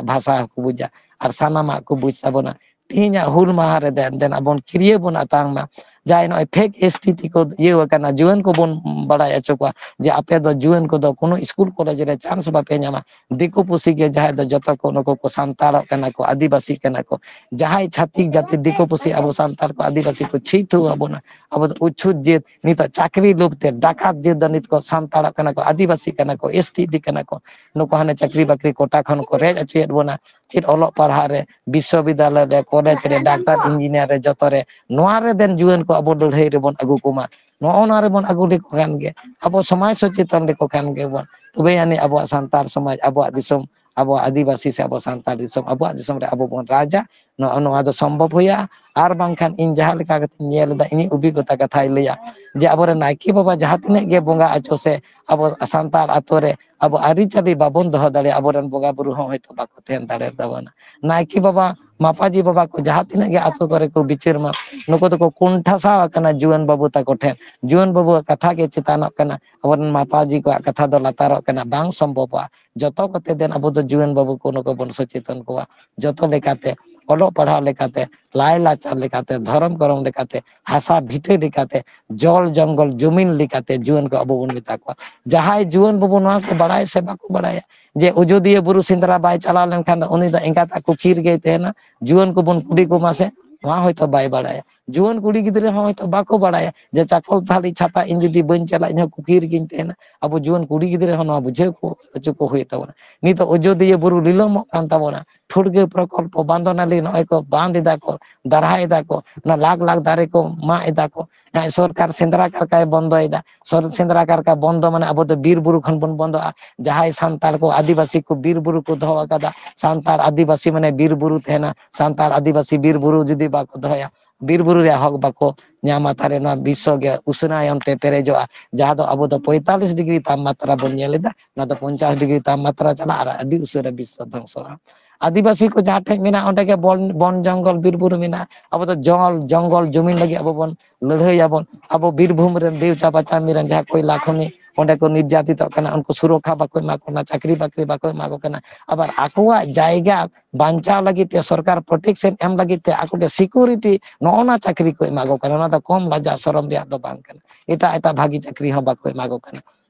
ᱵᱷᱟᱥᱟ ᱦᱚᱸᱠᱚ ᱵᱩᱡᱟ, ᱟᱨ ᱥᱟᱱᱟᱢᱟᱜ ᱠᱚ ᱵᱩᱡᱽ ᱛᱟᱵᱚᱱᱟ᱾ ᱛᱮᱦᱮᱧᱟᱜ ᱦᱩᱞ ᱢᱟᱦᱟ ᱨᱮ ᱫᱮᱱ ᱫᱮᱱ ᱟᱵᱚᱱ ᱠᱤᱨᱭᱟᱹ ᱵᱚᱱ ᱟᱛᱟᱝ ᱢᱟ᱾ ᱡᱟᱦᱟᱸᱭ ᱱᱚᱜᱼᱚᱭ ᱯᱷᱮᱠ ᱮᱥ ᱴᱤ ᱛᱮᱠᱚ ᱤᱭᱟᱹ ᱟᱠᱟᱱᱟ, ᱡᱩᱣᱟᱹᱱ ᱠᱚᱵᱚᱱ ᱵᱟᱲᱟᱭ ᱦᱚᱪᱚ ᱠᱚᱣᱟ ᱡᱮ ᱟᱯᱮ ᱫᱚ ᱡᱩᱣᱟᱹᱱ ᱠᱚᱫᱚ ᱠᱳᱱᱳ ᱤᱥᱠᱩᱞ ᱠᱚᱞᱮᱡᱽ ᱨᱮ ᱪᱟᱱᱥ ᱵᱟᱯᱮ ᱧᱟᱢᱟ᱾ ᱫᱤᱠᱩ ᱯᱩᱥᱤ ᱜᱮ ᱡᱟᱦᱟᱸᱭ ᱫᱚ ᱡᱚᱛᱚ ᱠᱚ ᱱᱩᱠᱩ ᱠᱚ ᱥᱟᱱᱛᱟᱲᱚᱜ ᱠᱟᱱᱟ ᱠᱚ, ᱟᱹᱫᱤᱵᱟᱹᱥᱤ ᱠᱟᱱᱟ ᱠᱚ᱾ ᱡᱟᱦᱟᱸᱭ ᱪᱷᱟᱹᱛᱤᱠ ᱡᱟᱹᱛᱤ ᱫᱤᱠᱩ ᱯᱩᱥᱤ ᱟᱵᱚ ᱥᱟᱱᱛᱟᱲ ᱠᱚ ᱟᱹᱫᱤᱵᱟᱹᱥᱤ ᱠᱚ ᱪᱷᱤ ᱛᱷᱩ ᱟᱵᱚᱱᱟ, ᱟᱵᱚ ᱫᱚ ᱩᱪᱷᱩᱛ ᱡᱟᱹᱛ, ᱱᱤᱛᱚᱜ ᱪᱟᱹᱠᱨᱤ ᱞᱳᱵᱷ ᱛᱮ ᱰᱟᱠᱟᱛ ᱡᱟᱹᱛ ᱫᱚ ᱱᱤᱛ ᱠᱚ ᱥᱟᱱᱛᱟᱲᱚᱜ ᱠᱟᱱᱟ ᱠᱚ, ᱟᱹᱫᱤᱵᱟᱹᱥᱤ ᱠᱟᱱᱟ ᱠᱚ, ᱮᱥ ᱴᱤ ᱤᱫᱤ ᱠᱟᱱᱟ ᱠᱚ᱾ ᱱᱩᱠᱩ ᱦᱟᱱᱮ ᱪᱟᱹᱠᱨᱤ ᱵᱟᱹᱠᱨᱤ ᱠᱳᱴᱟ ᱠᱷᱚᱱ ᱠᱚ ᱨᱮᱡ ᱦᱚᱪᱚᱭᱮᱫ ᱵᱚᱱᱟ᱾ ᱪᱮᱫ ᱚᱞᱚᱜ ᱯᱟᱲᱦᱟᱜ ᱨᱮ, ᱵᱤᱥᱥᱚᱵᱤᱫᱽᱫᱟᱞᱚᱭ ᱨᱮ, ᱠᱚᱞᱮᱡᱽ ᱨᱮ, ᱰᱟᱠᱛᱟᱨ, ᱤᱧᱡᱤᱱᱤᱭᱟᱨ ᱨᱮ, ᱡᱚᱛᱚ ᱨᱮ, ᱱᱚᱣᱟ ᱨᱮ ᱫᱮᱱ ᱡᱩᱣᱟᱹᱱ ᱠᱚ ᱟᱵᱚ ᱞᱟᱹᱲᱦᱟᱹᱭ ᱨᱮᱵᱚᱱ ᱟᱹᱜᱩ ᱠᱚᱢᱟ᱾ ᱱᱚᱜᱼᱚ ᱱᱚᱣᱟ ᱨᱮᱵᱚᱱ ᱟᱹᱜᱩ ᱞᱮᱠᱚ ᱠᱷᱟᱱ ᱜᱮ, ᱟᱵᱚ ᱥᱚᱢᱟᱡᱽ ᱥᱚᱪᱮᱛᱚᱱ ᱞᱮᱠᱚ ᱠᱷᱟᱱ ᱜᱮᱵᱚᱱ, ᱛᱚᱵᱮ ᱟᱹᱱᱤᱡ ᱟᱵᱚᱣᱟᱜ ᱥᱟᱱᱛᱟᱲ ᱥᱚᱢᱟᱡᱽ, ᱟᱵᱚᱣᱟᱜ ᱫᱤᱥᱚᱢ, ᱟᱵᱚᱣᱟᱜ ᱟᱹᱫᱤᱵᱟᱹᱥᱤ ᱥᱮ ᱟᱵᱚ ᱥᱟᱱᱛᱟᱲ ᱫᱤᱥᱚᱢ, ᱟᱵᱚᱣᱟᱜ ᱫᱤᱥᱚᱢ ᱨᱮ ᱟᱵᱚ ᱵᱚᱱ ᱨᱟᱡᱟ᱾ ᱱᱚᱜᱼᱚ ᱱᱚᱣᱟ ᱫᱚ ᱥᱚᱢᱵᱷᱚᱵ ᱦᱩᱭᱩᱜᱼᱟ᱾ ᱟᱨ ᱵᱟᱝᱠᱷᱟᱱ ᱤᱧ ᱡᱟᱦᱟᱸ ᱞᱮᱠᱟ ᱠᱟᱛᱮᱧ ᱧᱮᱞ ᱮᱫᱟ, ᱤᱧᱤᱡ ᱚᱵᱷᱤᱜᱽᱜᱚᱛᱟ ᱠᱟᱛᱷᱟᱭ ᱞᱟᱹᱭᱟ ᱡᱮ ᱟᱵᱚᱨᱮᱱ ᱱᱟᱭᱠᱮ ᱵᱟᱵᱟ ᱡᱟᱦᱟᱸ ᱛᱤᱱᱟᱹᱜ ᱜᱮ ᱵᱚᱸᱜᱟ ᱟᱪᱚ ᱥᱮ ᱟᱵᱚ ᱥᱟᱱᱛᱟᱲ ᱟᱛᱳ ᱨᱮ ᱟᱵᱚ ᱟᱹᱨᱤᱪᱟᱹᱞᱤ ᱵᱟᱵᱚᱱ ᱫᱚᱦᱚ ᱫᱟᱲᱮᱭᱟᱜᱼᱟ, ᱟᱵᱚᱨᱮᱱ ᱵᱚᱸᱜᱟ ᱵᱩᱨᱩ ᱦᱚᱸ ᱦᱚᱭᱛᱳ ᱵᱟᱠᱚ ᱛᱟᱦᱮᱱ ᱫᱟᱲᱮ ᱛᱟᱵᱚᱱᱟ᱾ ᱱᱟᱭᱠᱮ ᱵᱟᱵᱟ, ᱢᱟᱯᱟᱡᱤ ᱵᱟᱵᱟ ᱠᱚ ᱡᱟᱦᱟᱸ ᱛᱤᱱᱟᱹᱜ ᱜᱮ ᱟᱛᱳ ᱠᱚᱨᱮ ᱠᱚ ᱵᱤᱪᱟᱹᱨ ᱢᱟ, ᱱᱩᱠᱩ ᱫᱚᱠᱚ ᱠᱩᱱᱴᱷᱟᱥᱟᱣ ᱟᱠᱟᱱᱟ ᱡᱩᱣᱟᱹᱱ ᱵᱟᱹᱵᱩ ᱛᱟᱠᱚ ᱴᱷᱮᱱ᱾ ᱡᱩᱣᱟᱹᱱ ᱵᱟᱹᱵᱩᱣᱟᱜ ᱠᱟᱛᱷᱟ ᱜᱮ ᱪᱮᱛᱟᱱᱚᱜ ᱠᱟᱱᱟ, ᱟᱵᱚᱨᱮᱱ ᱢᱟᱯᱟᱡᱤ ᱠᱚᱣᱟᱜ ᱠᱟᱛᱷᱟ ᱫᱚ ᱞᱟᱛᱟᱨᱚᱜ ᱠᱟᱱᱟ, ᱵᱟᱝ ᱥᱚᱢᱵᱷᱚᱵᱚᱜᱼᱟ᱾ ᱡᱚᱛᱚ ᱠᱚᱛᱮ ᱫᱮᱱ ᱟᱵᱚ ᱫᱚ ᱡᱩᱣᱟᱹᱱ ᱵᱟᱹᱵᱩ ᱠᱚ ᱱᱩᱠᱩ ᱵᱚᱱ ᱥᱚᱪᱮᱛᱚᱱ ᱠᱚᱣᱟ, ᱡᱚᱛᱚ ᱞᱮᱠᱟᱛᱮ, ᱚᱞᱚᱜ ᱯᱟᱲᱦᱟᱣ ᱞᱮᱠᱟᱛᱮ, ᱞᱟᱭ ᱞᱟᱠᱪᱟᱨ ᱞᱮᱠᱟᱛᱮ, ᱫᱷᱚᱨᱚᱢ ᱠᱚᱨᱚᱢ ᱞᱮᱠᱟᱛᱮ, ᱦᱟᱥᱟ ᱵᱷᱤᱴᱟᱹ ᱞᱮᱠᱟᱛᱮ, ᱡᱚᱞ ᱡᱚᱝᱜᱚᱞ ᱡᱩᱢᱤᱱ ᱞᱮᱠᱟᱛᱮ ᱡᱩᱣᱟᱹᱱ ᱠᱚ ᱟᱵᱚ ᱵᱚᱱ ᱢᱮᱛᱟ ᱠᱚᱣᱟ᱾ ᱡᱟᱦᱟᱸᱭ ᱡᱩᱣᱟᱹᱱ ᱵᱟᱹᱵᱩ ᱱᱚᱣᱟ ᱠᱚ ᱵᱟᱲᱟᱭ ᱥᱮ ᱵᱟᱠᱚ ᱵᱟᱲᱟᱭᱟ ᱡᱮ ᱚᱡᱳᱫᱤᱭᱟᱹ ᱵᱩᱨᱩ ᱥᱮᱸᱫᱽᱨᱟ ᱵᱟᱭ ᱪᱟᱞᱟᱣ ᱞᱮᱱᱠᱷᱟᱱ ᱫᱚ ᱩᱱᱤ ᱫᱚ ᱮᱸᱜᱟᱛ ᱟᱜ ᱠᱩᱠᱷᱤ ᱨᱮᱜᱮᱭ ᱛᱟᱦᱮᱱᱟ, ᱡᱩᱣᱟᱹᱱ ᱠᱚᱵᱚᱱ ᱠᱩᱞᱤ ᱠᱚᱢᱟ ᱥᱮ, ᱱᱚᱣᱟ ᱦᱚᱭᱛᱳ ᱵᱟᱭ ᱵᱟᱲᱟᱭᱟ᱾ ᱡᱩᱣᱟᱹᱱ ᱠᱩᱲᱤ ᱜᱤᱫᱽᱨᱟᱹ ᱦᱚᱸ ᱦᱚᱭᱛᱳ ᱵᱟᱠᱚ ᱵᱟᱲᱟᱭᱟ ᱡᱮ ᱪᱟᱠᱚᱞᱛᱟᱹᱲᱤ ᱪᱷᱟᱛᱟ ᱤᱧ ᱡᱩᱫᱤ ᱵᱟᱹᱧ ᱪᱟᱞᱟᱜᱼᱟ, ᱤᱧᱦᱚᱸ ᱠᱩᱠᱷᱤ ᱨᱮᱜᱮᱧ ᱛᱟᱦᱮᱱᱟ᱾ ᱟᱵᱚ ᱡᱩᱣᱟᱹᱱ ᱠᱩᱲᱤ ᱜᱤᱫᱽᱨᱟᱹ ᱦᱚᱸ ᱱᱚᱣᱟ ᱵᱩᱡᱷᱟᱹᱣ ᱠᱚ ᱦᱚᱪᱚ ᱠᱚ ᱦᱩᱭᱩᱜ ᱛᱟᱵᱚᱱᱟ᱾ ᱱᱤᱛᱚᱜ ᱚᱡᱳᱫᱤᱭᱟᱹ ᱵᱩᱨᱩ ᱞᱤᱞᱟᱹᱢᱚᱜ ᱠᱟᱱ ᱛᱟᱵᱚᱱᱟ, ᱴᱷᱩᱲᱜᱟᱹ ᱯᱨᱚᱠᱚᱞᱯᱚ, ᱵᱟᱱᱫᱚᱱᱟᱞᱤ ᱱᱚᱜᱼᱚᱭ ᱠᱚ ᱵᱟᱸᱫ ᱮᱫᱟ ᱠᱚ, ᱫᱟᱨᱦᱟ ᱮᱫᱟ ᱠᱚ, ᱚᱱᱟ ᱞᱟᱠᱷ ᱞᱟᱠᱷ ᱫᱟᱨᱮ ᱠᱚ ᱢᱟᱜ ᱮᱫᱟ ᱠᱚ᱾ ᱱᱚᱜᱼᱚᱭ ᱥᱚᱨᱠᱟᱨ ᱥᱮᱸᱫᱽᱨᱟ ᱠᱟᱨᱠᱟᱭ ᱵᱚᱱᱫᱚᱭᱮᱫᱟ᱾ ᱥᱚᱨ-, ᱥᱮᱸᱫᱽᱨᱟ ᱠᱟᱨᱠᱟ ᱵᱚᱱᱫᱚ ᱢᱟᱱᱮ ᱟᱵᱚ ᱫᱚ ᱵᱤᱨ ᱵᱩᱨᱩ ᱠᱷᱚᱱ ᱵᱚᱱ ᱵᱚᱱᱫᱚᱜᱼᱟ᱾ ᱡᱟᱦᱟᱸᱭ ᱥᱟᱱᱛᱟᱲ ᱠᱚ, ᱟᱹᱫᱤᱵᱟᱹᱥᱤ ᱠᱚ ᱵᱤᱨ ᱵᱩᱨᱩ ᱠᱚ ᱫᱚᱦᱚ ᱟᱠᱟᱫᱟ, ᱥᱟᱱᱛᱟᱲ ᱟᱹᱫᱤᱵᱟᱹᱥᱤ ᱢᱟᱱᱮ ᱵᱤᱨ ᱵᱩᱨᱩ ᱛᱟᱦᱮᱱᱟ, ᱥᱟᱱᱛᱟᱲ ᱟᱹᱫᱤᱵᱟᱹᱥᱤ ᱵᱤᱨ ᱵᱩᱨᱩ ᱡᱩᱫᱤ ᱵᱟᱠᱚ ᱫᱚᱦᱚᱭᱟ, ᱵᱤᱨ ᱵᱩᱨᱩ ᱨᱮᱭᱟᱜ ᱦᱚᱠ ᱵᱟᱠᱚ ᱧᱟᱢᱟ, ᱛᱟᱦᱞᱮ ᱱᱚᱣᱟ ᱵᱤᱥᱥᱚ ᱜᱮ ᱩᱥᱱᱟᱭᱚᱱ ᱛᱮ ᱯᱮᱨᱮᱡᱚᱜᱼᱟ᱾ ᱡᱟᱦᱟᱸ ᱫᱚ ᱟᱵᱚ ᱫᱚ ᱯᱚᱸᱭᱛᱟᱞᱤᱥ ᱰᱤᱜᱽᱨᱤ ᱛᱟᱯᱢᱟᱛᱨᱟ ᱵᱚᱱ ᱧᱮᱞ ᱮᱫᱟ, ᱱᱚᱣᱟ ᱫᱚ ᱯᱚᱧᱪᱟᱥ ᱰᱤᱜᱽᱨᱤ ᱛᱟᱯᱢᱟᱛᱨᱟ ᱪᱟᱞᱟᱜᱼᱟ ᱟᱨ ᱟᱹᱰᱤ ᱩᱥᱟᱹᱨᱟ ᱵᱤᱥᱥᱚ ᱫᱷᱚᱝᱥᱚᱜᱼᱟ᱾ ᱟᱹᱫᱤᱵᱟᱹᱥᱤ ᱠᱚ ᱡᱟᱦᱟᱸ ᱴᱷᱮᱡ ᱢᱮᱱᱟᱜᱼᱟ, ᱚᱸᱰᱮ ᱜᱮ ᱵᱚᱱ, ᱵᱚᱱ ᱡᱚᱝᱜᱚᱞ ᱵᱤᱨ ᱵᱩᱨᱩ ᱢᱮᱱᱟᱜᱼᱟ᱾ ᱟᱵᱚ ᱫᱚ ᱡᱚᱞ ᱡᱚᱝᱜᱚᱞ ᱡᱚᱢᱤᱱ ᱞᱟᱹᱜᱤᱫ ᱟᱵᱚ ᱵᱚᱱ ᱞᱟᱹᱲᱦᱟᱹᱭᱟᱵᱚᱱ᱾ ᱟᱵᱚ ᱵᱤᱨᱵᱷᱩᱢ ᱨᱮᱱ ᱫᱮᱣᱪᱟ ᱯᱟᱪᱟ ᱢᱤᱨᱮᱱ ᱡᱟᱦᱟᱸ ᱠᱚᱭᱞᱟ ᱠᱷᱚᱱᱤ, ᱚᱸᱰᱮ ᱠᱚ ᱱᱤᱨᱡᱟᱛᱤᱛᱚᱜ ᱠᱟᱱᱟ, ᱩᱱᱠᱩ ᱥᱩᱨᱚᱠᱠᱷᱟ ᱵᱟᱠᱚ ᱮᱢᱟ ᱠᱚ ᱠᱟᱱᱟ, ᱪᱟᱹᱠᱨᱤ ᱵᱟᱹᱠᱨᱤ ᱵᱟᱠᱚ ᱮᱢᱟ ᱠᱚ ᱠᱟᱱᱟ᱾ ᱟᱵᱟᱨ ᱟᱠᱚᱣᱟᱜ ᱡᱟᱭᱜᱟ ᱵᱟᱧᱪᱟᱣ ᱞᱟᱹᱜᱤᱫ ᱛᱮ, ᱥᱚᱨᱠᱟᱨ ᱯᱨᱚᱴᱮᱠᱥᱚᱱ ᱮᱢ ᱞᱟᱹᱜᱤᱫ ᱛᱮ ᱟᱠᱚ ᱜᱮ ᱥᱤᱠᱩᱨᱤᱴᱤ, ᱱᱚᱜᱼᱚ ᱱᱟ ᱪᱟᱹᱠᱨᱤ ᱠᱚ ᱮᱢᱟ ᱠᱚ ᱠᱟᱱᱟ᱾ ᱚᱱᱟ ᱫᱚ ᱠᱚᱢ ᱞᱟᱡᱟᱣ ᱥᱚᱨᱚᱢ ᱨᱮᱭᱟᱜ ᱫᱚ ᱵᱟᱝ ᱠᱟᱱᱟ᱾ ᱮᱴᱟᱜ ᱮᱴᱟᱜ ᱵᱷᱟᱹᱜᱤ ᱪᱟᱹᱠᱨᱤ ᱦᱚᱸ ᱵᱟᱠᱚ ᱮᱢᱟ ᱠᱚ ᱠᱟᱱᱟ᱾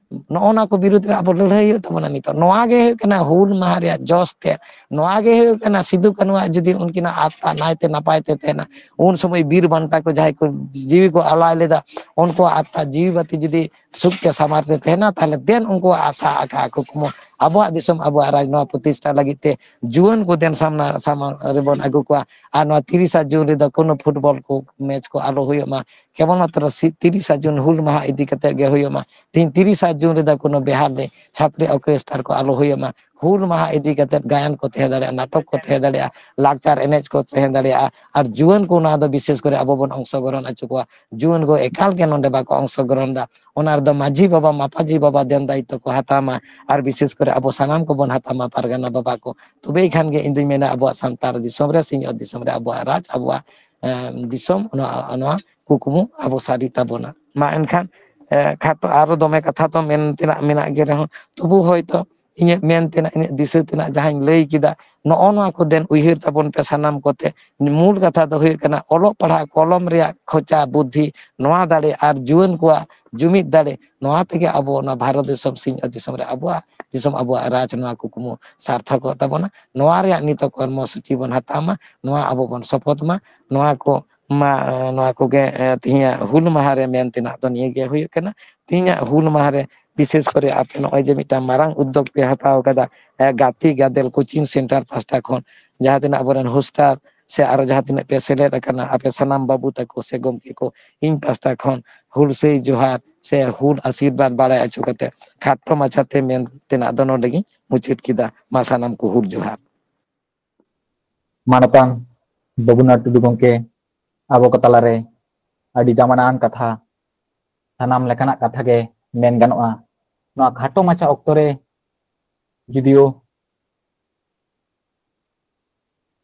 ᱱᱚᱜᱼᱚ ᱱᱟ ᱠᱚ ᱵᱤᱨᱩᱫᱽ ᱨᱮ ᱟᱵᱚ ᱞᱟᱹᱲᱦᱟᱹᱭ ᱦᱩᱭᱩᱜ ᱛᱟᱵᱚᱱᱟ ᱱᱤᱛᱚᱜ᱾ ᱱᱚᱣᱟ ᱜᱮ ᱦᱩᱭᱩᱜ ᱠᱟᱱᱟ ᱦᱩᱞ ᱢᱟᱦᱟ ᱨᱮᱭᱟᱜ ᱡᱚᱥ ᱛᱮ᱾ ᱱᱚᱣᱟ ᱜᱮ ᱦᱩᱭᱩᱜ ᱠᱟᱱᱟ ᱥᱤᱫᱩ ᱠᱟᱹᱱᱩᱣᱟᱜ ᱡᱩᱫᱤ ᱩᱱᱠᱤᱱᱟᱜ ᱟᱛᱢᱟ ᱱᱟᱭᱛᱮ ᱱᱟᱯᱟᱭ ᱛᱮ ᱛᱟᱦᱮᱱᱟ, ᱩᱱ ᱥᱚᱢᱚᱭ ᱵᱤᱨ ᱵᱟᱱᱴᱟ ᱠᱚ ᱡᱟᱦᱟᱸᱭ ᱠᱚ ᱡᱤᱣᱤ ᱠᱚ ᱟᱞᱟᱭ ᱞᱮᱫᱟ, ᱩᱱᱠᱩᱣᱟᱜ ᱟᱛᱢᱟ ᱡᱤᱣᱤ ᱵᱟᱹᱛᱤ ᱡᱩᱫᱤ ᱥᱩᱠ ᱛᱮ ᱥᱟᱢᱟᱨ ᱛᱮ ᱛᱟᱦᱮᱱᱟ, ᱛᱟᱦᱞᱮ ᱫᱮᱱ ᱩᱱᱠᱩᱣᱟᱜ ᱟᱥᱟ ᱟᱠᱟ ᱠᱩᱠᱢᱩ ᱟᱵᱚᱣᱟᱜ ᱫᱤᱥᱚᱢ, ᱟᱵᱚᱣᱟᱜ ᱨᱟᱡᱽ, ᱱᱚᱣᱟ ᱯᱨᱚᱛᱤᱥᱴᱷᱟ ᱞᱟᱹᱜᱤᱫ ᱛᱮ ᱡᱩᱣᱟᱹᱱ ᱠᱚ ᱫᱮᱱ ᱥᱟᱢᱱᱟ ᱥᱟᱢᱟᱝ ᱨᱮᱵᱚᱱ ᱟᱹᱜᱩ ᱠᱚᱣᱟ᱾ ᱟᱨ ᱱᱚᱣᱟ ᱛᱤᱨᱤᱥᱟ ᱡᱩᱱ ᱨᱮᱫᱚ ᱠᱳᱱᱳ ᱯᱷᱩᱴᱵᱚᱞ ᱠᱚ ᱢᱮᱪ ᱠᱚ ᱟᱞᱚ ᱦᱩᱭᱩᱜ ᱢᱟ᱾ ᱠᱮᱵᱚᱞ ᱢᱟᱛᱨᱚ ᱥᱤ-, ᱛᱤᱨᱤᱥᱟ ᱡᱩᱱ ᱦᱩᱞ ᱢᱟᱦᱟ ᱤᱫᱤ ᱠᱟᱛᱮ ᱜᱮ ᱦᱩᱭᱩᱜ ᱢᱟ᱾ ᱛᱤᱦᱤᱧ ᱛᱤᱨᱤᱥᱟ ᱡᱩᱱ ᱨᱮᱫᱚ ᱠᱳᱱᱳ ᱵᱮᱦᱟᱞ ᱨᱮ ᱪᱷᱟᱯᱨᱤ ᱚᱨᱠᱮᱥᱴᱟᱨ ᱠᱚ ᱟᱞᱚ ᱦᱩᱭᱩᱜ ᱢᱟ᱾ ᱦᱩᱞ ᱢᱟᱦᱟ ᱤᱫᱤ ᱠᱟᱛᱮᱫ ᱜᱟᱭᱟᱱ ᱠᱚ ᱛᱟᱦᱮᱸ ᱫᱟᱲᱮᱭᱟᱜᱼᱟ, ᱱᱟᱴᱚᱠ ᱠᱚ ᱛᱟᱦᱮᱸ ᱫᱟᱲᱮᱭᱟᱜᱼᱟ, ᱞᱟᱠᱪᱟᱨ ᱮᱱᱮᱡ ᱠᱚ ᱛᱟᱦᱮᱸ ᱫᱟᱲᱮᱭᱟᱜᱼᱟ᱾ ᱟᱨ ᱡᱩᱣᱟᱹᱱ ᱠᱚ ᱱᱚᱣᱟ ᱫᱚ ᱵᱤᱥᱮᱥ ᱠᱚᱨᱮ ᱟᱵᱚ ᱵᱚᱱ ᱚᱝᱥᱚᱜᱨᱚᱦᱚᱱ ᱦᱚᱪᱚ ᱠᱚᱣᱟ᱾ ᱡᱩᱣᱟᱹᱱ ᱠᱚ ᱮᱠᱟᱞ ᱜᱮ ᱱᱚᱰᱮ ᱵᱟᱠᱚ ᱚᱝᱥᱚᱜᱨᱚᱦᱚᱱ ᱮᱫᱟ, ᱚᱱᱟ ᱨᱮᱫᱚ ᱢᱟᱹᱡᱷᱤ ᱵᱟᱵᱟ, ᱢᱟᱯᱟᱡᱷᱤ ᱵᱟᱵᱟ ᱫᱮᱱ ᱫᱟᱭᱤᱛᱛᱚ ᱠᱚ ᱦᱟᱛᱟᱣ ᱢᱟ᱾ ᱟᱨ ᱵᱤᱥᱮᱥ ᱠᱚᱨᱮ ᱟᱵᱚ ᱥᱟᱱᱟᱢ ᱠᱚᱵᱚᱱ ᱦᱟᱛᱟᱣ ᱢᱟ ᱯᱟᱨᱜᱟᱱᱟ ᱵᱟᱵᱟ ᱠᱚ᱾ ᱛᱚᱵᱮ ᱠᱷᱟᱱ ᱜᱮ ᱤᱧ ᱫᱩᱧ ᱢᱮᱱᱟ ᱟᱵᱚᱣᱟᱜ ᱥᱟᱱᱛᱟᱲ ᱫᱤᱥᱚᱢ ᱨᱮ, ᱥᱤᱧᱚᱛ ᱫᱤᱥᱚᱢ ᱨᱮ ᱟᱵᱚᱣᱟᱜ ᱨᱟᱡᱽ, ᱟᱵᱚᱣᱟᱜ, ᱮ, ᱫᱤᱥᱚᱢ, ᱱᱚᱣᱟ, ᱱᱚᱣᱟ ᱠᱩᱠᱢᱩ ᱟᱵᱚ ᱥᱟᱹᱨᱤ ᱛᱟᱵᱚᱱᱟ᱾ ᱢᱟ ᱮᱱᱠᱷᱟᱱ, ᱮ, ᱠᱷᱟᱴᱚ ᱟᱨᱚ ᱫᱚᱢᱮ ᱠᱟᱛᱷᱟ ᱛᱚ ᱢᱮᱱ ᱛᱮᱱᱟᱜ ᱢᱮᱱᱟᱜ ᱜᱮ ᱨᱮᱦᱚᱸ, ᱛᱚᱵᱩ ᱦᱚᱭᱛᱚ ᱤᱧᱟᱹᱜ ᱢᱮᱱ ᱛᱮᱱᱟᱜ, ᱤᱧᱟᱹᱜ ᱫᱤᱥᱟᱹ ᱛᱮᱱᱟᱜ ᱡᱟᱦᱟᱸᱧ ᱞᱟᱹᱭ ᱠᱮᱫᱟ, ᱱᱚᱜᱼᱚ ᱱᱚᱣᱟ ᱠᱚ ᱫᱮᱱ ᱩᱭᱦᱟᱹᱨ ᱛᱟᱵᱚᱱ ᱯᱮ ᱥᱟᱱᱟᱢ ᱠᱚᱛᱮ᱾ ᱢᱩᱞ ᱠᱟᱛᱷᱟ ᱫᱚ ᱦᱩᱭᱩᱜ ᱠᱟᱱᱟ ᱚᱞᱚᱜ ᱯᱟᱲᱦᱟᱜ ᱠᱚᱞᱚᱢ ᱨᱮᱭᱟᱜ ᱠᱷᱚᱪᱟ ᱵᱩᱫᱽᱫᱷᱤ, ᱱᱚᱣᱟ ᱫᱟᱲᱮ ᱟᱨ ᱡᱩᱣᱟᱹᱱ ᱠᱚᱣᱟᱜ ᱡᱩᱢᱤᱫ ᱫᱟᱲᱮ, ᱱᱚᱣᱟ ᱛᱮᱜᱮ ᱟᱵᱚ ᱚᱱᱟ ᱵᱷᱟᱨᱚᱛ ᱫᱤᱥᱚᱢ, ᱥᱤᱧᱚᱛ ᱫᱤᱥᱚᱢ ᱨᱮ ᱟᱵᱚᱣᱟᱜ ᱫᱤᱥᱚᱢ, ᱟᱵᱚᱣᱟᱜ ᱨᱟᱡᱽ, ᱱᱚᱣᱟ ᱠᱩᱠᱢᱩ ᱥᱟᱨᱛᱷᱚᱠᱚᱜ ᱛᱟᱵᱚᱱᱟ᱾ ᱱᱚᱣᱟ ᱨᱮᱭᱟᱜ ᱱᱤᱛᱚᱜ ᱠᱚᱨᱢᱚ ᱥᱩᱪᱤ ᱵᱚᱱ ᱦᱟᱛᱟᱣ ᱢᱟ, ᱱᱚᱣᱟ ᱟᱵᱚ ᱵᱚᱱ ᱥᱚᱯᱚᱛ ᱢᱟ᱾ ᱱᱚᱣᱟ ᱠᱚ ᱢᱟ, ᱱᱚᱣᱟ ᱠᱚᱜᱮ, ᱮ, ᱛᱮᱦᱮᱧᱟᱜ ᱦᱩᱞ ᱢᱟᱦᱟ ᱨᱮ ᱢᱮᱱ ᱛᱮᱱᱟᱜ ᱫᱚ ᱱᱤᱭᱟᱹ ᱜᱮ ᱦᱩᱭᱩᱜ ᱠᱟᱱᱟ᱾ ᱛᱮᱦᱮᱧᱟᱜ ᱦᱩᱞ ᱢᱟᱦᱟ ᱨᱮ ᱵᱤᱥᱮᱥ ᱠᱚᱨᱮ ᱟᱯᱮ ᱱᱚᱜᱼᱚᱭ ᱡᱮ ᱢᱤᱫᱴᱟᱝ ᱢᱟᱨᱟᱝ ᱩᱫᱽᱫᱳᱜᱽ ᱯᱮ ᱦᱟᱛᱟᱣ ᱠᱟᱫᱟ, ᱮ, ᱜᱟᱛᱮ ᱜᱟᱫᱮᱞ ᱠᱳᱪᱤᱝ ᱥᱮᱱᱴᱟᱨ ᱯᱟᱦᱴᱟ ᱠᱷᱚᱱ, ᱡᱟᱦᱟᱸ ᱛᱤᱱᱟᱹᱜ ᱟᱵᱚᱨᱮᱱ ᱦᱳᱥᱴᱟᱨ ᱥᱮ ᱟᱨᱚ ᱡᱟᱦᱟᱸ ᱛᱤᱱᱟᱹᱜ ᱯᱮ ᱥᱮᱞᱮᱫ ᱟᱠᱟᱱᱟ, ᱟᱯᱮ ᱥᱟᱱᱟᱢ ᱵᱟᱹᱵᱩ ᱛᱟᱠᱚ ᱥᱮ ᱜᱚᱢᱠᱮ ᱠᱚ, ᱤᱧ ᱯᱟᱦᱴᱟ ᱠᱷᱚᱱ ᱦᱩᱞᱥᱟᱹᱭ ᱡᱚᱦᱟᱨ ᱥᱮ ᱦᱩᱞ ᱟᱥᱤᱨᱵᱟᱫᱽ ᱵᱟᱲᱟᱭ ᱦᱚᱪᱚ ᱠᱟᱛᱮ ᱠᱷᱟᱴᱚ ᱢᱟᱪᱷᱟᱛᱮ ᱢᱮᱱ ᱛᱮᱱᱟᱜ ᱫᱚ ᱱᱚᱰᱮ ᱜᱤᱧ ᱢᱩᱪᱟᱹᱫ ᱠᱮᱫᱟ᱾ ᱢᱟ ᱥᱟᱱᱟᱢ ᱠᱚ ᱦᱩᱞ ᱡᱚᱦᱟᱨ᱾ ᱢᱟᱱᱚᱛᱟᱱ ᱵᱟᱹᱵᱩᱱᱟᱛᱷ ᱴᱩᱰᱩ ᱜᱚᱢᱠᱮ, ᱟᱵᱚ ᱠᱚ ᱛᱟᱞᱟᱨᱮ ᱟᱹᱰᱤ ᱫᱟᱢᱟᱱᱟᱱ ᱠᱟᱛᱷᱟ, ᱥᱟᱱᱟᱢ ᱞᱮᱠᱟᱱᱟᱜ ᱠᱟᱛᱷᱟ ᱜᱮ ᱢᱮᱱ ᱜᱟᱱᱚᱜᱼᱟ᱾ ᱱᱚᱣᱟ ᱠᱷᱟᱴᱚ ᱢᱟᱪᱷᱟ ᱚᱠᱛᱚ ᱨᱮ ᱡᱩᱫᱤᱭᱳ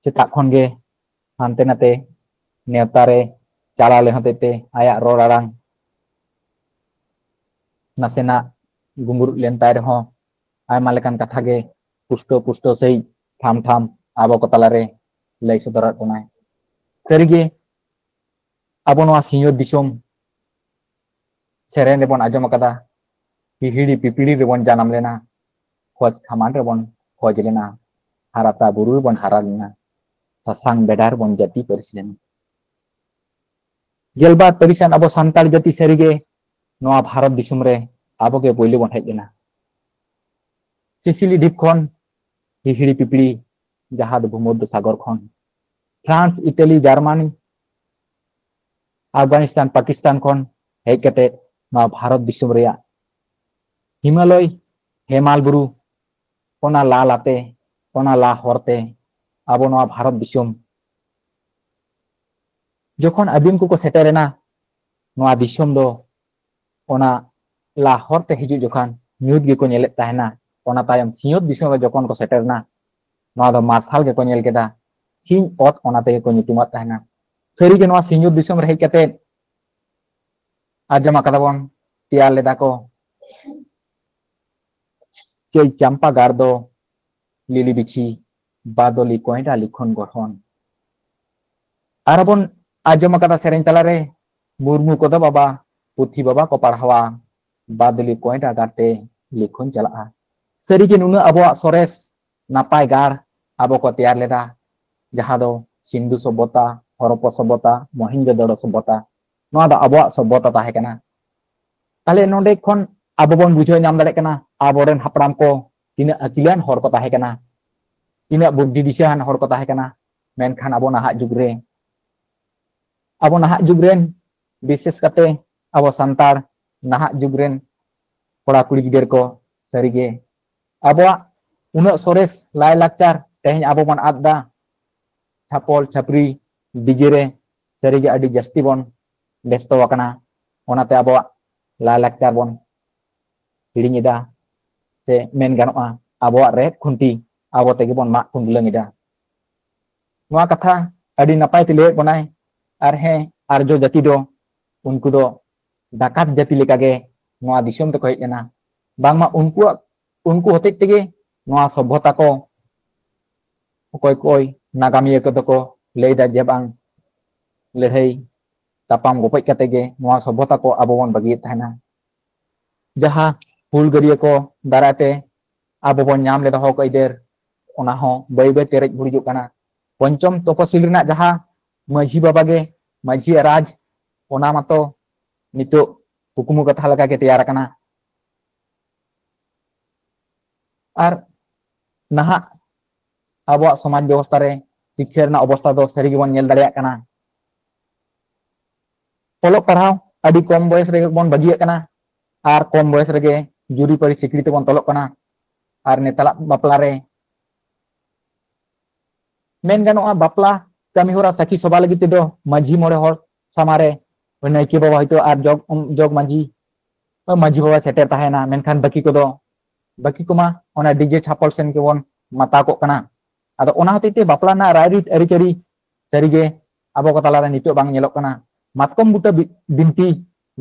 ᱥᱮᱛᱟᱜ ᱠᱷᱚᱱ ᱜᱮ ᱦᱟᱱᱛᱮ ᱱᱟᱛᱮ ᱱᱮᱣᱛᱟ ᱨᱮ ᱪᱟᱞᱟᱣ ᱞᱮᱱ ᱦᱚᱛᱮᱡ ᱛᱮ ᱟᱭᱟᱜ ᱨᱚᱲ ᱟᱲᱟᱝ ᱱᱟᱥᱮᱱᱟᱜ ᱜᱩᱢᱵᱩᱨᱩᱜ ᱞᱮᱱ ᱛᱟᱭ ᱨᱮᱦᱚᱸ, ᱟᱭᱢᱟ ᱞᱮᱠᱟᱱ ᱠᱟᱛᱷᱟ ᱜᱮ ᱯᱩᱥᱴᱟᱹᱣ ᱯᱩᱥᱴᱟᱹᱣ ᱥᱟᱺᱦᱤᱡ ᱴᱷᱟᱢ ᱴᱷᱟᱢ ᱟᱵᱚ ᱠᱚ ᱛᱟᱞᱟᱨᱮ ᱞᱟᱹᱭ ᱥᱚᱫᱚᱨᱟᱫ ᱵᱚᱱᱟᱭ᱾ ᱥᱟᱹᱨᱤᱜᱮ ᱟᱵᱚ ᱱᱚᱣᱟ ᱥᱤᱧᱚᱛ ᱫᱤᱥᱚᱢ ᱥᱮᱨᱮᱧ ᱨᱮᱵᱚᱱ ᱟᱸᱡᱚᱢ ᱟᱠᱟᱫᱟ, ᱦᱤᱦᱤᱲᱤ ᱯᱤᱯᱤᱲᱤ ᱨᱮᱵᱚᱱ ᱡᱟᱱᱟᱢ ᱞᱮᱱᱟ, ᱠᱷᱚᱡᱽ ᱠᱷᱟᱢᱟᱱ ᱨᱮᱵᱚᱱ ᱠᱷᱚᱡᱽ ᱞᱮᱱᱟ, ᱦᱟᱨᱟᱛᱟ ᱵᱩᱨᱩ ᱨᱮᱵᱚᱱ ᱦᱟᱨᱟ ᱞᱮᱱᱟ, ᱥᱟᱥᱟᱝ ᱵᱮᱰᱟ ᱨᱮᱵᱚᱱ ᱡᱟᱹᱛᱤ ᱯᱟᱹᱨᱤᱥ ᱞᱮᱱᱟ᱾ ᱜᱮᱞᱵᱟᱨ ᱯᱟᱹᱨᱤᱥᱟᱱ ᱟᱵᱚ ᱥᱟᱱᱛᱟᱲ ᱡᱟᱹᱛᱤ ᱥᱟᱹᱨᱤᱜᱮ ᱱᱚᱣᱟ ᱵᱷᱟᱨᱚᱛ ᱫᱤᱥᱚᱢ ᱨᱮ ᱟᱵᱚ ᱜᱮ ᱯᱳᱭᱞᱳ ᱵᱚᱱ ᱦᱮᱡ ᱞᱮᱱᱟ᱾ ᱥᱤᱥᱤᱞᱤ ᱰᱷᱤᱯ ᱠᱷᱚᱱ ᱦᱤᱦᱤᱲᱤ ᱯᱤᱯᱤᱲᱤ, ᱡᱟᱦᱟᱸ ᱫᱚ ᱵᱷᱩᱢᱚᱫᱽᱫᱚ ᱥᱟᱜᱚᱨ ᱠᱷᱚᱱ, France, Italy, Germany, Afghanistan, Pakistan ᱠᱷᱚᱱ ᱦᱮᱡ ᱠᱟᱛᱮ ᱱᱚᱣᱟ ᱵᱷᱟᱨᱚᱛ ᱫᱤᱥᱚᱢ ᱨᱮᱭᱟᱜ ᱦᱤᱢᱟᱞᱚᱭ ᱦᱮᱢᱟᱞ ᱵᱩᱨᱩ ᱚᱱᱟ ᱞᱟ ᱞᱟᱛᱮ, ᱚᱱᱟ ᱞᱟ ᱦᱚᱨᱛᱮ ᱟᱵᱚ ᱱᱚᱣᱟ ᱵᱷᱟᱨᱚᱛ ᱫᱤᱥᱚᱢ ᱡᱚᱠᱷᱚᱱ ᱟᱹᱫᱤᱢ ᱠᱚᱠᱚ ᱥᱮᱴᱮᱨᱮᱱᱟ, ᱱᱚᱣᱟ ᱫᱤᱥᱚᱢ ᱫᱚ ᱚᱱᱟ ᱞᱟ ᱦᱚᱨᱛᱮ ᱦᱤᱡᱩᱜ ᱡᱚᱠᱷᱟᱱ ᱧᱩᱛ ᱜᱮᱠᱚ ᱧᱮᱞᱮᱫ ᱛᱟᱦᱮᱱᱟ᱾ ᱚᱱᱟ ᱛᱟᱭᱚᱢ ᱥᱤᱧᱚᱛ ᱫᱤᱥᱚᱢ ᱨᱮ ᱡᱚᱠᱷᱚᱱ ᱠᱚ ᱥᱮᱴᱮᱨᱮᱱᱟ, ᱱᱚᱣᱟ ᱫᱚ ᱢᱟᱨᱥᱟᱞ ᱜᱮᱠᱚ ᱧᱮᱞ ᱠᱮᱫᱟ᱾ ᱥᱤᱧ ᱚᱛ ᱚᱱᱟ ᱛᱮᱜᱮ ᱠᱚ ᱧᱩᱛᱩᱢᱟᱫ ᱛᱟᱦᱮᱱᱟ᱾ ᱥᱟᱹᱨᱤᱜᱮ ᱱᱚᱣᱟ ᱥᱤᱧᱚᱛ ᱫᱤᱥᱚᱢ ᱨᱮ ᱦᱮᱡ ᱠᱟᱛᱮ ᱟᱸᱡᱚᱢ ᱟᱠᱟᱫᱟ ᱵᱚᱱ, ᱛᱮᱭᱟᱨ ᱞᱮᱫᱟ ᱠᱚ ᱪᱟᱹᱭ ᱪᱟᱢᱯᱟ ᱜᱟᱲ ᱫᱚ ᱞᱤᱞᱤ ᱵᱤᱪᱷᱤ ᱵᱟᱫᱚᱞᱤ ᱠᱚᱭᱰᱟ ᱞᱤᱠᱷᱚᱱ ᱜᱚᱲᱦᱚᱱ᱾ ᱟᱨ ᱵᱚᱱ ᱟᱸᱡᱚᱢ ᱟᱠᱟᱫᱟ ᱥᱮᱨᱮᱧ ᱛᱟᱞᱟᱨᱮ, ᱢᱩᱨᱢᱩ ᱠᱚᱫᱚ ᱵᱟᱵᱟ ᱯᱩᱛᱷᱤ ᱵᱟᱵᱟ ᱠᱚ ᱯᱟᱲᱦᱟᱣᱟ, ᱵᱟᱫᱚᱞᱤ ᱠᱚᱭᱰᱟ ᱜᱟᱲ ᱛᱮ ᱞᱤᱠᱷᱚᱱ ᱪᱟᱞᱟᱜᱼᱟ᱾ ᱥᱟᱹᱨᱤᱜᱮ ᱱᱩᱱᱟᱹᱜ ᱟᱵᱚᱣᱟᱜ ᱥᱚᱨᱮᱥ ᱱᱟᱯᱟᱭ ᱜᱟᱲ ᱟᱵᱚ ᱠᱚ ᱛᱮᱭᱟᱨ ᱞᱮᱫᱟ, ᱡᱟᱦᱟᱸ ᱫᱚ ᱥᱤᱱᱫᱷᱩ ᱥᱚᱵᱷᱚᱛᱟ, ᱦᱚᱨᱚᱯᱯᱟ ᱥᱚᱵᱷᱚᱛᱟ, ᱢᱚᱦᱮᱱᱡᱳᱫᱚᱲᱳ ᱥᱚᱵᱷᱚᱛᱟ, ᱱᱚᱣᱟ ᱫᱚ ᱟᱵᱚᱣᱟᱜ ᱥᱚᱵᱷᱚᱛᱟ ᱛᱟᱦᱮᱸ ᱠᱟᱱᱟ᱾ ᱛᱟᱦᱞᱮ ᱱᱚᱰᱮ ᱠᱷᱚᱱ ᱟᱵᱚ ᱵᱚᱱ ᱵᱩᱡᱷᱟᱹᱣ ᱧᱟᱢ ᱫᱟᱲᱮᱭᱟᱜ ᱠᱟᱱᱟ ᱟᱵᱚᱨᱮᱱ ᱦᱟᱯᱲᱟᱢ ᱠᱚ ᱛᱤᱱᱟᱹᱜ ᱟᱹᱠᱤᱞᱟᱱ ᱦᱚᱲ ᱠᱚ ᱛᱟᱦᱮᱸ ᱠᱟᱱᱟ, ᱛᱤᱱᱟᱹᱜ ᱵᱩᱫᱽᱫᱷᱤ ᱫᱤᱥᱟᱹᱣᱟᱱ ᱦᱚᱲ ᱠᱚ ᱛᱟᱦᱮᱸ ᱠᱟᱱᱟ᱾ ᱢᱮᱱᱠᱷᱟᱱ ᱟᱵᱚ ᱱᱟᱦᱟᱜ ᱡᱩᱜᱽ ᱨᱮ, ᱟᱵᱚ ᱱᱟᱦᱟᱜ ᱡᱩᱜᱽ ᱨᱮᱱ ᱵᱤᱥᱮᱥ ᱠᱟᱛᱮ ᱟᱵᱚ ᱥᱟᱱᱛᱟᱲ ᱱᱟᱦᱟᱜ ᱡᱩᱜᱽ ᱨᱮᱱ ᱠᱚᱲᱟ ᱠᱩᱲᱤ ᱜᱤᱫᱟᱹᱨ ᱠᱚ ᱥᱟᱹᱨᱤᱜᱮ ᱟᱵᱚᱣᱟᱜ ᱩᱱᱟᱹᱜ ᱥᱚᱨᱮᱥ ᱞᱟᱭᱼᱞᱟᱠᱪᱟᱨ ᱛᱮᱦᱮᱧ ᱟᱵᱚ ᱵᱚᱱ ᱟᱫ ᱮᱫᱟ᱾ ᱪᱷᱟᱯᱚᱞ ᱪᱷᱟᱯᱨᱤ ᱰᱤᱡᱮ ᱨᱮ ᱥᱟᱹᱨᱤᱜᱮ ᱟᱹᱰᱤ ᱡᱟᱹᱥᱛᱤ ᱵᱚᱱ ᱵᱮᱥᱛᱚ ᱟᱠᱟᱱᱟ᱾ ᱚᱱᱟᱛᱮ ᱟᱵᱚᱣᱟᱜ ᱞᱟᱭᱼᱞᱟᱠᱪᱟᱨ ᱵᱚᱱ ᱦᱤᱲᱤᱧ ᱮᱫᱟ, ᱥᱮ ᱢᱮᱱ ᱜᱟᱱᱚᱜᱼᱟ ᱟᱵᱚᱣᱟᱜ ᱨᱮᱦᱮᱫ ᱠᱷᱩᱱᱴᱤ ᱟᱵᱚ ᱛᱮᱜᱮ ᱵᱚᱱ ᱢᱟᱜ ᱠᱩᱸᱰᱞᱟᱹᱝ ᱮᱫᱟ᱾ ᱱᱚᱣᱟ ᱠᱟᱛᱷᱟ ᱟᱹᱰᱤ ᱱᱟᱯᱟᱭ ᱛᱮ ᱞᱟᱹᱭᱮᱫ ᱵᱚᱱᱟᱭ᱾ ᱟᱨ ᱦᱮᱸ, ᱟᱨᱡᱚ ᱡᱟᱹᱛᱤ ᱫᱚ, ᱩᱱᱠᱩ ᱫᱚ ᱰᱟᱠᱟᱛ ᱡᱟᱹᱛᱤ ᱞᱮᱠᱟᱜᱮ ᱱᱚᱣᱟ ᱫᱤᱥᱚᱢ ᱛᱮᱠᱚ ᱦᱮᱡ ᱞᱮᱱᱟ᱾ ᱵᱟᱝᱢᱟ ᱩᱱᱠᱩᱣᱟᱜ, ᱩᱱᱠᱩ ᱦᱚᱛᱮᱡ ᱛᱮᱜᱮ ᱱᱚᱣᱟ ᱥᱚᱵᱷᱚᱛᱟ ᱠᱚ, ᱚᱠᱚᱭ ᱠᱚ ᱱᱟᱜᱟᱢᱤᱭᱟᱹ ᱠᱚᱫᱚ ᱠᱚ ᱞᱟᱹᱭᱫᱟ ᱡᱮ ᱵᱟᱝ, ᱞᱟᱹᱲᱦᱟᱹᱭ ᱛᱟᱯᱟᱢ ᱜᱚᱯᱚᱡ ᱠᱟᱛᱮ ᱜᱮ ᱱᱚᱣᱟ ᱥᱚᱵᱷᱚᱛᱟ ᱠᱚ ᱟᱵᱚ ᱵᱚᱱ ᱵᱟᱹᱜᱤᱭᱮᱫ ᱛᱟᱦᱮᱱᱟ᱾ ᱡᱟᱦᱟᱸ ᱦᱩᱞᱜᱟᱹᱨᱤᱭᱟᱹ ᱠᱚ ᱫᱟᱨᱟᱭ ᱛᱮ ᱟᱵᱚ ᱵᱚᱱ ᱧᱟᱢ ᱞᱮᱫᱟ ᱦᱚᱠ ᱟᱹᱭᱫᱟᱹᱨ, ᱚᱱᱟ ᱦᱚᱸ ᱵᱟᱹᱭ ᱵᱟᱹᱭ ᱛᱮ ᱨᱮᱡ ᱵᱷᱩᱲᱤᱡᱚᱜ ᱠᱟᱱᱟ᱾ ᱯᱚᱧᱪᱚᱢ ᱛᱚᱯᱚᱥᱤᱞ ᱨᱮᱱᱟᱜ ᱡᱟᱦᱟᱸ ᱢᱟᱹᱡᱷᱤ ᱵᱟᱵᱟ ᱜᱮ ᱢᱟᱹᱡᱷᱤ ᱨᱟᱡᱽ, ᱚᱱᱟ ᱢᱟᱛᱚ ᱱᱤᱛᱚᱜ ᱠᱩᱠᱢᱩ ᱠᱟᱛᱷᱟ ᱞᱮᱠᱟ ᱜᱮ ᱛᱮᱭᱟᱨ ᱟᱠᱟᱱᱟ᱾ ᱟᱨ ᱱᱟᱦᱟᱜ ᱟᱵᱚᱣᱟᱜ ᱥᱚᱢᱟᱡᱽ ᱵᱮᱵᱚᱥᱛᱷᱟ ᱨᱮ ᱥᱤᱠᱷᱟᱹ ᱨᱮᱱᱟᱜ ᱚᱵᱚᱥᱛᱷᱟ ᱫᱚ ᱥᱟᱹᱨᱤ ᱜᱮᱵᱚᱱ ᱧᱮᱞ ᱫᱟᱲᱮᱭᱟᱜ ᱠᱟᱱᱟ᱾ ᱚᱞᱚᱜ ᱯᱟᱲᱦᱟᱣ ᱟᱹᱰᱤ ᱠᱚᱢ ᱵᱚᱭᱮᱥ ᱨᱮᱜᱮ ᱵᱚᱱ ᱵᱟᱹᱜᱤᱭᱟᱜ ᱠᱟᱱᱟ ᱟᱨ ᱠᱚᱢ ᱵᱚᱭᱮᱥ ᱨᱮᱜᱮ ᱡᱩᱨᱤ ᱯᱟᱹᱨᱤ ᱥᱤᱠᱲᱤ ᱛᱮᱵᱚᱱ ᱛᱚᱞᱚᱜ ᱠᱟᱱᱟ᱾ ᱟᱨ ᱱᱮᱛᱟᱨᱟᱜ ᱵᱟᱯᱞᱟ ᱨᱮ ᱢᱮᱱ ᱜᱟᱱᱚᱜᱼᱟ, ᱵᱟᱯᱞᱟ ᱠᱟᱹᱢᱤ ᱦᱚᱨᱟ ᱥᱟᱹᱠᱷᱤ ᱥᱚᱵᱷᱟ ᱞᱟᱹᱜᱤᱫ ᱛᱮᱫᱚ ᱢᱟᱹᱡᱷᱤ ᱢᱚᱬᱮ ᱦᱚᱲ ᱥᱟᱢᱟᱝ ᱨᱮ ᱱᱟᱭᱠᱮ ᱵᱟᱵᱟ ᱦᱚᱭᱛᱳ ᱟᱨ ᱡᱚᱜᱽ, ᱡᱚᱜᱽ ᱢᱟᱹᱡᱷᱤ, ᱢᱟᱹᱡᱷᱤ ᱵᱟᱵᱟ ᱥᱮᱴᱮᱨ ᱛᱟᱦᱮᱱᱟ, ᱢᱮᱱᱠᱷᱟᱱ ᱵᱟᱹᱠᱤ ᱠᱚᱫᱚ, ᱵᱟᱹᱠᱤ ᱠᱚᱢᱟ ᱚᱱᱟ ᱰᱤᱡᱮ ᱪᱷᱟᱯᱚᱞ ᱥᱮᱱ ᱜᱮᱵᱚᱱ ᱢᱟᱛᱟᱣ ᱠᱚᱜ ᱠᱟᱱᱟ᱾ ᱟᱫᱚ ᱚᱱᱟ ᱦᱚᱛᱮᱡ ᱛᱮ ᱵᱟᱯᱞᱟ ᱨᱮᱱᱟᱜ ᱨᱟᱭᱨᱤᱛ ᱟᱹᱨᱤᱪᱟᱹᱞᱤ ᱥᱟᱹᱨᱤᱜᱮ ᱟᱵᱚ ᱠᱚ ᱛᱟᱞᱟᱨᱮ ᱱᱤᱛᱚᱜ ᱵᱟᱝ ᱧᱮᱞᱚᱜ ᱠᱟᱱᱟ᱾ ᱢᱟᱛᱠᱚᱢ ᱵᱩᱴᱟᱹ ᱵᱤ-, ᱵᱤᱱᱛᱤ,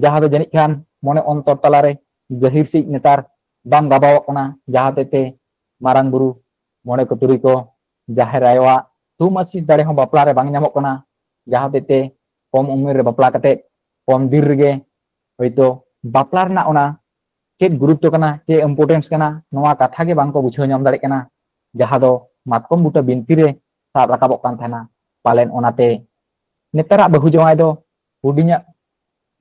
ᱡᱟᱦᱟᱸ ᱫᱚ ᱡᱟᱹᱱᱤᱡ ᱠᱷᱟᱱ ᱢᱚᱱᱮ ᱚᱱᱛᱚᱨ ᱛᱟᱞᱟᱨᱮ ᱜᱟᱹᱦᱤᱨ ᱥᱟᱺᱦᱤᱡ ᱱᱮᱛᱟᱨ ᱵᱟᱝ ᱜᱟᱵᱟᱣᱚᱜ ᱠᱟᱱᱟ, ᱡᱟᱦᱟᱸ ᱦᱚᱛᱮᱡ ᱛᱮ ᱢᱟᱨᱟᱝ ᱵᱩᱨᱩ, ᱢᱚᱬᱮ ᱠᱚ ᱛᱩᱨᱩᱭ ᱠᱚ, ᱡᱟᱦᱮᱨ ᱟᱭᱳᱣᱟᱜ ᱛᱷᱩᱢ ᱟᱥᱤᱥ ᱫᱟᱲᱮ ᱦᱚᱸ ᱵᱟᱯᱞᱟ ᱨᱮ ᱵᱟᱝ ᱧᱟᱢᱚᱜ ᱠᱟᱱᱟ, ᱡᱟᱦᱟᱸ ᱦᱚᱛᱮᱡ ᱛᱮ ᱠᱚᱢ ᱩᱢᱮᱨ ᱨᱮ ᱵᱟᱯᱞᱟ ᱠᱟᱛᱮ ᱠᱚᱢ ᱫᱤᱱ ᱨᱮᱜᱮ ᱦᱚᱭᱛᱳ ᱵᱟᱯᱞᱟ ᱨᱮᱱᱟᱜ ᱚᱱᱟ ᱪᱮᱫ ᱜᱩᱨᱩᱛᱛᱚ ᱠᱟᱱᱟ, ᱪᱮᱫ importance ᱠᱟᱱᱟ, ᱱᱚᱣᱟ ᱠᱟᱛᱷᱟ ᱜᱮ ᱵᱟᱝ ᱠᱚ ᱵᱩᱡᱷᱟᱹᱣ ᱧᱟᱢ ᱫᱟᱲᱮᱭᱟᱜ ᱠᱟᱱᱟ, ᱡᱟᱦᱟᱸ ᱫᱚ ᱢᱟᱛᱠᱚᱢ ᱵᱩᱴᱟᱹ ᱵᱤᱱᱛᱤ ᱨᱮ ᱥᱟᱵ ᱨᱟᱠᱟᱵᱚᱜ ᱠᱟᱱ ᱛᱟᱦᱮᱱᱟ᱾ ᱯᱟᱞᱮᱱ ᱚᱱᱟᱛᱮ ᱱᱮᱛᱟᱨᱟᱜ ᱵᱟᱹᱦᱩ ᱡᱟᱶᱟᱭ ᱫᱚ ᱦᱩᱰᱤᱧᱟᱜ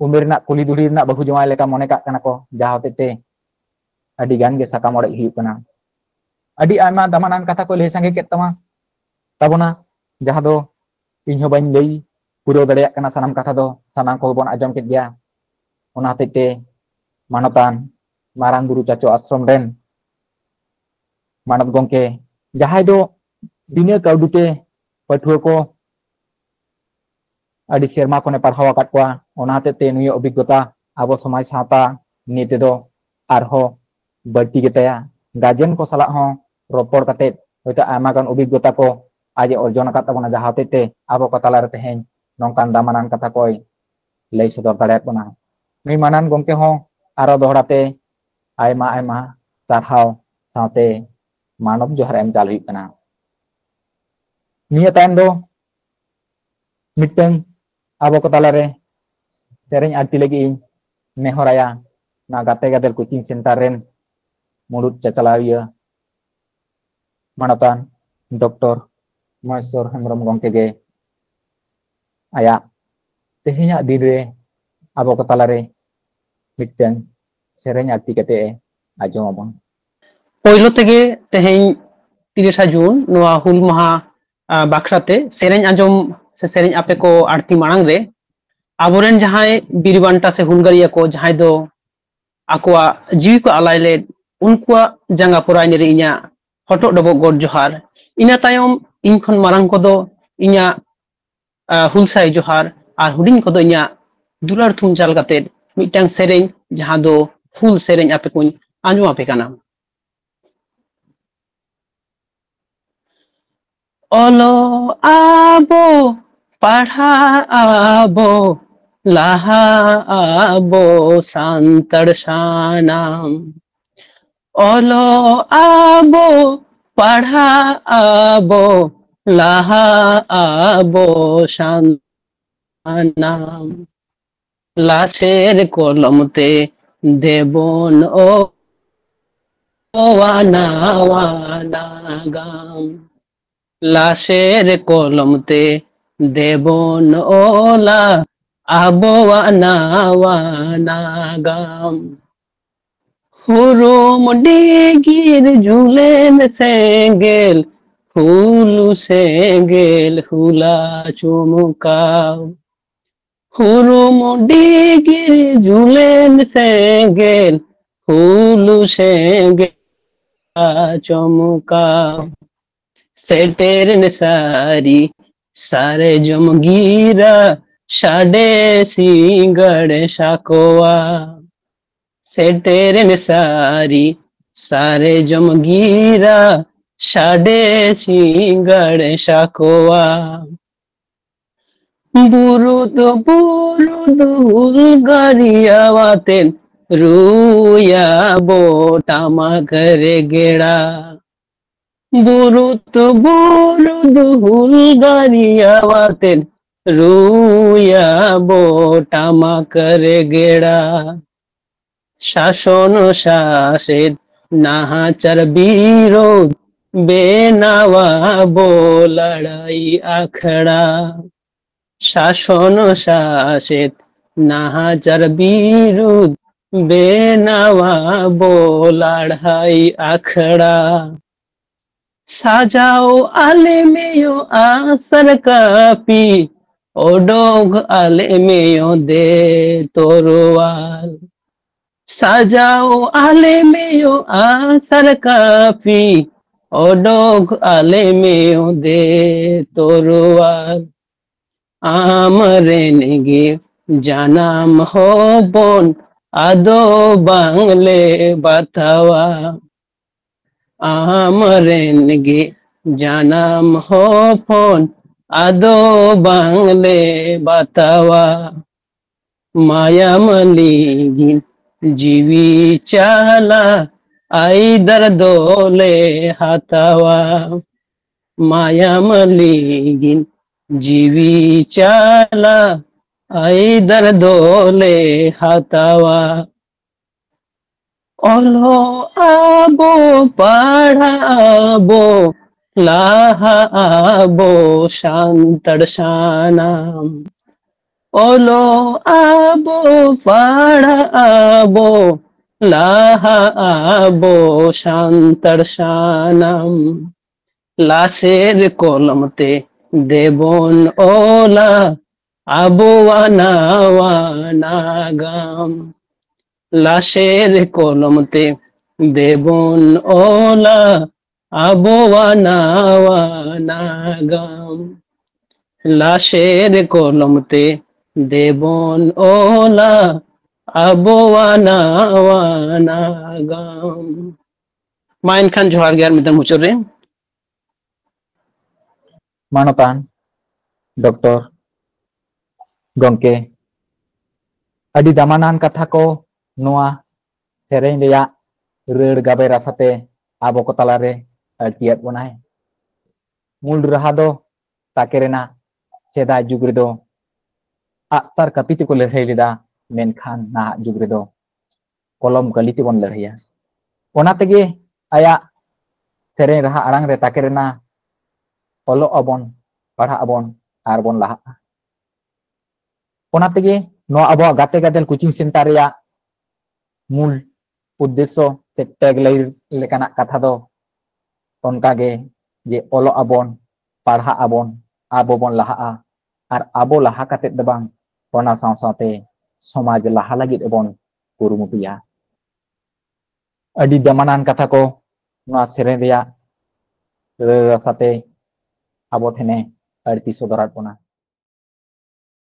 ᱩᱢᱮᱨ ᱨᱮᱱᱟᱜ ᱠᱩᱞᱤ ᱫᱩᱲᱤ ᱨᱮᱱᱟᱜ ᱵᱟᱹᱦᱩ ᱡᱟᱶᱟᱭ ᱞᱮᱠᱟ ᱢᱚᱱᱮ ᱠᱟᱜ ᱠᱟᱱᱟ ᱠᱚ, ᱡᱟᱦᱟᱸ ᱦᱚᱛᱮᱡ ᱛᱮ ᱟᱹᱰᱤ ᱜᱟᱱ ᱜᱮ ᱥᱟᱠᱟᱢ ᱚᱲᱮᱡ ᱦᱩᱭᱩᱜ ᱠᱟᱱᱟ᱾ ᱟᱹᱰᱤ ᱟᱭᱢᱟ ᱫᱟᱢᱟᱱᱟᱱ ᱠᱟᱛᱷᱟ ᱠᱚ ᱞᱟᱹᱭ ᱥᱟᱸᱜᱮ ᱠᱮᱫ ᱛᱟᱢᱟ, ᱛᱟᱵᱚᱱᱟ, ᱡᱟᱦᱟᱸ ᱫᱚ ᱤᱧ ᱦᱚᱸ ᱵᱟᱹᱧ ᱞᱟᱹᱭ ᱯᱩᱨᱟᱹᱣ ᱫᱟᱲᱮᱭᱟᱜ ᱠᱟᱱᱟ᱾ ᱥᱟᱱᱟᱢ ᱠᱟᱛᱷᱟ ᱫᱚ ᱥᱟᱱᱟᱢ ᱠᱚᱜᱮ ᱵᱚᱱ ᱟᱸᱡᱚᱢ ᱠᱮᱫ ᱜᱮᱭᱟ᱾ ᱚᱱᱟ ᱦᱚᱛᱮᱡ ᱛᱮ ᱢᱟᱱᱚᱛᱟᱱ ᱢᱟᱨᱟᱝ ᱵᱩᱨᱩ ᱪᱟᱪᱳ ᱟᱥᱨᱚᱢ ᱨᱮᱱ ᱢᱟᱱᱚᱛ ᱜᱚᱢᱠᱮ, ᱡᱟᱦᱟᱸᱭ ᱫᱚ ᱵᱤᱱᱟᱹ ᱠᱟᱹᱣᱰᱤ ᱛᱮ ᱯᱟᱹᱴᱷᱩᱣᱟᱹ ᱠᱚ ᱟᱹᱰᱤ ᱥᱮᱨᱢᱟ ᱠᱷᱚᱱᱮ ᱯᱟᱲᱦᱟᱣ ᱟᱠᱟᱫ ᱠᱚᱣᱟ, ᱚᱱᱟ ᱦᱚᱛᱮᱡ ᱛᱮ ᱱᱩᱭᱟᱜ ᱚᱵᱷᱤᱜᱽᱜᱚᱛᱟ ᱟᱵᱚ ᱥᱚᱢᱟᱡᱽ ᱥᱟᱶᱛᱟ ᱱᱤᱭᱮ ᱛᱮᱫᱚ ᱟᱨᱦᱚᱸ ᱵᱟᱹᱲᱛᱤ ᱜᱮᱛᱟᱭᱟ᱾ ᱜᱟᱨᱡᱮᱱ ᱠᱚ ᱥᱟᱞᱟᱜ ᱦᱚᱸ ᱨᱚᱯᱚᱲ ᱠᱟᱛᱮ ᱦᱚᱭᱛᱳ ᱟᱭᱢᱟ ᱜᱟᱱ ᱚᱵᱷᱤᱜᱽᱜᱚᱛᱟ ᱠᱚ ᱟᱡ ᱮ ᱚᱨᱡᱚᱱ ᱟᱠᱟᱫ ᱛᱟᱵᱚᱱᱟ, ᱡᱟᱦᱟᱸ ᱦᱚᱛᱮᱡ ᱛᱮ ᱟᱵᱚ ᱠᱚ ᱛᱟᱞᱟᱨᱮ ᱛᱮᱦᱮᱧ ᱱᱚᱝᱠᱟᱱ ᱫᱟᱢᱟᱱᱟᱱ ᱠᱟᱛᱷᱟ ᱠᱚᱭ ᱞᱟᱹᱭ ᱥᱚᱫᱚᱨ ᱫᱟᱲᱮᱭᱟᱫ ᱵᱚᱱᱟ᱾ ᱱᱩᱭ ᱢᱟᱱᱟᱱ ᱜᱚᱢᱠᱮ ᱦᱚᱸ ᱟᱨᱚ ᱫᱚᱦᱲᱟ ᱛᱮ ᱟᱭᱢᱟ ᱟᱭᱢᱟ ᱥᱟᱨᱦᱟᱣ ᱥᱟᱶᱛᱮ ᱢᱟᱱᱚᱛ ᱡᱚᱦᱟᱨ ᱮᱢ ᱪᱟᱞ ᱦᱩᱭᱩᱜ ᱠᱟᱱᱟ᱾ ᱱᱤᱭᱟᱹ ᱛᱟᱭᱚᱢ ᱫᱚ ᱢᱤᱫᱴᱟᱝ ᱟᱵᱚ ᱠᱚ ᱛᱟᱞᱟᱨᱮ ᱥᱮᱨᱮᱧ ᱟᱹᱲᱛᱤ ᱞᱟᱹᱜᱤᱫ ᱤᱧ ᱱᱮᱦᱚᱨᱟᱭᱟ, ᱱᱚᱣᱟ ᱜᱟᱛᱮ ᱜᱟᱫᱮᱞ ᱠᱳᱪᱤᱝ ᱥᱮᱱᱴᱟᱨ ᱨᱮᱱ ᱢᱩᱲᱩᱫ ᱪᱟᱪᱞᱟᱣᱤᱭᱟᱹ ᱢᱟᱱᱚᱛᱟᱱ ᱰᱚᱠᱴᱚᱨ ᱢᱚᱦᱮᱥᱣᱚᱨ ᱦᱮᱢᱵᱨᱚᱢ ᱜᱚᱢᱠᱮ ᱜᱮ ᱟᱭᱟᱜ ᱛᱮᱦᱮᱧᱟᱜ ᱫᱤᱱ ᱨᱮ ᱟᱵᱚ ᱠᱚ ᱛᱟᱞᱟᱨᱮ ᱢᱤᱫᱴᱟᱝ ᱥᱮᱨᱮᱧ ᱟᱹᱲᱛᱤ ᱠᱟᱛᱮ ᱮ ᱟᱸᱡᱚᱢ ᱟᱵᱚᱱ᱾ ᱯᱳᱭᱞᱳ ᱛᱮᱜᱮ ᱛᱮᱦᱮᱧ ᱛᱤᱨᱤᱥᱟ ᱡᱩᱱ ᱱᱚᱣᱟ ᱦᱩᱞ ᱢᱟᱦᱟ, ᱟ, ᱵᱟᱠᱷᱨᱟᱛᱮ ᱥᱮᱨᱮᱧ ᱟᱸᱡᱚᱢ ᱥᱮ ᱥᱮᱨᱮᱧ ᱟᱯᱮ ᱠᱚ ᱟᱹᱲᱛᱤ ᱢᱟᱲᱟᱝ ᱨᱮ ᱟᱵᱚᱨᱮᱱ ᱡᱟᱦᱟᱸᱭ ᱵᱤᱨ ᱵᱟᱱᱴᱟ ᱥᱮ ᱦᱩᱞᱜᱟᱹᱨᱤᱭᱟᱹ ᱠᱚ, ᱡᱟᱦᱟᱸᱭ ᱫᱚ ᱟᱠᱚᱣᱟᱜ ᱡᱤᱣᱤ ᱠᱚ ᱟᱞᱟᱭ ᱞᱮᱫ ᱩᱱᱠᱩᱣᱟᱜ ᱡᱟᱸᱜᱟ ᱯᱚᱨᱟᱭᱱᱤ ᱨᱮ ᱤᱧᱟᱹᱜ ᱦᱚᱴᱚᱜ ᱰᱚᱵᱚᱜ ᱜᱚᱰ ᱡᱚᱦᱟᱨ᱾ ᱤᱱᱟᱹ ᱛᱟᱭᱚᱢ ᱤᱧ ᱠᱷᱚᱱ ᱢᱟᱨᱟᱝ ᱠᱚᱫᱚ ᱤᱧᱟᱹᱜ, ᱟ, ᱦᱩᱞᱥᱟᱹᱭ ᱡᱚᱦᱟᱨ, ᱟᱨ ᱦᱩᱰᱤᱧ ᱠᱚᱫᱚ ᱤᱧᱟᱹᱜ ᱫᱩᱞᱟᱹᱲ ᱛᱷᱩᱢ ᱪᱟᱞ ᱠᱟᱛᱮᱫ ᱢᱤᱫᱴᱟᱝ ᱥᱮᱨᱮᱧ, ᱡᱟᱦᱟᱸ ᱫᱚ ᱦᱩᱞ ᱥᱮᱨᱮᱧ, ᱟᱯᱮ ᱠᱚᱧ ᱟᱸᱡᱚᱢ ᱟᱯᱮ ᱠᱟᱱᱟ᱾ ᱚᱞᱚᱜ ᱟᱵᱚ, ᱯᱟᱲᱦᱟᱜ ᱟᱵᱚ, ᱞᱟᱦᱟᱜ ᱟᱵᱚ ᱥᱟᱱᱛᱟᱲ ᱥᱟᱱᱟᱢ᱾ ᱚᱞᱚᱜ ᱟᱵᱚ, ᱯᱟᱲᱦᱟᱜ ᱟᱵᱚ, ᱞᱟᱦᱟᱜ ᱟᱵᱚ ᱥᱟᱱᱟᱢ᱾ ᱞᱟᱥᱮᱨ ᱠᱚᱞᱚᱢ ᱛᱮ ᱫᱮᱵᱚᱱ ᱚᱞᱟ ᱱᱟᱣᱟ ᱱᱟᱜᱟᱢ᱾ ᱞᱟᱥᱮᱨ ᱠᱚᱞᱚᱢ ᱛᱮ ᱫᱮᱵᱚᱱ ᱚᱞᱟ ᱟᱵᱚᱣᱟᱜ ᱱᱟᱣᱟ ᱱᱟᱜᱟᱢ᱾ ᱦᱩᱨᱩᱢ ᱰᱤᱜᱤᱨ ᱡᱩᱞᱮᱱ ᱥᱮᱸᱜᱮᱞ, ᱦᱩᱞ ᱥᱮᱸᱜᱮᱞ ᱦᱩᱞᱟ ᱪᱚᱢᱠᱟᱣ᱾ ᱦᱩᱨᱩᱢ ᱰᱤᱜᱤᱨ ᱡᱩᱞᱮᱱ ᱥᱮᱸᱜᱮᱞ, ᱦᱩᱞ ᱥᱮᱸᱜᱮᱞ ᱪᱚᱢᱠᱟᱣ᱾ ᱥᱮᱴᱮᱨᱮᱱ ᱥᱟᱹᱨᱤ ᱥᱟᱨᱡᱚᱢ ᱜᱤᱨᱟ, ᱥᱟᱰᱮ ᱥᱤᱸᱜᱟᱹᱲ ᱥᱟᱠᱣᱟ᱾ ᱥᱮᱴᱮᱨᱮᱱ ᱥᱟᱹᱨᱤ ᱥᱟᱨᱡᱚᱢ ᱜᱤᱨᱟ, ᱥᱟᱰᱮ ᱥᱤᱸᱜᱟᱹᱲ ᱥᱟᱠᱣᱟ᱾ ᱵᱩᱨᱩᱫ ᱵᱩᱨᱩᱫ ᱦᱩᱞᱜᱟᱹᱨᱤᱭᱟᱹ ᱟᱛᱮᱱ, ᱨᱩᱭᱟᱵᱚ ᱴᱟᱢᱟᱠ ᱨᱮᱜᱮᱲᱟ᱾ ᱵᱩᱨᱩᱫ ᱵᱩᱨᱩᱫ ᱦᱩᱞᱜᱟᱹᱨᱤᱭᱟᱹ ᱟᱛᱮᱱ, ᱨᱩᱭᱟᱵᱚ ᱴᱟᱢᱟᱠ ᱨᱮᱜᱮᱲᱟ᱾ ᱥᱟᱥᱚᱱ ᱥᱟᱥᱮᱛ ᱱᱟᱦᱟᱪᱟᱨ ᱵᱤᱨᱳᱫᱷ, ᱵᱮᱱᱟᱣᱟᱵᱚ ᱞᱟᱲᱟᱭ ᱟᱠᱷᱲᱟ᱾ ᱥᱟᱥᱚᱱ ᱥᱟᱥᱮᱛ ᱱᱟᱦᱟᱪᱟᱨ ᱵᱤᱨᱩᱫᱷ, ᱵᱮᱱᱟᱣᱟᱵᱚ ᱞᱟᱲᱦᱟᱭ ᱟᱠᱷᱲᱟ᱾ ᱥᱟᱡᱟᱣ ᱟᱞᱮ ᱢᱮᱭᱚ ᱟᱥᱟᱨ ᱠᱟᱹᱯᱤ, ᱚᱰᱚᱠ ᱟᱞᱮ ᱢᱮᱭᱚ ᱫᱮ ᱛᱚᱨᱣᱟᱞ᱾ ᱥᱟᱡᱟᱣ ᱟᱞᱮ ᱢᱮᱭᱚ ᱟᱥᱟᱨ ᱠᱟᱹᱯᱤ, ᱚᱰᱚᱠ ᱟᱞᱮ ᱢᱮᱭᱚ ᱫᱮ ᱛᱚᱨᱚᱣᱟᱞ᱾ ᱟᱢ ᱨᱮᱱ ᱜᱮ ᱡᱟᱱᱟᱢ ᱦᱚᱯᱚᱱ, ᱟᱫᱚ ᱵᱟᱝᱞᱮ ᱵᱟᱛᱟᱣᱟ᱾ ᱟᱢ ᱨᱮᱱ ᱜᱮ ᱡᱟᱱᱟᱢ ᱦᱚᱯᱚᱱ, ᱟᱫᱚ ᱵᱟᱝᱞᱮ ᱵᱟᱛᱟᱣᱟ᱾ ᱢᱟᱭᱟᱢ ᱞᱤᱜᱤᱱ ᱡᱤᱣᱤ ᱪᱟᱞᱟ, ᱟᱭᱫᱟᱨ ᱫᱚᱞᱮ ᱦᱟᱛᱟᱣᱟ᱾ ᱢᱟᱭᱟᱢ ᱞᱤᱜᱤᱱ ᱡᱤᱣᱤ ᱪᱟᱞᱟ, ᱟᱭᱫᱟᱨ ᱫᱚᱞᱮ ᱦᱟᱛᱟᱣᱟ᱾ ᱚᱞᱚᱜ ᱟᱵᱚ, ᱯᱟᱲᱦᱟᱜ ᱟᱵᱚ, ᱞᱟᱦᱟᱜ ᱟᱵᱚ ᱥᱟᱱᱛᱟᱲ ᱥᱟᱱᱟᱢ᱾ ᱚᱞᱚᱜ ᱟᱵᱚ, ᱯᱟᱲᱦᱟᱜ ᱟᱵᱚ, ᱞᱟᱦᱟᱜ ᱟᱵᱚ ᱥᱟᱱᱛᱟᱲ ᱥᱟᱱᱟᱢ᱾ ᱞᱟᱥᱮᱨ ᱠᱚᱞᱚᱢ ᱛᱮ ᱫᱮᱵᱚᱱ ᱚᱞᱟ ᱟᱵᱚᱣᱟᱜ ᱱᱟᱣᱟ ᱱᱟᱜᱟᱢ᱾ ᱞᱟᱥᱮᱨ ᱠᱚᱞᱚᱢ ᱛᱮ ᱫᱮᱵᱚᱱ ᱚᱞᱟ ᱟᱵᱚᱣᱟᱜ ᱱᱟᱣᱟ ᱱᱟᱜᱟᱢ᱾ ᱞᱟᱥᱮᱨ ᱠᱚᱞᱚᱢ ᱛᱮ ᱫᱮᱵᱚᱱ ᱚᱞᱟ ᱟᱵᱚᱣᱟᱜ ᱱᱟᱣᱟ ᱱᱟᱜᱟᱢ᱾ ᱢᱟ ᱮᱱᱠᱷᱟᱱ ᱡᱚᱦᱟᱨ ᱜᱮ ᱟᱨ ᱢᱤᱫ ᱫᱷᱟᱣ ᱢᱩᱪᱟᱹᱫ ᱨᱮ᱾ ᱢᱟᱱᱚᱛᱟᱱ ᱰᱚᱠᱴᱚᱨ ᱜᱚᱢᱠᱮ, ᱟᱹᱰᱤ ᱫᱟᱢᱟᱱᱟᱱ ᱠᱟᱛᱷᱟ ᱠᱚ ᱱᱚᱣᱟ ᱥᱮᱨᱮᱧ ᱨᱮᱭᱟᱜ ᱨᱟᱹᱲ ᱜᱟᱵᱮ ᱨᱟᱥᱟᱛᱮ ᱟᱵᱚ ᱠᱚ ᱛᱟᱞᱟᱨᱮ ᱟᱹᱲᱛᱤᱭᱟᱫ ᱵᱚᱱᱟᱭ᱾ ᱢᱩᱞ ᱨᱟᱦᱟ ᱫᱚ ᱛᱟᱠᱮ ᱨᱮᱱᱟᱜ ᱥᱮᱫᱟᱭ ᱡᱩᱜᱽ ᱨᱮᱫᱚ ᱟᱜᱼᱥᱟᱨ ᱠᱟᱹᱯᱤ ᱛᱮᱠᱚ ᱞᱟᱹᱲᱦᱟᱹᱭ ᱞᱮᱫᱟ, ᱢᱮᱱᱠᱷᱟᱱ ᱱᱟᱦᱟᱜ ᱡᱩᱜᱽ ᱨᱮᱫᱚ ᱠᱚᱞᱚᱢ ᱠᱟᱹᱞᱤ ᱛᱮᱵᱚᱱ ᱞᱟᱹᱲᱦᱟᱹᱭᱟ᱾ ᱚᱱᱟ ᱛᱮᱜᱮ ᱟᱭᱟᱜ ᱥᱮᱨᱮᱧ ᱨᱟᱦᱟ ᱟᱲᱟᱝ ᱨᱮ ᱛᱟᱠᱮᱨ ᱮᱱᱟ, ᱚᱞᱚᱜ ᱟᱵᱚᱱ, ᱯᱟᱲᱦᱟᱜ ᱟᱵᱚᱱ ᱟᱨ ᱵᱚᱱ ᱞᱟᱦᱟᱜᱼᱟ᱾ ᱚᱱᱟ ᱛᱮᱜᱮ ᱱᱚᱣᱟ ᱟᱵᱚᱣᱟᱜ ᱜᱟᱛᱮ ᱜᱟᱫᱮᱞ ᱠᱳᱪᱤᱝ ᱥᱮᱱᱴᱟᱨ ᱨᱮᱭᱟᱜ ᱢᱩᱞ ᱩᱫᱽᱫᱮᱥᱥᱚ ᱥᱮ ᱴᱮᱜᱽ ᱞᱟᱭᱤᱱ ᱞᱮᱠᱟᱱᱟᱜ ᱠᱟᱛᱷᱟ ᱫᱚ ᱚᱱᱠᱟᱜᱮ, ᱡᱮ ᱚᱞᱚᱜ ᱟᱵᱚᱱ, ᱯᱟᱲᱦᱟᱜ ᱟᱵᱚᱱ, ᱟᱵᱚ ᱵᱚᱱ ᱞᱟᱦᱟᱜᱼᱟ᱾ ᱟᱨ ᱟᱵᱚ ᱞᱟᱦᱟ ᱠᱟᱛᱮᱫ ᱫᱚ ᱵᱟᱝ, ᱚᱱᱟ ᱥᱟᱶ ᱥᱟᱶᱛᱮ ᱥᱚᱢᱟᱡᱽ ᱞᱟᱦᱟ ᱞᱟᱹᱜᱤᱫ ᱵᱚᱱ ᱠᱩᱨᱩᱢᱩᱴᱩᱭᱟ᱾ ᱟᱹᱰᱤ ᱫᱟᱢᱟᱱᱟᱱ ᱠᱟᱛᱷᱟ ᱠᱚ ᱱᱚᱣᱟ ᱥᱮᱨᱮᱧ ᱨᱮᱭᱟᱜ ᱨᱟᱹᱲ ᱨᱟᱥᱟᱛᱮ ᱟᱵᱚ ᱴᱷᱮᱱᱮ ᱟᱹᱲᱛᱤ ᱥᱚᱫᱚᱨᱟᱫ ᱵᱚᱱᱟ᱾